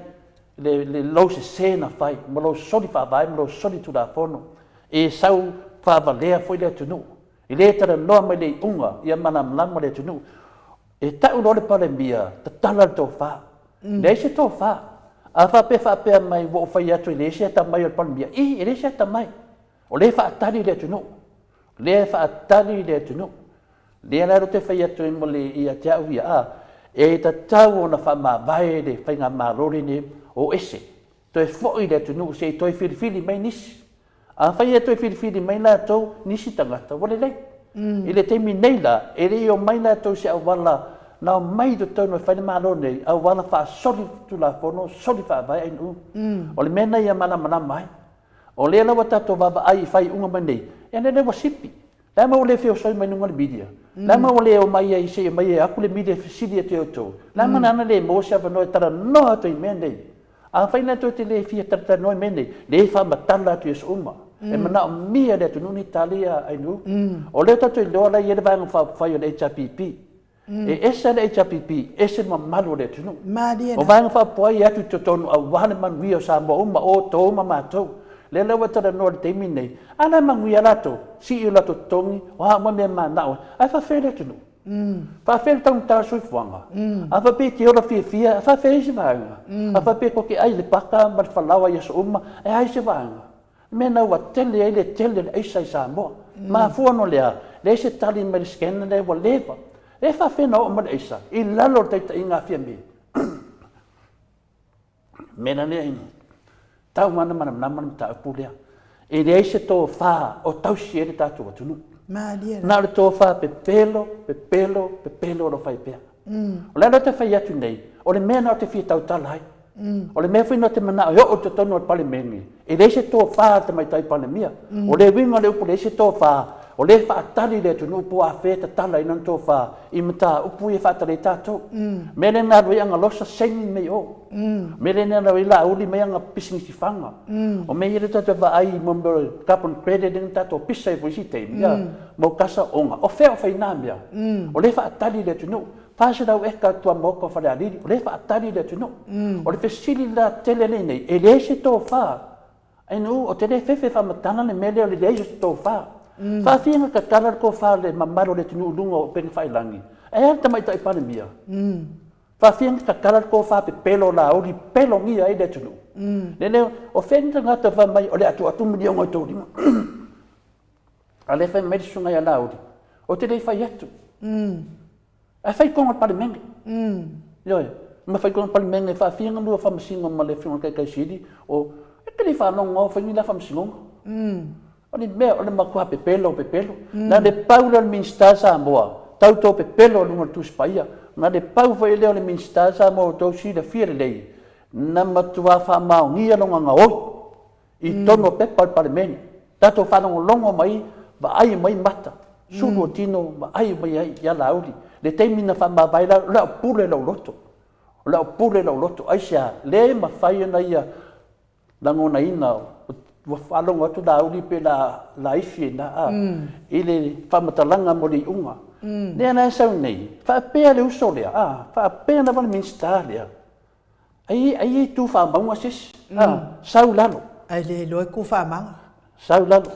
le lou sese na fai ma lou soli faavae ma lou soli tulafono. E sau faavalea foi le atunuu. E le talanoa mai le iuga ia malamalama le atunuu. E tau loa le Palemia, tatala le tofa. Leai se tofa. A faapea faapea mai ua ou fai atu e leai se atamai o le Palemia, i, e leai se atamai. O lea e faatali le atunuu. O lea e faatali le atunuu. O lea la ou te fai atu ai mo le, ia te au ia, a, e tatau ona faamavae le faigamalo lenei o ese, toe foi le atunuu se i toe filifili mai nisi. Afai e toe filifili mai latou nisi tagata, ua lelei. I le taimi nei la, e le i omai latou i se auala na omai i totonu e fai le Malo nei, auala faasoli tulafono, soli faavae ainu. O le mea lena ia malamalama ai. O lea la ua tatou vaavaai i faaiuga mai nei, ia lea ua sipi. Le a ma ua le feosoi mai luga o le media? Le a ma ua le omai ai se i omai e aku le media e fesili atu ia outou? Le a ma na le maua se avanoa e talanoa atu ai i mea nei? Afai la tou te le fia talatalanoa i mea nei, le faamatala atu i aso uma. E manaomia e le atunuu ni tali a Ainuu. O lea tatou te iloa la e i ai le Vaega Faaupufai o le HRPP. E ese le HRPP, ese le mamalu o le atunuu. Malie O Vaega Faaupufai e atu i totonu aua le manuia o Samoa uma, o outou ma matou. Lea la ua talanoa i le taimi lenei, a la e manuia latou, sii o latou totogi, o a uma mea e mananao ai, ae faafefea le atunuu? Faafefea le taugata o le soifuaga? A faapea e te ola fiafia, e faafefea isi vaega? A faapea tou te ai i le paka ma le falaoa i aso uma, e a isi vaega? Le mea lena ua tele ai le tele o le aisa i Samoa. Mafua ona o le a? Leai se tali mai le scanner lea ua leva. E faafefea ona oo mai le aisa i lalo o le taitaiga a Fiame? mea la lea ina tau lava ona malamalama le mataupu lea. E leai se tofa o tausi ai le tatou atunuu. Malie Na o le tofa pepelo, pepelo, pepelo o lo o fai pea. O le ala ou te fai atu nei, o le mea lena ou te fia tautala ai. O le mea foi lena ou te manao e oo i totonu o le Palemene, e leai se tofa a le Tamaitai Palemia. O le uiga o le upu leai se tofa, o lea e faatali le atunuu po o afea e tatala ai lana tofa i mataupu ia e faatali ai tatou. Mea lea na alu ai Agalosa saini mai o. Mea lea na alu ai Laauli mai ana pisinisi faga. O mea ia lea tatou te vaai i mea o carbon credit lea na tatou pisa ai foi i isi taimi, a, mo kasa oga. O fea o fai na mea? O lea e faatali le atunuu. 400 eka tuamaota o Falealili, o lea e faatali le atunuu. O le fesili la tele lea i inei, e leai se tofa Ainu, ou te le fefe e faamatala le mea lea o le leai o se tofa. Faafia ona tatala le tofa a le mamalu o le atunuu i luga o upega failagi? Ae a le Tamaitai Palemia? Faafia ona tatala le tofa pepelo o Laauli pelogia ai le atunuu? Le leo, o fea ni tagata fai mai o le a tuu atu miliona i tou lima? A o lea e fai mai le susuga ia Laauli, ou te le i fai atu. Ae fai tonu a le Palemene. Ioe, ma fai tonu a le Palemene e faafia ona lua faamasino ma le Afioga i le Taitai Sili o, e te le i faalogo o fai ni la faamasinoga. O le mea, o le matua pepelo pepelo. Na le pau lea o le Minisita Samoa, tau to pepelo i luga o le Tusi Paia. Na le pau foi lea o le Minisita Samoa ua outou silafia lelei, na matua faamaonia lona gaoi i totonu o pepa o le Palemene. Tatou faalogologo mai, vaai mai mata, sulu o tino, vaai mai ai ia Laauli. Le taimi na faamavae la, o le a pule lou loto. O le a pule lou loto. Aisea? Le mafai ona ia lagonaina, ua faalogo atu Laauli pe la laifi ai ina, a, i le faamatalaga mo le iuga. Lea la e sau nei, faapea le uso lea, a, faapea lava le Minisita lea, Ai ai e tu faamauga se isi. Ah, sau lalo. Ai le iloa e tu faamaga. Sau lalo.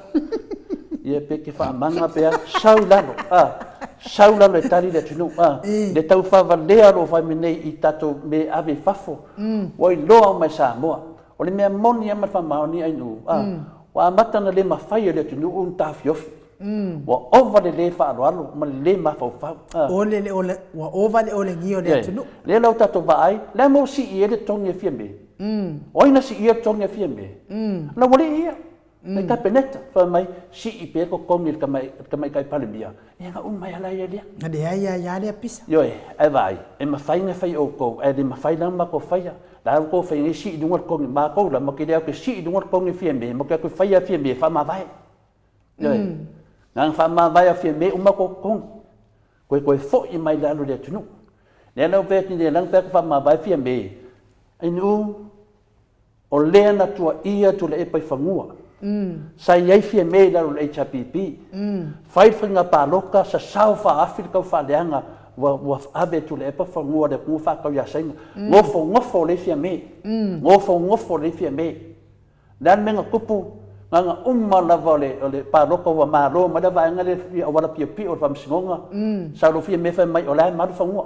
Ia pe ke faamaga pe a, sau lalo. Ah, sau lalo e tali le atunuu. Ah, le tau faavalea lo fai mai nei i tatou me ave i fafo. Ua iloa uma e Samoa. O le mea moni lava ma le faamaoni Ainuu. Ah, ua amata ona le mafai e le atunuu ona taofiofi. Ua ova le le faaaloalo ma le le mafaufau. Ua ova le olegia o le atunuu. Lea la ua tatou vaai, le a mo sii ai le totogi a Fiame? O ai na siia le totogi a Fiame? Na ua le ia. Le Kapeneta, fai mai, sii pea totogi i le Tamaitai Palemia, ia na uma ai lava la ia lea. Na leai ai lava lea pisa. Ioe, ae vaai, e mafai ona fai e outou, ae le mafai la ona matou faia. La ua outou fai nei sii i luga le totogi, matou la, matou te le o atu e sii i luga le totogi a Fiame, matou te o atu e fai a Fiame e faamavae. Ioe. Na ona faamavae a Fiame uma tou totogi. Toe toe foi mai lalo i le atunuu. Lea la ua fai atu nei, lea na fai atu faamavae Fiame, Ainuu, o lea na tuaia Tuilaepa i fanua. Sa i ai Fiame i lalo o le HRPP. Fai le faiga palota, sasao faaafi le taufaaleaga ua ua ave e Tuilaepa fanua o le atunuu faatau ia Saina. Nofonofo lelei Fiame. Nofonofo lelei Fiame. O le a le mea na tupu? Na ona uma lava o le o le palota ua malo mai le vaega lea i auala piopio o le Faamasinoga, sau loa Fiame fai mai o la e malu fanua.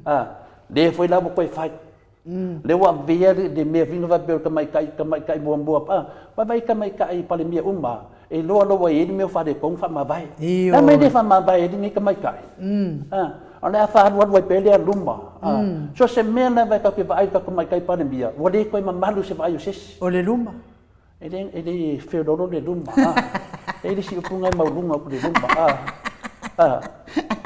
A, lea foi la ua toe fai. Lea ua avea le mea foi lea faapea o le tamaitai, tamaitai muamua, a, vaavaai i tamaitai Palemia uma lava, e iloa loa ua i ai le mea o faaletonu faamavae. O le a le mea e le faamavae ai lenei tamaitai? A, o le a faaalualu ai pea lea luma. A, so o se mea lava e tatou te vaai i le tatou tamaitai Palemia, ua le toe mamalu i se vaai o se isi. O le luma. E le, e le feoloolo le luma, a. E i ai le isi upu na e maualuga atu le luma, a. A,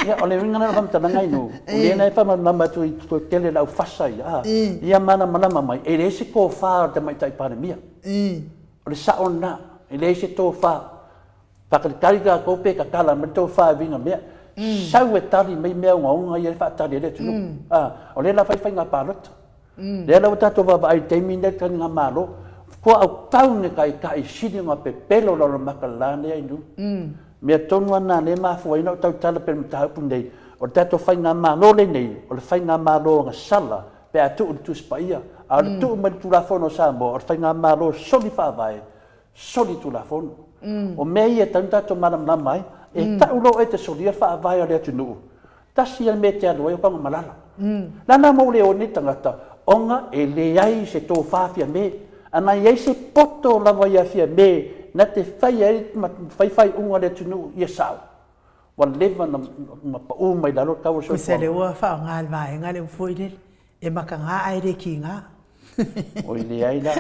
ia, o le uiga lena o le faamatalaga inu, o lea la e faamalamalama atu i le tele o le aufasa ia, a, ia malamalama mai, e leai se tofa o le Tamaitai Palemia. O le sao lena, e leai se tofa. Faatalitali tatou pe tatala mai le tofa e uiga mea. Sau e tali mai mea ogaoga ia e faatali ai le atunuu. A, o lea la fai faiga palota. Lea la ua tatou vaavaai i le taimi lenei i le taligamalo, faatoa autau ni taitai sili ona pepelo lalo mata la lea i luga. Mea tonu lava lena lea e mafua ai ona ou tautala pea i le mataupu lenei, o le tatou faigamalo lenei, o le faigamalo agasala pe a tuu i le Tusi Paia, a o le tuu mai i le Tulafono a Samoa, o le faigamalo soli faavae, soli tulafono. O mea ia e tatau ona tatou malamalama ai. E tau loa oe e te solia le faavae o le atunuu, tasi lava le mea e te alu ai o Tanumalala. O le a la mea ua le o ai nei tagata? Ona e leai se tofa Fiame. A na i ai se poto lava ia Fiame na te faia ai ma fai faaiuga a le atunuu ia sao, ua leva ona pau mai lalo le tau o le soifuaga. Tusa lea ua faaaoga e le vaega le upu foi lele, E makaga ae le kiga. Oi leai la.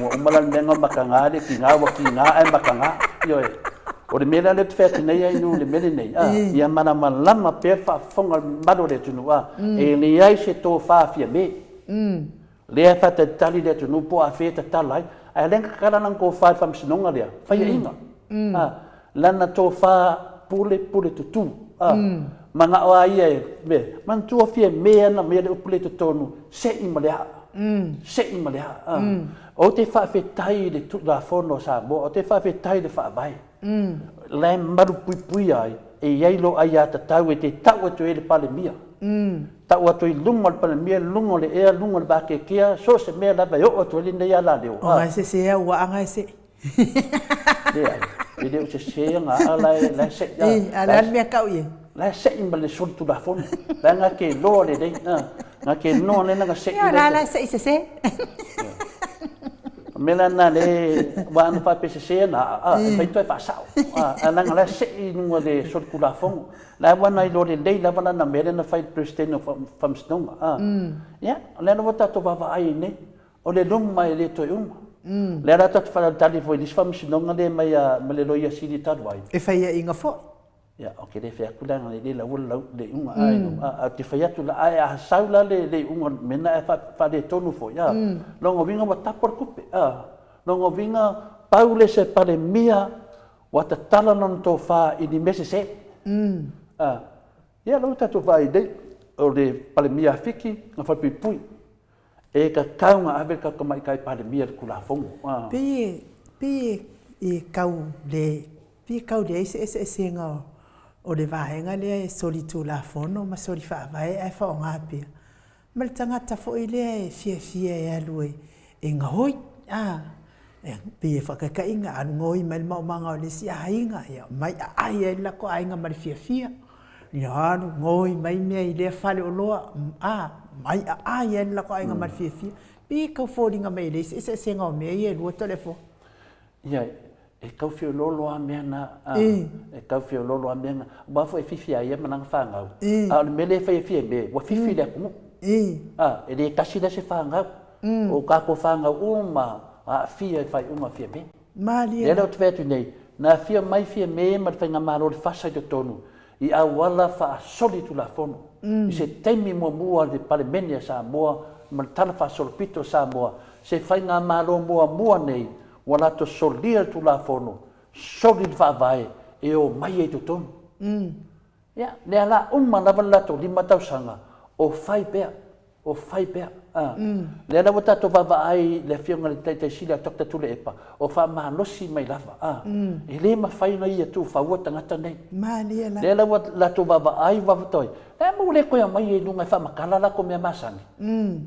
Ua uma la le mea na makaga le kiga, ua kiga ae makaga. Ioe. O le mea la lea ou te fai atu nei ai nuu le mea lenei, a, ia malamalama pea le faafofoga a le mamalu o le atunuu, a, e leai se tofa Fiame. Lea e faatalitali le atunuu po o afea e tatala ai, ae lea na tatala lana tofa i le faamasinoga lea, faiaina, a, lana tofa pule, pule tutu, a, manao a ia e, me, manatua Fiame ana mea le upu lea i totonu, se'i ma le aa, se'i ma le aa, a. Ou te faafetai i le Tulafono a Samoa, ou te faafetai i le Faavae. La e malupuipuia ai, e i ai lou aiatatau e te tau atu ai i le Palemia, tau atu i luma o le Palemia, luga o le ea, luga o le vakeakea, so o se mea lava e oo atu ai lenei alaleo. O ga sese au ua aga e seʻi. Leai, e le o sese aga aa la e, la e seʻi. A o le a le mea kau i ai? La e seʻi ma le solitulafono. La e ga ke loa lelei. Ga ke noa lea na seʻi. Ia, la la seʻi sese. O mea la na le, ua ana faapea sese ana aa, e mafai toe faasao. Ae leaga la e seʻi i luga o le solitulafono. La ua na iloa lelei lava lana mea lea na fai i le Peresetene o Faamasinoga. Ia, o lea lava ua tatou vaavaai ai nei, o le luma e le toe uma. O lea la tatou te faatalitali foi i le isi faamasinoga lea mai a le Loia Sili talu ai. E faiaina foi. Ia, ou te le fai atu leaga e le laua le iuga, a ou te fai atu la, ae a sau la le iuga o le mea lena ae faaletonu foi, a, lona uiga ua tapo le tupe, a, lona uiga pau le se Palemia ua tatala lona tofa i ni mea sese. A, ia lea ua tatou vaai nei, o le Palemia a Fiti na falepuipui, e tatau ona ave le tatou Tamaitai Palemia i le Tulafono. A. Pei pei e tau le pei e tau leai se eseesega o le vaega lea e solitulafono ma solifaavae ae faaaoga pea ma le tagata foi lea e fiafia e alu e gaoi, a, e pei e faataitaiga, alu gaoi mai le maomaga o le isi aiga, ia omai aai ai le latou aiga ma le fiafia. Ia alu gaoi mai mea i lea faleoloa, a, omai aai ai le latou aiga ma le fiafia. Pei e tau foliga mai e leai se eseesega o mea ia e lua Toleafoa. Ia, E tau feoloolo lava mea na, e tau feoloolo lava mea na. Aua foi e fifi a ia ma lana fanau, a o le mea lea e fai e Fiame, ua fifi le atunuu. E le tasi la se fanau, o tatou fanau uma aafia i faaiuga a Fiame. Malie. Lea la ou te fai atu nei, na afio mai Fiame ma le faigamalo o le FASA i totonu i auala faasolitulafono. I se taimi muamua a le Palemene a Samoa ma le Tala Faasolopito a Samoa, se faigamalo muamua nei Ua latou solia le Tulafono, soli le Faavae e omai ai i totonu. Ia, lea la uma lava le latou 5 tausaga, O fai pea, o fai pea. A. Lea la ua tatou vaavaai i le Afioga i le Taitai Sili a Doctor Tuilaepa, o faamalosi mai lava. A. E le mafai ona ia tuufaua tagata nei. Malie lava. Lea la ua latou vaavaai vavatoe, le a ma ua le toe aumai i luga e faamatala latou mea masani?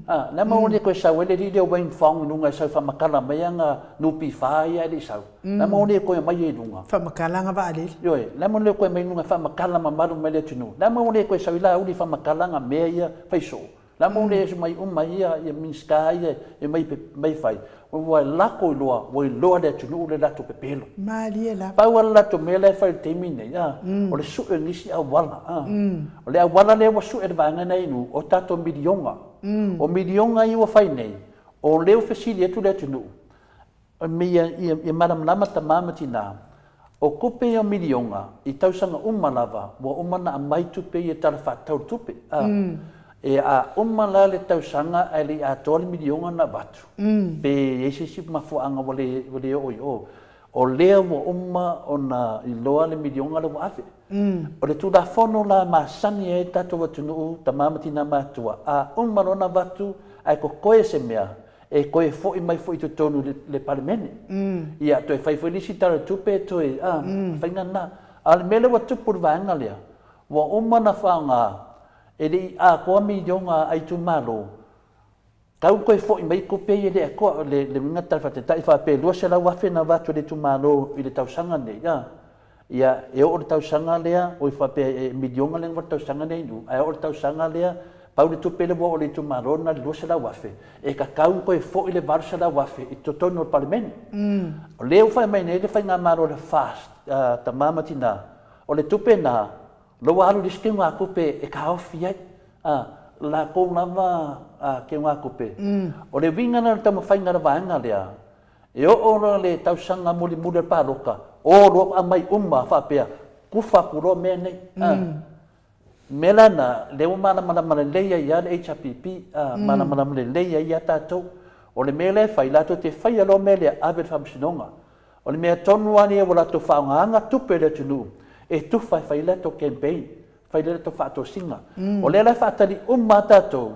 A. Le a ma ua le toe sau ai le alii lea o Wayne Fong i luga e sau e faamatala mai ana NPF ia ae le i sau? Le a ma ua le toe aumai i luga? Faamatala ana vaalele. Ioe, le a ma ua le toe aumai i luga e faamatala mamalu mai le atunuu? Le a ma ua le toe sau ai Laauli e faamatala ana mea ia fai soo? Le a ma ua le omai uma ai ia Minisita ia e omai e fai? Ua latou iloa, ua iloa e le atunuu le latou pepelo. Malie lava. Pau lava le latou mea la e fai i le taimi lenei, a, o le sue o nisi auala, a. O le auala lea ua sue e le vaega lena i Nuu, o tatou miliona. O miliona ia ua fai nei, o lea ua fesili atu le atunuu, Ia malamalama tama ma tina, o tupe ia o miliona, i tausaga uma lava, ua uma ona aumai tupe ia i le Tala Faatatau o le Tupe. A, e a uma la le tausaga ae le i atoa le miliona na avatu, pe i ai se isi mafuaaga ua le, ua le oo i o, o lea ua uma ona iloa le miliona lea ua ave. O le Tulafono la e masani ai le tatou atunuu, tama ma tina matutua, a uma loa ona avatu ae totoe se mea, e toe foi mai foi i totonu i le Palemene. Ia, toe fai foi le isi Tala o le Tupe e toe, a, faiga lena. A o le mea lea ua tupu i le vaega lea, ua uma ona faaaoga, e le i atoa miliona a itumalo, tau toe foi mai tupe ia e le atoa. O le uiga tala faataitai faapea e $200,000 na avatu e le itumalo i le tausaga lenei, a, Ia, e oo i le tausaga lea, oi faapea e miliona lea na avatu i le tausaga lea i Nuu, ae oo i le tausaga lea, pau le tupe lea ua oo i le itumalo na o le $200,000, e tatau ona toe foi le $800,000 i totonu o le Palemene. O lea ua fai mai nei le Faigamalo a le FAST, tama ma tina, o le tupe lena, o lea ua alu i le isi teugatupe e taofi ai, a, latou lava teugatupe. O le uiga la o le taumafaiga a le vaega lea, E oo loa le tausaga mulimuli o le palota, o loa aumai uma faapea, tufa atu loa mea nei. A. Mea la na, lea ua malamalama lelei ai lava le HRPP, a, malamalama lelei ai lava tatou. O le mea lea e fai, latou te faia loa mea lea, ave i le Faamasinoga. O le mea tonu lava lea ua latou faaaogaina tupe a le atunuu e tufa e fai ai latou campaign, fai ai latou faatosina. O lea la e faatali uma lava tatou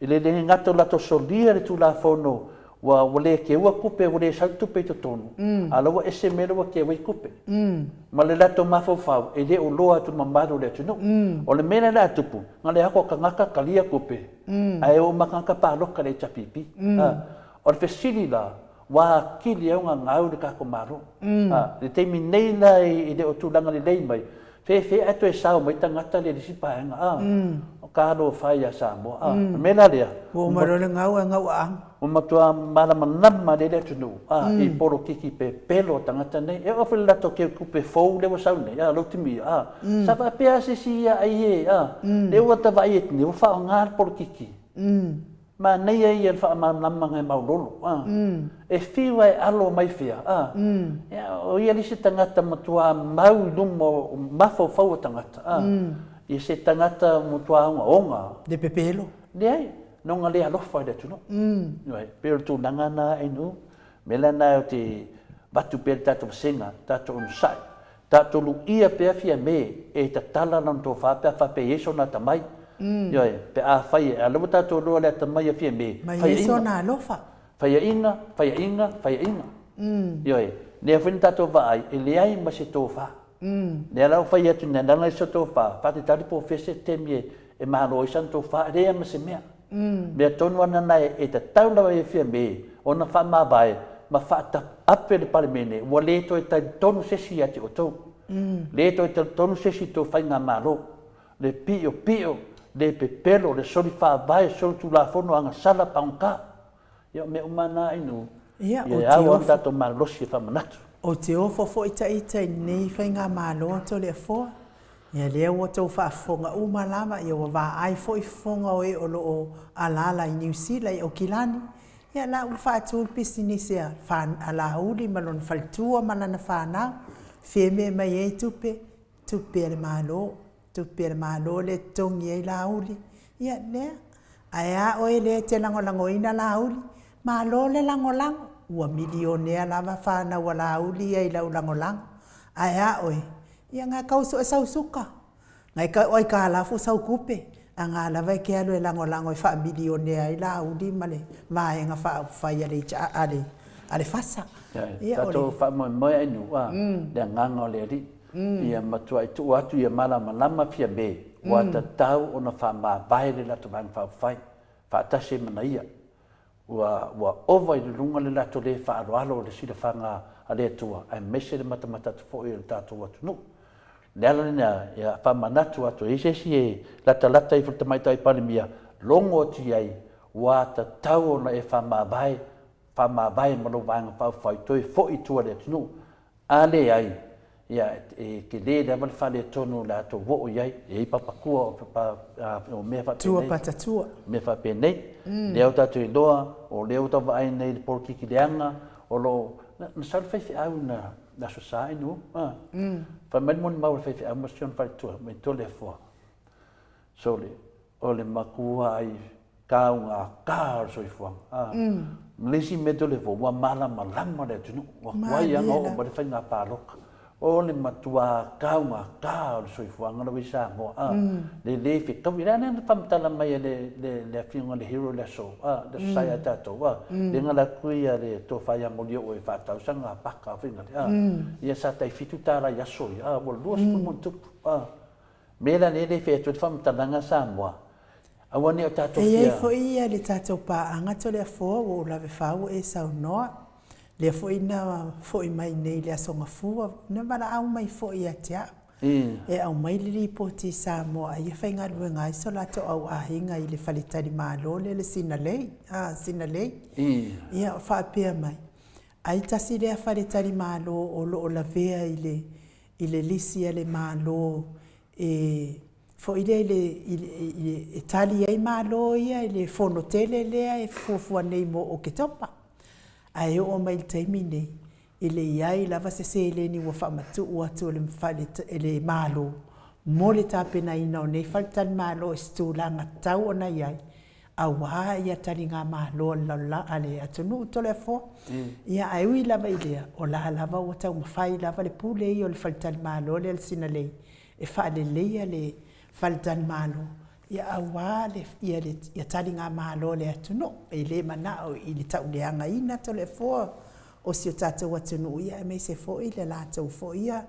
E le le gata o latou solia le Tulafono ua ua le keua tupe, ua le sau tupe i totonu, a o la ua ese mea la ua keu ai tupe. Ma le latou mafaufau, e le o loa atu i le mamalu o le atunuu. O le mea lea o le a tupu, na le atu tagata talia tupe, ae o uma tagata palota i le HRPP. O le fesili la, ua atili ai ona gau le tatou Malo. I le taimi nei la e le o tulaga lelei mai, Fefe ae toe sao mai tagata lea i le isi paega, a, o talofa e ia Samoa, a. O le mea la lea, Ua uma loa le gau ae gau aano. Ua matua malamalama lelei le atunuu, a, i polokiki pepelo a tagata nei. E oo foi i le latou keutupe fou lea ua sau nei, a, Lautimia, a, sa faapea lava se isi ia ai e, a, lea ua ta vaai atu nei, ua faaaoga le polokiki. Manaia ia le faamalamalamaga e Maulolo, a. E fiu a e alo mai fea, a. Ia, o ia le isi tagata matua mau i luma o mafaufau o tagata, a. Ia se tagata matua ogaoga. Le pepelo. Leai, nona le alofa i le atunuu. Ioe, pei o le tulaga na inu, mea la na ou te avatu pea le tatou vasega, tatou onosai, Tatou luia pea Fiame e tatala lana tofa pe a faapea e i ai sona atamai. Ioe, pe afai e, a o lea ua tatou iloa le atamai a Fiame, Ma i ai sona alofa. Faiaina, faiaina, faiaina. Ioe, lea foi na tatou vaai, e leai ma se tofa. Lea la ua fai atu nei, leaga e leai se tofa, faatalitali po o fea se taimi e malo ai sana tofa, e leai ma se mea. Mea tonu ana na e tatau lava ia Fiame ona faamavae ma faataape le Palemene ua le toe talitonu se isi ia te outou. Le toe talitonu se isi i tou faigamalo. Le piopio, le pepelo, le soli faavae, soli tulafono, agasala, pagota. Ia o mea uma na inu, Ia, e ao ona tatou malolosi e faamanatu. Ou te ofo foi ita i lenei faigamalo a Toleafoa. Ia lea ua tou faafofoga uma lava, ia ua vaai foi fofoga o e o lo o alaala i Niu Sila, i Aukilani, ia la ua faatu le pisinisi a a Laauli ma lona faletua ma lana fanau, fia mea mai ai tupe, tupe a le Malo, tupe a le Malo lea e totogi ai Laauli, ia lea. Ae a oe lea e te lagolagoina Laauli, malo le lagolago, ua milionea lava fanau a Laauli ia i lau lagolago, ae a oe, Ia ngai kau sue sau suka, ngai kau aikalafu sau kupe. Aga lava e te alu e lagolago e faamilionea ai Laauli ma le Vaega Faaupufai a le a le a le FASA. Ia, tatou faamoemoe Ainuu a, le agaga o le Alii, ia matuai tuu atu ia malamalama Fiame, ua tatau ona faamavae le latou Vaega Faaupufai, faatasi ai ma na ia. Ua, ua ova i le luga le latou le faaaloalo i le silafaga a le Atua, aemaise le matamata atu foi o le tatou atunuu. O le ala lena, ia faamanatu atu, e i ai se isi e latalata ifo i le Tamaitai Palemia, logo atu i ai, ua tatau ona e faamavae, faamavae ma lou Vaega Faaupufai, toe foi i tua i le atunuu. A leai, ia, e tele lava le faaletonu o le a tou oo i ai, e i ai papatua o mea faapenei. Tua patatua. Mea faapenei. Lea ua tatou iloa, o lea ua tau vaai nei i le polokiki leaga, o lo o, na sau le faifeau i le Aso Sa i Nuu, a. Fai mai le molimau a le faifeau ma si ona faletua, mai Toleafoa, sole, o le matua ai taugata o le soifuaga. A. Ma le isi mea Toleafoa, ua malamalama le atunuu, ua tuai lava ona oo mai le faiga palota. O le matua taugata o le soifuaga la ua i Samoa, a. Le le fetaui. O le a lea na faamatala mai e le Afioga i le Hero i le aso, a, le aso Sa ia tatou, a. Lea na alu atu le tofa ia Molioo e faatau sana paka foi lale, a. Ia sa tai $7 i aso ia, a, ua 20 ma ona tupu, a. Mea la lea e le fai atu ai le faamatalaga Samoa, aua ne i o tatou fia. E i ai foi ia le tatou paaga Toleafoa ua ou lave fau ua e saunoa, lea foi na foi mai nei i le Aso Gafua, na valaau mai foi ia te au e aumai le lipoti i Samoa ai e faigaluega ai so latou au aiga i le faletalimalo lea le Sinalei, Sinalei. Ia faapea mai, ai tasi lea faletalimalo o lo o lavea i le i le lisi a le Malo e foi lea i le, i le, e tali ai Malo ia i le fono tele lea e fuafua nei mo Oketopa. Ae oo mai i le taimi nei, e le i ai lava se seleni ua faamatuu atu e le fale, e le Malo mo le tapenaina o nei faletalimalo i se tulaga tatau ona i ai, aua ia taligamalo a le lalolagi, a le atunuu Toleafoa. Ia ae ui lava i lea, o la lava ua taumafai lava le pule ia o le faletalimalo lea o le Sinalei e faaleleia le faletalimalo ia aua le ia le ia taligamalo a le atunuu. E le manao i le tauleagaina Toleafoa o si o tatou atunuu ia aemaise foi le latou foi ia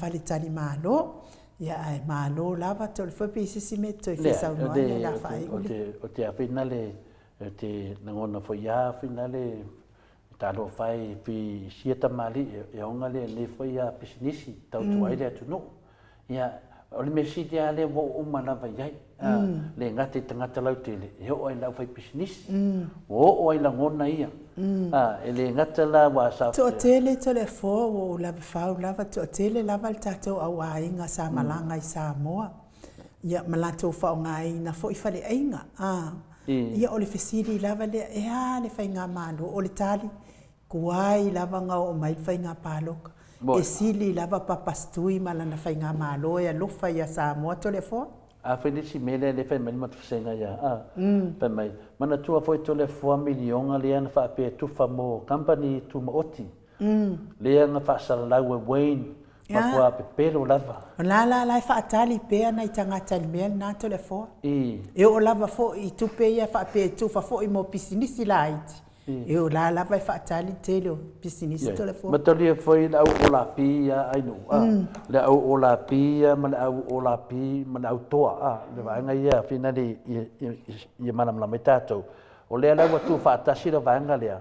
faletalimalo. Ia ae malo lava Toleafoa pe i ai se isi mea e te toe fia saunoa ai o le a faaiu le. O te a foi nale ou te lagona foi a foi nale talofa e pei sia tamalii e ona lenei foi a pisinisi tautua ai le atunuu. Ia, o le mea sili lava lea ua oo uma lava i ai, le gata i tagata lautele, e oo lava i le aufaipisinisi, ua oo lava i lagona ia. E le gata la aua sa... Toatele Toleafoa ua ou lava fau lava, toatele lava le tatou au aiga sa malaga i Samoa, ia ma latou faaaogaina foi faleaiga. Ia o le fesili lava lea, e a le faigamalo? O le tali, Tuai lava ona oo mai le faiga palota. E sili lava Papastui ma lana faigamalo e alofa ia Samoa Toleafoa. A fai le isi mea lea lea fai mai le matusega ia a fai mai manatua foi Toleafoa miliona lea na faapea e tufa mo company tumaoti lea na faasalalau e Wayne matua pepelo lava. O la la la e faatali pea nai tagata i le mea lena Toleafoa. E oo lava foi i tupe ia faapea e tufa foi mo pisinisi laiti. E o la lava e faatali le tele o pisinisi Toleafoa. Matalia foi le au olapi ia Ainuu a, le au olapi ia ma le au olapi ma le au toa a, le vaega ia finale ia malamalama ai tatou. O lea la ua tuufaatasi le vaega lea,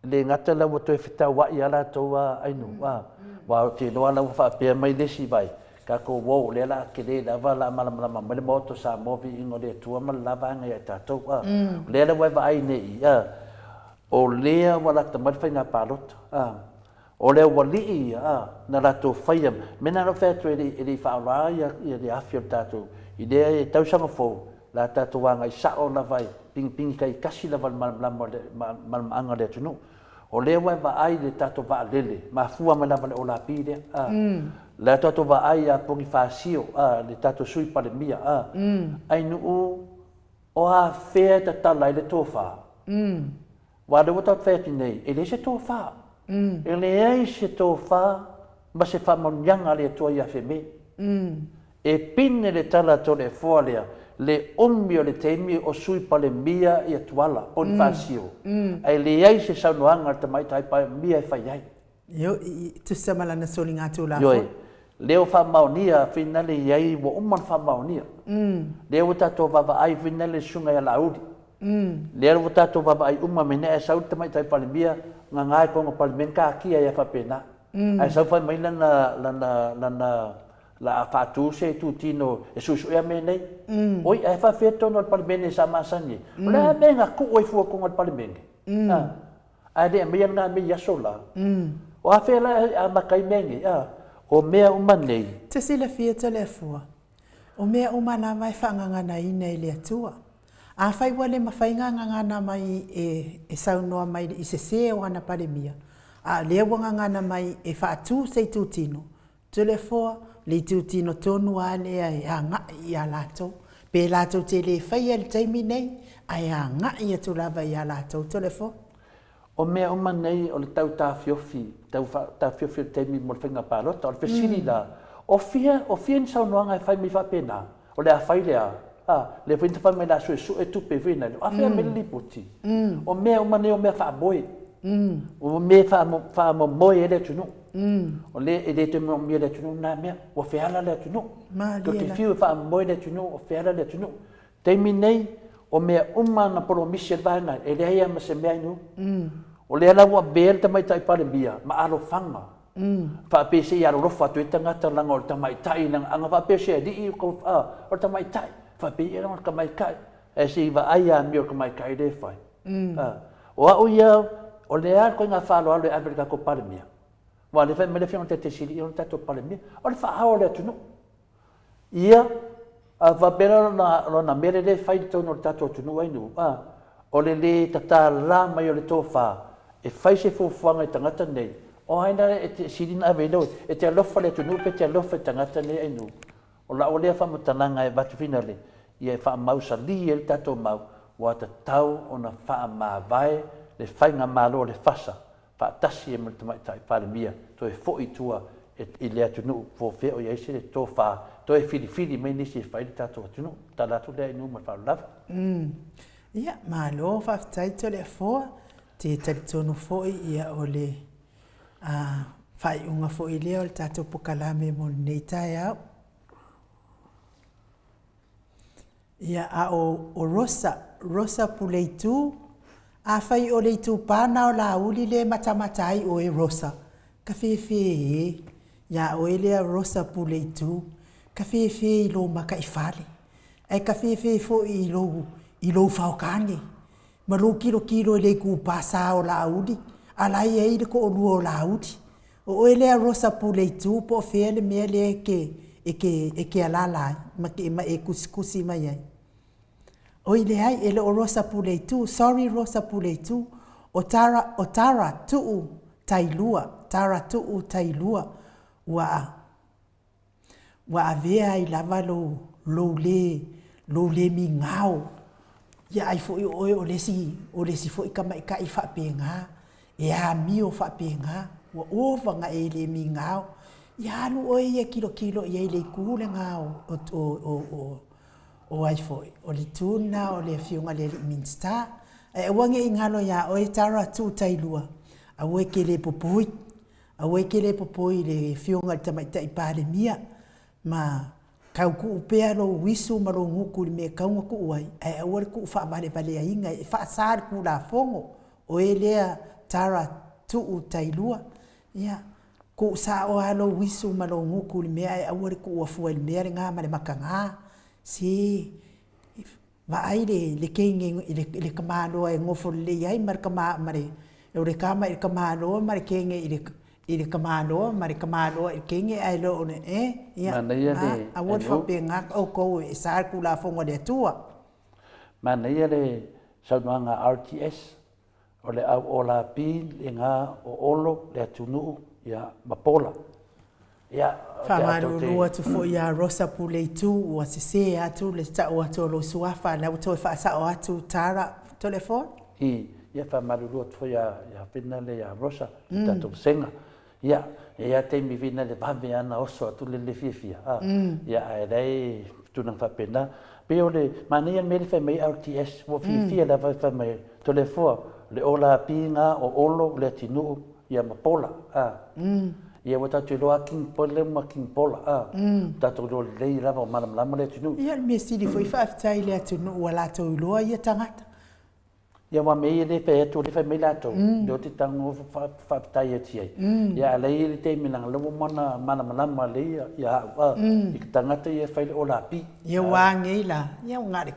e le gata la ua toe fetauai lava latou a Ainuu a, aua ou te iloa la ua faapea mai le isi vai, tatou o, o lea o le a tele lava, o le a malamalama mai le Maota o Samoa, viiga o le Atua ma le la vaega ia i tatou. A, o lea la ua e vaai nei, a, o lea ua lata mai le faiga palota, a, o le aualii ia, a, na latou faia, mea lena na ou fai atu ai, e le i faaola le afi o le tatou, i lea tausaga fou, o le a tatou agai sao lava e pigipigi taitasi lava i le malamalama o le malamalamaaga o le atunuu. O lea ua e vaai i le tatou vaalele, mafua mai lava i le olapi lea, a. La tatou vaai ia Ponifasio, a, le tatou Sui Palemia, a. Ainuu, o afea e tatala ai le tofa? Aua o lea ua tatou fai atu nei, e leai se tofa. E leai se tofa ma se faamanuiaga a le Atua ia Feme. E pine le tala a Toleafoa lea, Le umi o le taimi o Sui Palemia ia Tuala, Ponifasio, ae leai se saunoaga a le Tamaitai Palemia e fai ai. Ioe, e tusa ma lana soligatulafono. Ioe, lea ua faamaonia, finale i ai, ua uma ona faamaonia. Lea ua tatou vaavaai finale i le Susuga ia Laauli. Lea ua tatou vaavaai uma mea nei, ae sau le Tamaitai Palemia, gaga i totonu o le Palemene, taatia ai lava faapena. Ae sau fai mai lana, lana, lana, la a faatu se itutino e suesuea mea nei. Oi, ae faafefea totonu o le Palemene sa masani ai? O le a mea na tuu ai fua i totonu o le Palemene? A, ae le aumaia lena mea i aso la. O a fea la e amata ai mea nei? A, o mea uma nei. Te silafia Toleafua, o mea uma lava e faagaganaina e le Atua. Afai ua le mafai na gagana mai e e saunoa mai i sese o ana Palemia, a o lea ua gagana mai e faatu se itutino, Toleafoa, le itutino tonu lava lea e agai ia latou. Pe latou te le faia i le taimi nei, ae agai atu lava ia latou. Toleafoa. O mea uma nei o le tau taofiofi, tau taofiofi o le taimi mo le faiga palota. O le fesili la, o fia, o fia ni saunoaga e fai mai faapena? O le a fai le a? A, lea foi na fai mai o le a suesue tupe foi lea. O afea mai le lipoti? O mea uma nei o mea faamoe. O mea e faamomoe ai le atunuu. O lea e le toe manaomia e le atunuu lena mea. Ua feala le atunuu. Tou te fiu e faamomoe le atunuu, ua feala le atunuu. Taimi nei, o mea uma na polomisi e le vaega, e leai lava ma se mea ainu. O lea la ua avea le Tamaitai Palemia ma alofaga, faapea se i alolofa atu ai tagata leaga o le tamaitai, leaga ana faapea o se alii, o le tamaitai, faapea ia leaga o le tamaitai, ae se i vaai amio a le tamaitai lea e fai. O au ia, o le a le ituaiga faaaloalo e ave i le tatou Palemia? Aua o lea e fai mai le Afioga i le Taitai Sili, ia o le tatou Palemia, o le faa-ao o le atunuu. Ia, a faapea la lona mea lea e fai i totonu o le tatou atunuu ai nuu, a, o le lē tatala mai o le tofa e fai se fuafuaga i tagata nei, o ai la e te sili ona ave i ai e te alofa i le atunuu pe te alofa i tagata nei ai nuu? O la'u lea faamatalaga e avatu finale, ia e faamausalī ai le tatou mau, ua tatau ona faamavae le faigamalo a le FASA faatasi ai ma le Tamaitai Palemia toe foi i tua i le atunuu po o fea o i ai se tofa toe filifili mai nisi e fai le tatou atunuu. Tala atu lea i nuu ma le faaaloalo lava. Ia, malo faafetai Toleafoa. Te talitonu foi ia o le faaiuga foi lea o le tatou pokalame mo lenei taeao. Ia, a o, o Rosa, Rosa Puleitu, afai o le itupa na o Laauli lea e matamata ai oe Rosa, ka fefe e, iā oe lea Rosa Puleitu, ka fefe i lou makaifale, ae ka fefe foi i lou, i lou faokane, ma lou kilokilo i le itupa sa o Laauli, a la e i ai le toalua o Laauli. O oe lea Rosa Puleitu po o fea le mea lea e ke, e ke, e ke alaala ai ma ke, ma e tusitusi mai ai. Oi leai, e le o Rosa Puleitu, sorry Rosa Puleitu, o Tara, o Tara Tuu Tailua, Tara Tuu Tailua, ua Ua avea ai lava lou, lou lē, lou lē migao. Ia ai foi o oe o le isi, o le isi foi tamaitai faapena, e amio faapena, ua ova ona e lē migao. Ia alu oe ia e tilotilo i ai i le itu lena o, o, o, o, o ai foi, o le itu lena o le Afioga i le alii Minisita. Ae aua ne i galo iā oe Tara Tuu Tailua, aua e te le popoi. Aua e te le popoi i le Afioga i le Tamaitai Palemia, ma tau tuu pea lou uisu ma lou gutu i le mea e tatau ona tuu ai, ae aua le tuu faavalevaleaina e faasa le Tulafono. Oe lea Tara Tuu Tailua, ia, tuu sao lava lou uisu ma lou gutu i le mea ae aua le tuua fua i le mea lena ma le mataga. Se Vaai le le teine i le i le tamaloa e nofo lelei ai ma le tama ma le o le tama i le tamaloa ma le teine i le i le tamaloa ma le tamaloa i le teine ae le o le e ia Manaia le aua le faapena outou e sa le Tulafono a le Atua. Manaia le saunoaga a RTS O le au ola pi lena o Olo, Leatunuu, ia, ma Pola. Ia, o te ato te. Faamalulu atu foi ia Rosa Puleitu ua sese atu le tau atu o lou suafa, la ua toe faasao atu Tara Toleafoa. I, ia faamalulu atu foi ia, ia Fina le ia Rosa, i tatou vasega. Ia, e i ai lava taimi fina le vave lava ona oso atu le le fiafia, a, ia ae leai tulaga faapena. Pei o le manaia le mea lea fai mai ai RTS, ua fiafia lava fai mai ai, Toleafoa, le ola piga o Olo, Leatinuu, ia ma Pola, a. Ia ua tatou iloa a King Pole ma King Pola, a. Ua tatou iloa lelei lava ua malamalama Leatinuu. Ia o le mea sili foi faafetai i le atunuu ua latou iloa ia tagata. Ia aua mea ia lea e fai atu, lea e fai mai latou, lea ou te tago faafetai atu i ai. Ia a o la e i ai le taimi leaga o lea ua uma ona malamalama lelei ia au a, i tagata ia e fai le ola pi. Ia ua anei la, ia na o le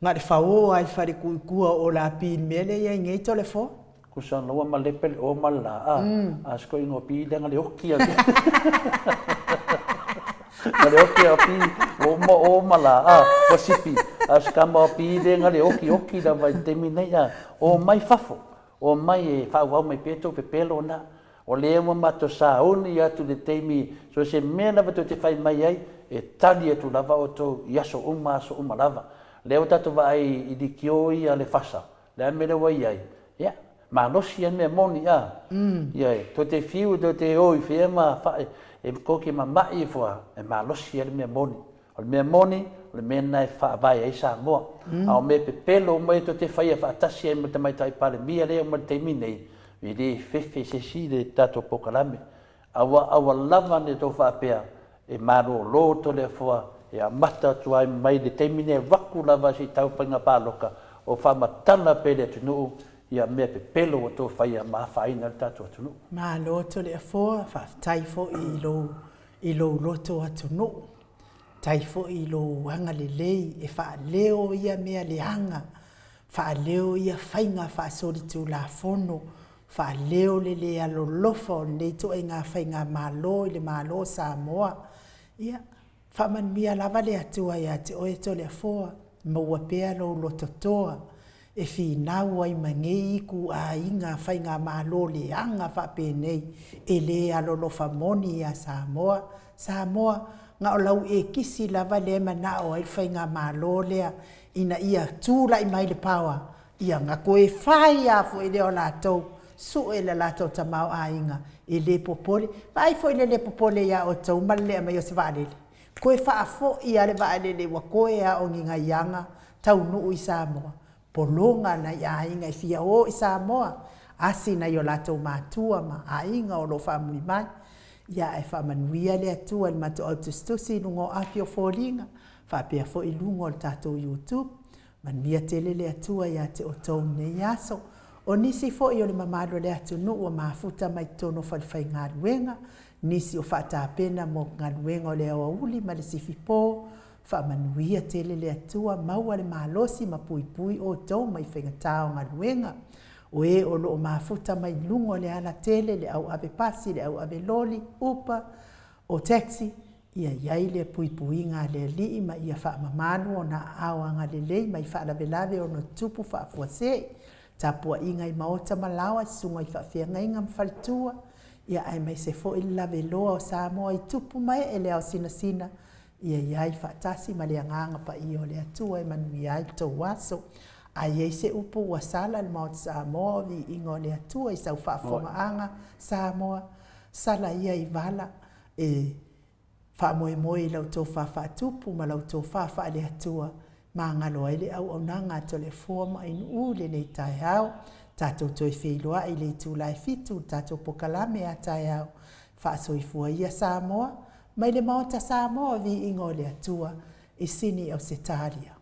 na o le fao lava i falekuikua o ola pi i le mea lea e i ai nei Toleafoa. Kusa na ua malepe le o ma le la, a, a si koʻiga o pi lea na le oki a na le oki a pi, ua uma o ma la, a, ua sipi, a si kama o pi lea na le oki oki lava i le taimi nei, a, o mai fafo, o mai e faaauau mai pea tou pepelo na, o lea ua matou sauni atu i le taimi, so o se mea lava tou te fai mai ai, e tali atu lava outou i aso uma aso uma lava. Lea ua tatou vaai i lekiō ia a le FASA, Le a le mea lea ua i ai? Ia, malosi a le mea moni, a? Ioe, tou te fiu tou te o i fea ma fa, e tou te mama'i ifo a, e malosi a le mea moni. O le mea moni, o le mea lena e faavae ai Samoa. A o mea pepelo uma ia tou te faia faatasi ai ma le Tamaitai Palemia lea e oo mai i le taimi nei, e le fefe i se isi le tatou polokalame. Aua, aua lava ne i tou faapea, E malōlō Toleafoa e amata atu ai mai le taimi nei avatu lava se i tau faiga palota o faamatala pea i le atunuu ia mea pepelo ua tou faia ma afaina ai le tatou atunuu. Malo Toleafoa, faafetai foi i lou i lou loto atunuu, faafetai foi i lou agalelei e faaleo ia mea leaga, faaleo ia faiga faasolitulafono Faaleo le le alolofa o lenei ituaiga faigamalo i le Malo o Samoa. Ia, faamanuia lava le Atua ia te oe Toleafoa, maua pea lou lototoa e finau ai ma nei ituaiga faigamalo leaga faapenei e le alolofa moni ia Samoa. Samoa, na o lau ekisi lava lea e manao ai le faigamalo lea ina ia tulai mai le power Ia, na toe fai lava foi lea o latou, sue le latou tamaoaiga, e le popole. Vaai foi i le le popole ia outou ma le le aumai o se vaalele. Toe faafoi lava le vaalele ua toe lava o ni gaiaga taunuu i Samoa. Pologa nai aiga e fia o i Samoa, asi nai o latou matua ma aiga o lo o faamui mai. Ia, ae faamanuia le Atua i le matou au tusitusi i luga o api o foliga, faapea foi i luga o le tatou YouTube. Manuia tele le Atua ia te outou i lenei aso. O nisi foi o le mamalu o le atunuu ua mafuta mai totonu o falefaigaluega, nisi o faatapena mo galuega o le aoauli ma le sifipo, faamanuia tele le Atua, maua le malosi ma puipui outou mai faigata o galuega. O e o lo o mafuta mai luga o le alatele, le au ave pasi, le au ave loli, upa, o taxi, Ia i ai le puipuiga a le Alii ma ia faamamalu ona aao agalelei mai faalavelave ono tutupu faafuasei, tapuaiga i maota ma laoa, susuga i faafeagaiga ma faletua, ia aemaise foi le laveloa o Samoa i tupu ma ee le ao sinasina, ia i ai faatasi ma le Agaga Paia o le Atua e manuia ai le tou aso. A i ai se upu ua sala i le Maota Samoa o viiga o le Atua i sau faafofogaaga Samoa, sala ia i vala E faamoemoe i lau tofa faatupu ma lau tofa faale-Atua, magalo ai le auaunaga a Toleafoa ma Ainuu i lenei taeao. Tatou toe feiloai i le itula e fitu i le tatou pokalame a taeao. Faasoifua ia Samoa, mai le Maota Samoa o Viiga o le Atua, i Sini Ausetalia.